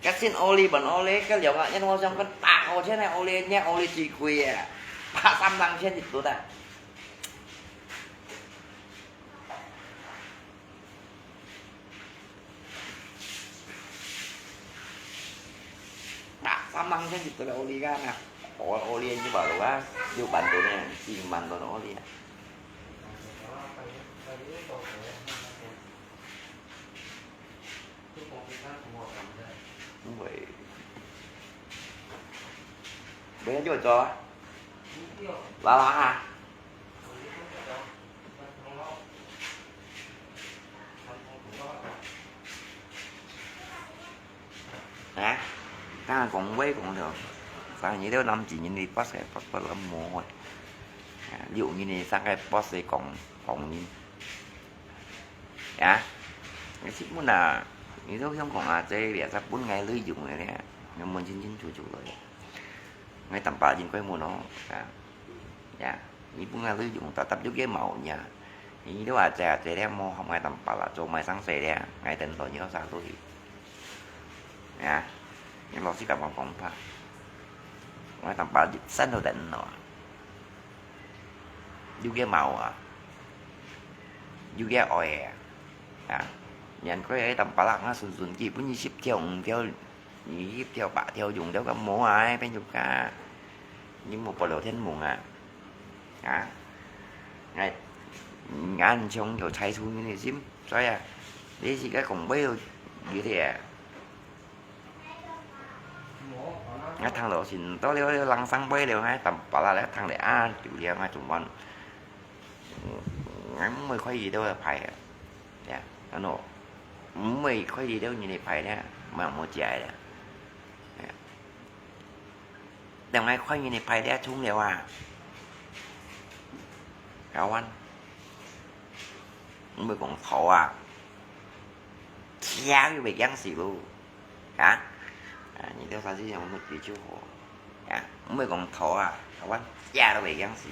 Cắt xin ô ly bắn ô ly, cái liều ngạ nhân hoa trong cân tạc ô chết này ô ly nhé, ô ly chỉ quỳ à. Ba trăm lăng trên dịch tụt à. Ba trăm lăng trên dịch tụt là ô ly gan à. Ô, ô ly như bảo là, như bắn tụi này, chỉ bắn tụi nó ô ly à. Không phải. Bữa nay chưa cho? Là là hả? Hả? Ta còn quay còn được. Sao như thế năm chín nhìn đi bắt cái bắt bắt lắm mồ hôi. À, ví dụ như này sang cái bắt sẽ còn còn nhìn. Ya, cái ship mun à, ni tơ hiong kong à, chế bia sa bún ngai lui dùng này nè, nó muốn chín chín chủ chủ rồi. ，𠊎Tampalak應該無咯，啊，呀，你本來都用搭搭有个毛呢，你都話這這咧無喊𠊎Tampalak做麼个生事咧，𠊎等到你到啥都去，啊，你老實甲我講吧，𠊎Tampalak生到等咯，有个毛啊，有个愛啊，啊，人个Tampalak啊，純純基本二十條五條。 你一條八條用到个無啊，朋友家，你無保留天網啊，啊，哎，眼中有猜出你的心，所以啊，你自家講話有有点，我聽到先到了，人生背了，哎，Tampalak了，聽了啊，就了，哎，怎麼，𠊎毋會可以到个牌啊，呀，安喏，毋會可以到你个牌了，無無解了。 等𠊎看見你排列重了啊，kawan，毋會講頭啊，車都會驚死咯，啊？啊，你兜啥事情，我們追求好，啊？毋會講頭啊，kawan，車都會驚死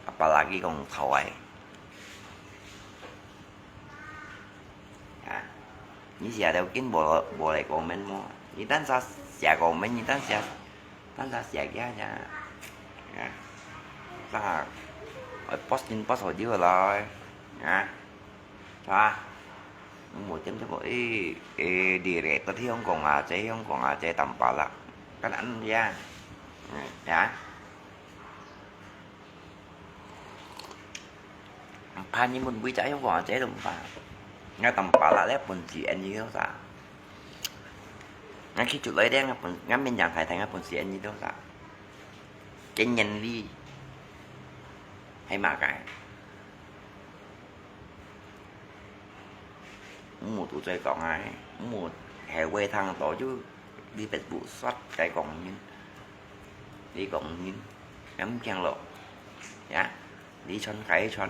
，apalagi講頭啊。 啊，你寫條經無無來comment無？你單淨寫comment，你單寫單淨寫个呀，啊，啥，愛post緊post好就好咯，啊，係吧？無點點講，誒誒，direct到香港啊，這香港啊，這Tampalak，kan安樣，嗯，啊。 Pan你mun bui cak yung kong aja tu pa. Nga Tampalak le pun si en ni sa. Nga khi chut lai deng nga pun nga min yang thai thai nga pun si en ni tu sa. Chen nyen li. Hai ma kai. Mu tu cai kong ai. Mu hai wei thang to ju. Đi Facebook soát cái cổng nhìn. Đi cổng nhìn. Ngắm keng lo. Ya. Đi chọn cái chọn.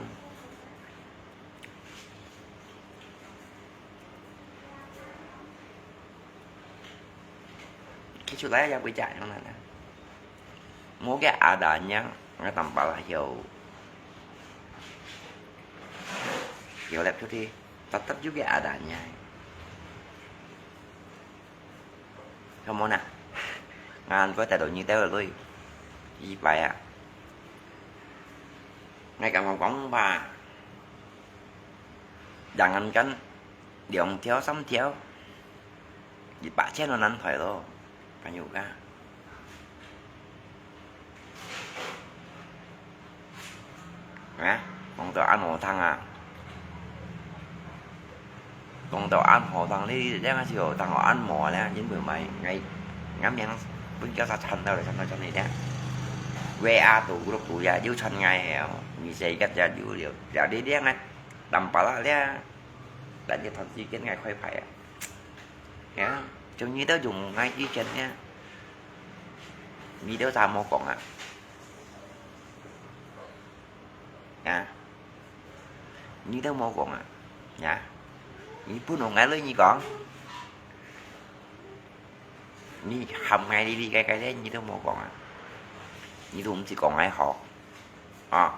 Khi chú lấy ya bơi chạy trong này nè. Mua cái ả đà nhá. Nga Tampalak hiểu. Hiểu lẹp chút đi. Tắt tắt chú cái ả đà nhá. Kamu na, ngan ko tado nyi teo lui. Ipai a. Ngai ka ngong kong ba. Jangan kan, liang tiao, sam tiao. Di pa chen lo nan thoi lo. Kan yu ka. Hả? Con tàu ăn hổ thăng à? Con tàu ăn hổ thăng đi, đi đang siêu thăng hổ ăn mỏ nè, những buổi mày ngày ngắm nhắn, bưng kéo xa chăn đâu là chăn đâu chăn này nè. Quê a tù group tù ya, yú chăn ngày hè, mi xe gắt ya yú liều, ya đi đi ngay, đầm pala nè, đã đi thằng chi kiến ngày khoai phải à. Hả? Trong như đó dùng ngay đi chân nè. Mi đó sao mô cổng à? Hả? Nyi tao mô kong à? Hả? Nyi pun ngai lui nyi kong? Nyi ham ngai li li kai kai le, nyi tao mô kong à? Nyi tao msi kong ngai hok. À.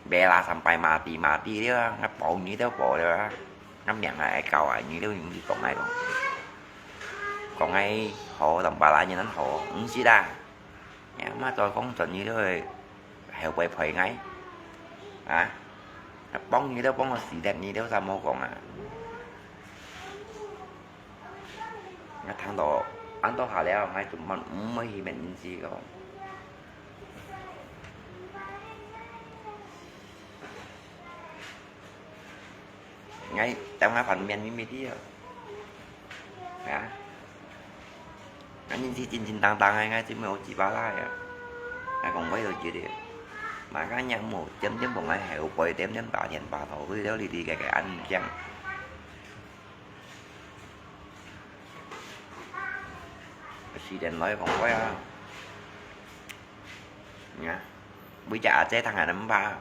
Bela sampai mati mati dia, ngai pau nyi tao pau dia. Ngai miang ngai kau à, nyi tao nyi kong ngai kong. Kong ngai ho, Tampalak nyi nan ho, msi da. Nè, mà tôi không chọn như thế, hiểu bài phải ngay. Hả? Bóng như thế, bóng là xí đẹp như thế, sao mua còn à? Ngay tháng đó, ăn tôi hả lẽ, ngay tụi mình cũng mới hi mình gì không? Ngai, tao ngai phần miền mi mi đi à. Hả? Ngai nhìn si chín chín tăng tăng ngai, ngai chỉ mới chỉ ba lai à. Ngai còn quay được gì đi. Mà ngai nhang mù, chấm chấm bông ngai hẻo bơi, chấm chấm ba thiền ba thổ, hui đéo đi đi cái cái ăn chăng. Xí đèn nói còn quay à. Nhá. Bây giờ à, chế thằng này nó ba.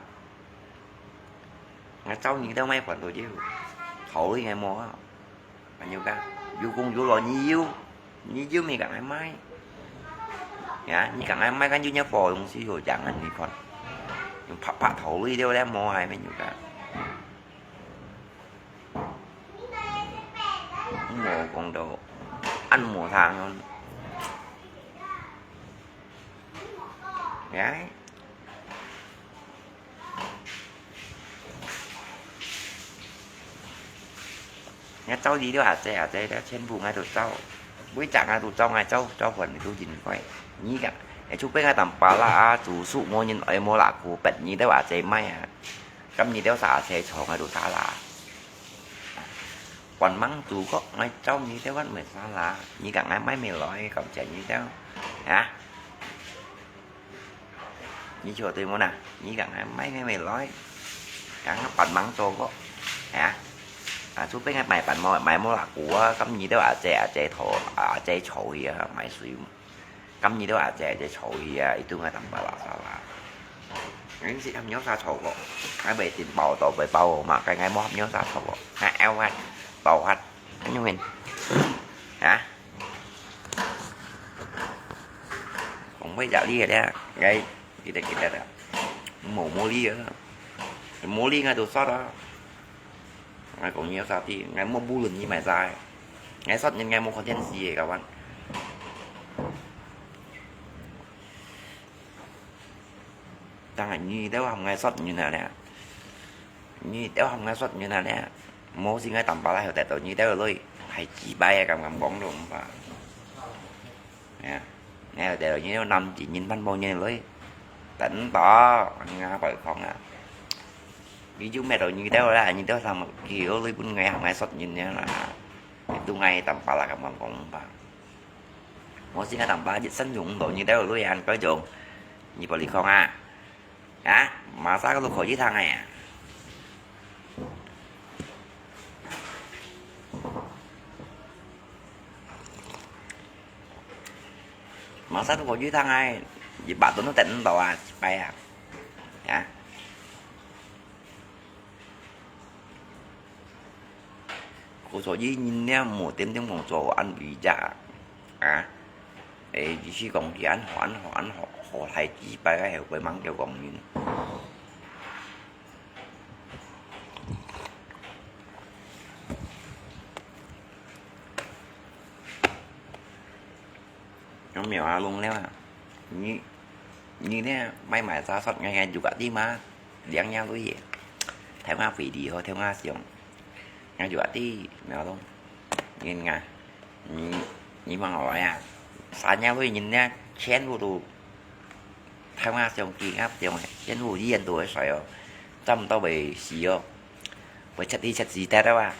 Ngai cháu nyi tao mai quản tổ chứ. Thổ đi ngai mò. Mà nhiều cái. Dù cũng dù lo nyi dù. Nyi dù mi cả ngai mai. 呀，你講愛買个有一包東西有講啊，你看，用拍拍頭鐳了，了無還沒有个。無講到按摩堂哦。呀。 𠊎招你兜阿姐阿姐，全部𠊎都招。每隻𠊎都招，𠊎招，招還你都真乖。你講，哎，除非𠊎當巴拉啊，住宿無人愛無啦，古別你兜阿姐買啊。咁你兜儕阿姐坐，𠊎都打啦。還吂住過，𠊎招你兜還毋係儕啦。你講𠊎買毋來，感謝你兜。啊？ 你說對無啦？你講還買个未來，講還幫忙做過，啊？啊，除非𠊎買飯無，買無啦，我，咁你兜阿姐阿姐討，阿姐吵去啊，買水。咁你兜阿姐阿姐吵去啊，一頓啊，當巴拉沙拉。你識合nhau啥吵過？𠊎袂定包到，袂包嘛，該𠊎無合nhau啥吵過，𠊎愛發，包發，恁樣面，啊？ 講會食力个咧，𠊎記得記得啦，無無力啊，無力𠊎就煞啊。𠊎講你有啥知，𠊎無無論你買啥，𠊎煞人𠊎無可天時个，kawan。當然你兜含𠊎煞人啊咧，你兜含𠊎煞人啊咧，無事𠊎當巴拉有得到你兜个鐳，還幾擺啊，敢敢講都毋怕。 哎呀，哎呀，對了，你有男子人，半包人來，等到，你看白放啊。你就買到你兜啦，你兜上去，你本來還愛說人呢啦，都愛當巴拉，敢講吧。我是愛當巴拉，一生用毋到你兜來啊，該種，你不離開啊。 啊，masa都可以聽个啊。Masa都可以聽个，一百多都等毋到啊，一百啊。啊。故所以人呢，無定定講做安慰者。 啊，誒，意思講佢恁好恁好恁好，好大幾擺个後背吂叫講人。有沒有啊，弄了啊？你，你呢，買買啥說，𠊎𠊎juga di嘛，兩樣都係，聽下回力好，聽下想。 𠊎就話：「弟，苗東，你啊，你，你問我呀，三年會人呢，全部都，聽下上機啊，全部醫院都會衰哦，差毋多會死哦，會出去出事得了啊。」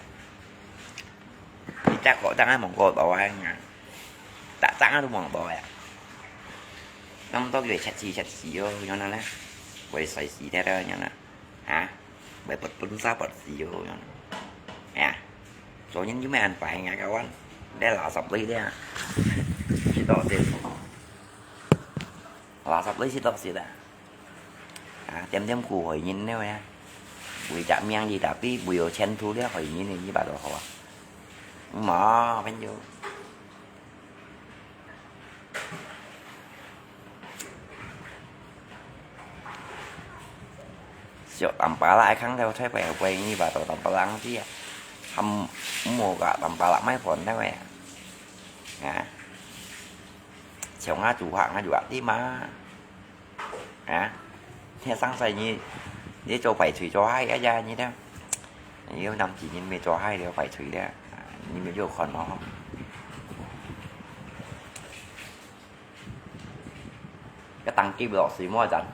你再過，再望過到啊，逐隻都望到呀。差毋多會出事出事哦，樣呢，會衰死得了，樣呢。 啊，會分分散分死哦，樣。哎呀，做人有咩安排啊，kawan？你垃圾類的啊，食到食，垃圾類食到食啊。啊，點點苦害人了呀，為隻命你tapi為有前途了害人，你把都好啊。無，朋友。 Siok tampalak ai khang thêu thai pai pai ngi ba to tampalak ang ti. Ham mo ka tampalak mai phon thai pai. Ha. Siok nga chu ha nga chu ti ma. Ha. Thia sang sai ngi. Ngi cho pai chui cho hai a ya ngi thêu. Ngi nam chi ngi me cho hai thêu pai chui thêu. Ngi me yo khon no. Cái tăng kim lọ xì mua dần.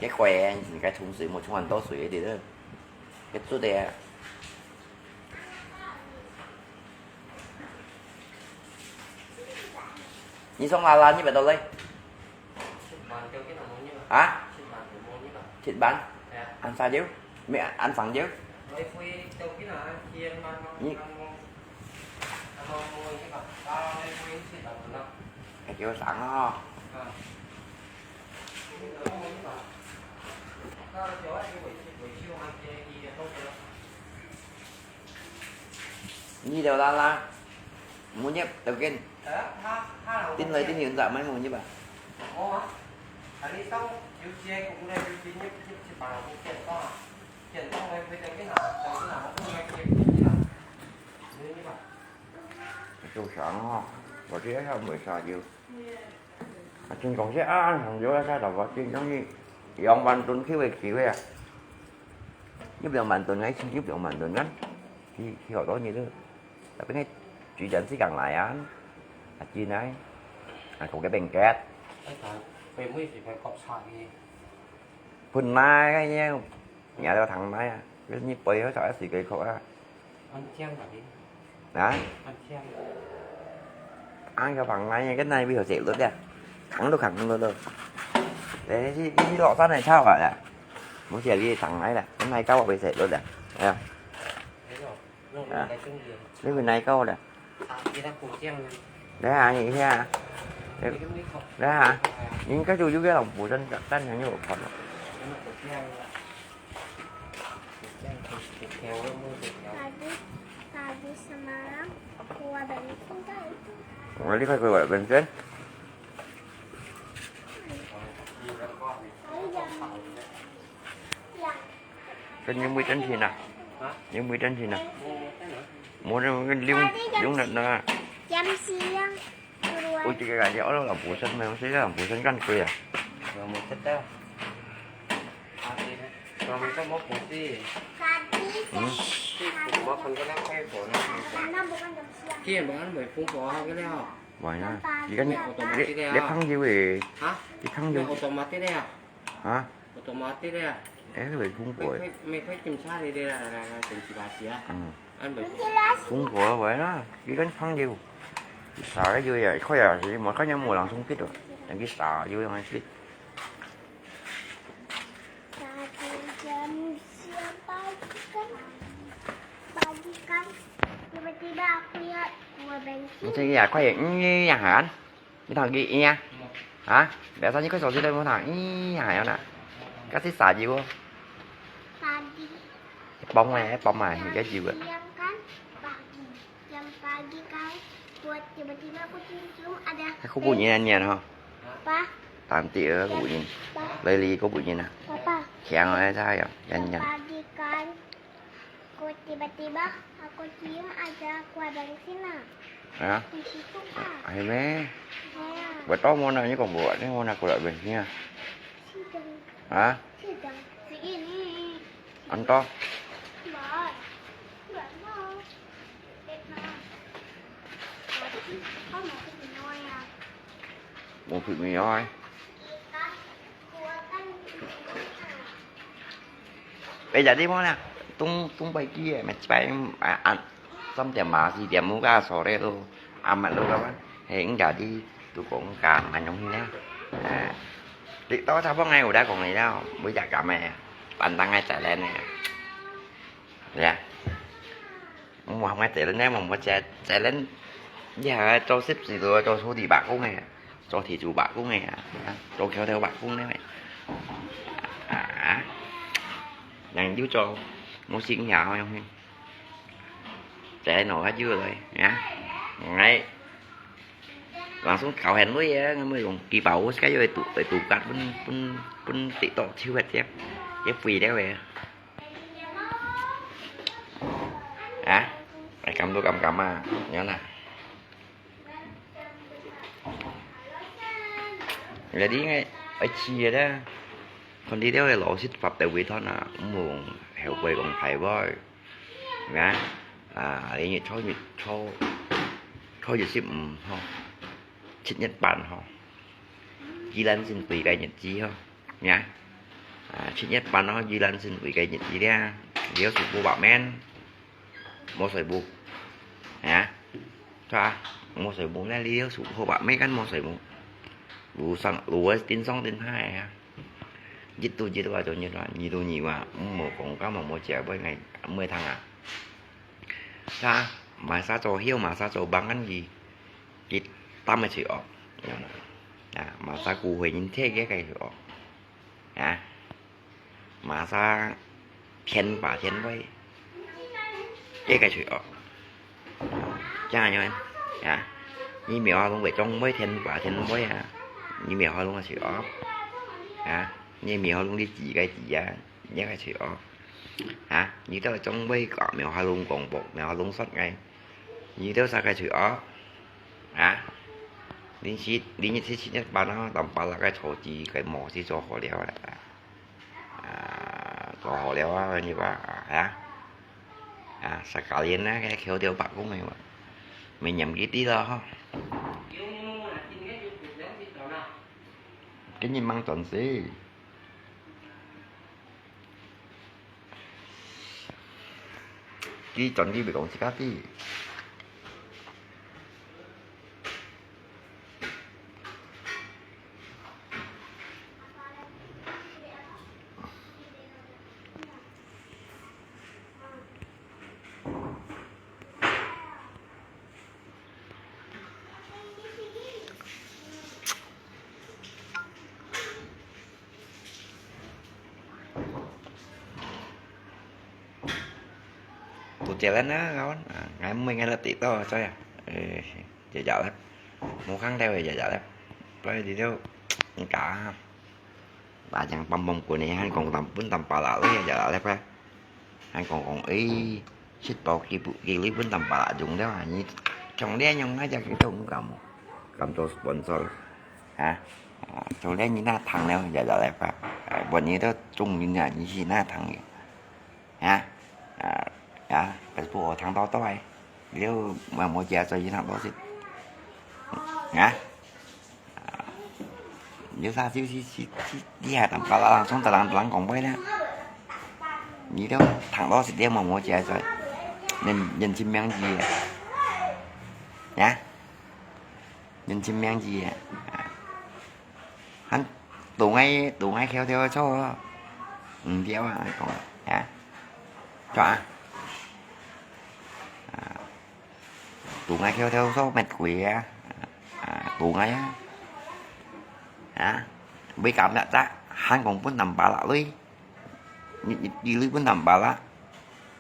Cái que, cái thùng xì mua chung ăn tốt xì đi đó. Cái chút đi. Nhi sống là là như vậy đâu lấy. Hả? Thịt bắn. Ăn sao chứ? Mẹ ăn phẳng chứ? Nhi. Cái kiểu sẵn đó. Nhi đâu la la. Mua nhếp đầu tiên. Tin lời tin hiện tại mấy mua nhếp à? 哦啊，啊，你上有些个，有些入，入去吧，你点上啊，点上来，回头去拿，等一下，我过来给你看一下。你，你吧。做啥哦？我这下没啥油。啊，真讲些啊，上油啊，才老婆真中意，两万吨去会去个啊。入两万吨，哎，入两万吨啊，去，去好多日了。 Tapi ngai主人si kang lai an, aji nai, aku ke bengket. Ai ta, pei mui si pei kop sa ki. Phun nai ngai ye, nya lo thang nai a. Ke ni pei ho sa si ke kop a. An chiang ka di. Hả? An chiang. An ka phang nai ke nai bi ho se lut ya. Khang lo khang lo lo. Để si si lo sa nai chao a ya. Mu sia li thang nai la. Nai ka wa bi se lut ya. Ya. Thế rồi. À. Cái bên này câu nè. Đấy hả, nhìn thế hả? Đấy hả? Nhìn cái chú chú cái lòng phủ chân chân hàng như một phần. Tadi, tadi semalam, aku buat bensin tak itu. Ủa, đi khai quay lại bên trên. Tadi jam, ya. Kan yung mui tan sina. Yung mui tan sina. Mo na yung yung na na. Jam siang. Ui, tiga aja orang lampu sen, memang saya lampu sen kan kuya. Lampu sen dah. Lampu sen mau fungsi. Hmm. Mau kan kena kayu pun. Kia bukan mau fungsi apa kali ya? Wah ya. Ikan dia, dia panggil weh. Hah? Dia panggil. Otomatis ya? Hah? Otomatis ya? Eh, weh fungsi. Mei koi mei koi kiểm tra đi đi là là là là kiểm tra gì á? Hmm. Ăn bởi Fungsi weh na, ikan panggil. Sa aja ya, kau ya, si mau kan yang mau langsung gitu. Yang kita juga yang asli. Satu jam siang pagi kan, pagi kan, tiba-tiba aku lihat buah bensin. Macam ya, kau ya, ini ya kan? Ini thang ini ya? Hah? Biasanya kau sosial dari mana? Ini ya, ya nak. Kasih saja gua. Pagi. Bông này, bông này, cái gì vậy? Siang kan, pagi. Jam pagi kan, buat tiba-tiba aku cium-cium ada. Aku bunyi nyanyian ha. Apa? Tante aku bunyi. Apa? Lily aku bunyi nah. Apa? Siang aja ya, nyanyian. Jam pagi kan, aku tiba-tiba aku cium ada kuah bensin nah. Ya. Di situ kan. Ayo meh. Ya. Buat tau mau nanya kau buat ni mau nak kuah bensin ya. Sedang. Hah? Sedang. Si ini. Anto. Bye. Bye. Một phút mì ói. Bây giờ đi mua nè. Tung, tung bay kia mà bay, à, à, tắm tiệm mà, xí tiệm mua cái sổ đây luôn. À, mà luôn đó. Thì cũng giờ đi, tụi cũng cả mà nhúng đi nè. À. Đi tao sao bông ngày của đã còn này đâu. Bây giờ cả mẹ. Bàn tăng ngay chạy lên nè. Dạ. Mua không ai chạy lên đấy mà mua chạy, chạy lên. Giờ cho xếp gì rồi, cho số đi bạc cũng nghe. Cho thì chủ bạc cũng nghe. Cho kéo theo bạc cũng nghe. À. Đang dư cho mua xin nhà không? Chạy nổ hết dư rồi nhá. Đấy. Langsung kau hen lui ya, ngan mui yung kibau sekai yo itu itu kat pun pun pun TikTok ciu het ya. Ya pui deh we. Ha? Ai kam tu kam kam ah, nyo na. Jadi ngai, ai chi ya dah. Kon di dia lo sit pap te wi thon ah, mung heo koi kong phai boy. Nè, à, lý nhật初二,初, 初二十五號，七月半號，宜蘭省對个日子吼，nè，啊，七月半號，宜蘭省對个日子咧，你要食補白面，無水補，nè，係啊，無水補咧，你要食補白面，跟無水補，路上，路个頂上頂下啊。 一度一度啊，就一度，二度二啊，毋好講，今日無食，尾ngày，尾通啊。Sa, masa cho hiu, masa cho bang kan gì, kít tâm mà chịu ọc. À, masa cù huệ nhìn thế cái cái chịu ọc. À, masa thiên bà thiên bối, cái cái chịu ọc. Chá nyo, ya. Nyi miao a, tong wei chong boi, thien ba thien boi a. 你無好弄个嘴哦，啊，你無好弄你自家个嘴啊，你个嘴哦，啊，你到中尾講無好弄廣播，無好弄說个，你到啥个嘴哦，啊，你去，你去去去班啊，當巴拉个坐姿个模式做好了啦。 啊，做好了啊，你話啊，啊，啊，sekalian啊，該口條白講个嘛，免念佢啲咯吼。今日吂轉世，佢轉去會講自家啲。 Tuh jalan ah, kawan. Ah, ngai mui ngai lep ti to, coy ah. Eh, jajak lep. Mukang teo jajak lep. Plai di teo, engka. Ba jang pam pam kun ni han kong tam pun tam pala lui jajak lep ah. Han kong kong, eh, sit pau ki bu, ki lui pun tam pala jung teo ah. Ni, chong lia nyong ngai jak ki to mu kam. Kam to sponsor. Ha? Ah, chong lia ni na thang teo jajak lep ah. Ah, buat ni to chung ni na ni si na thang ni. Ha? Ah, ya, Facebook 我聽到到哎，你就莫莫加做一趟多事。啊？你啥就去去去，你還當巴拉人，從得人人講話呢？你都聽到是點莫莫加做，人人情名义啊？啊？人情名义啊？還 都愛都愛口頭做咯，毋對啊，講啊，啊，做啊，啊，都愛口頭做乜鬼啊，啊，都愛啊，啊，會感覺在還講分人巴拉lui，你你你lui分人巴拉，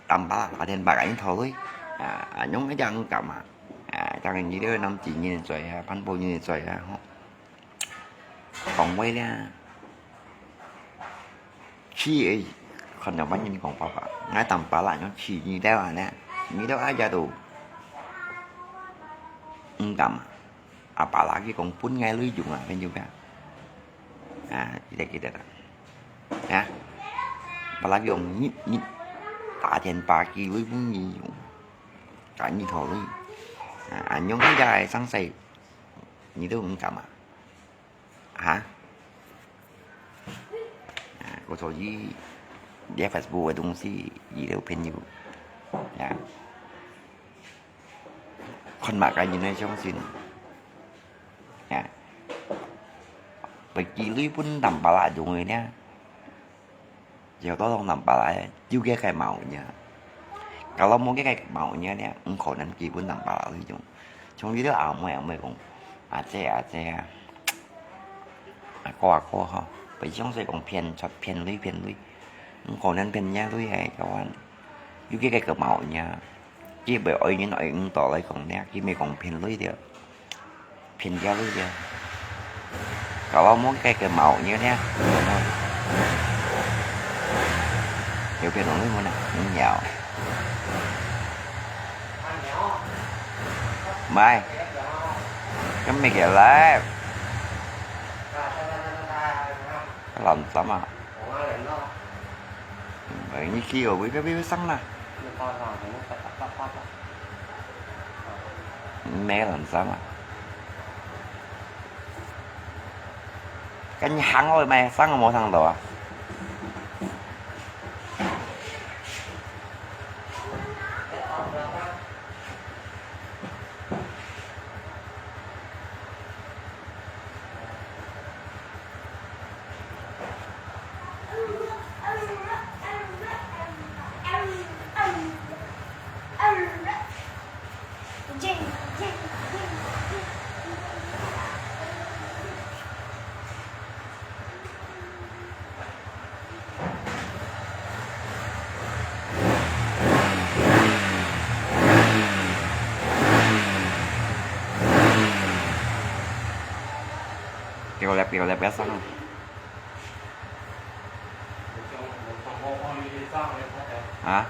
人巴拉打電話給你討lui，啊，啊，用一樣感啊，啊，當然你這個男子人的嘴啊，潘博人的嘴啊，吼。 講話咧，氣个，看到別人講爸爸，𠊎當巴拉樣氣你兜啊呢，你兜啊也都毋敢啊，啊巴拉佢講分𠊎內容啊，朋友啊，啊，記得記得啦，啊，巴拉佢講你你打電話佢內容你用，跟你討論，啊，恁樣佢个上勢，你都毋敢啊。 哈？啊，我所以這Facebook个東西，佢兜朋友，呀，看麼个人會相信，呀，會寄鐳分南巴拉用个呢？ 有到攏南巴拉，有个个毛呢。Kalau無个个毛呢，毋可能寄分南巴拉去用。像你兜阿妹阿妹講，阿姐阿姐啊，阿哥阿哥吼，會相信講騙出騙鐳騙鐳，毋可能騙人家鐳个，kawan。有个个个毛呢，佢會愛人愛人到來講呢，佢咪講騙鐳个。 騙掉了呀。Kalau無該个毛呢呢？有騙到你們啊？沒有。買，咁咪个來。藍衫啊？ Ay, ni kio, wei, wei, wei, sang na. Mê làm sao mà. Cái hăng ôi mày, sang mà sang đó à? Kau lep, kau lep, biasa. Ha?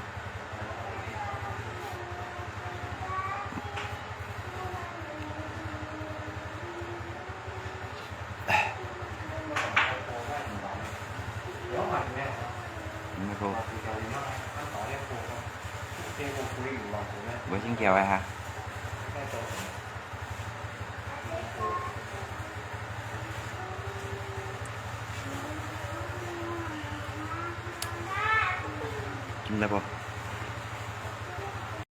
Ano po? Bossing Kiawe ha? Ano po?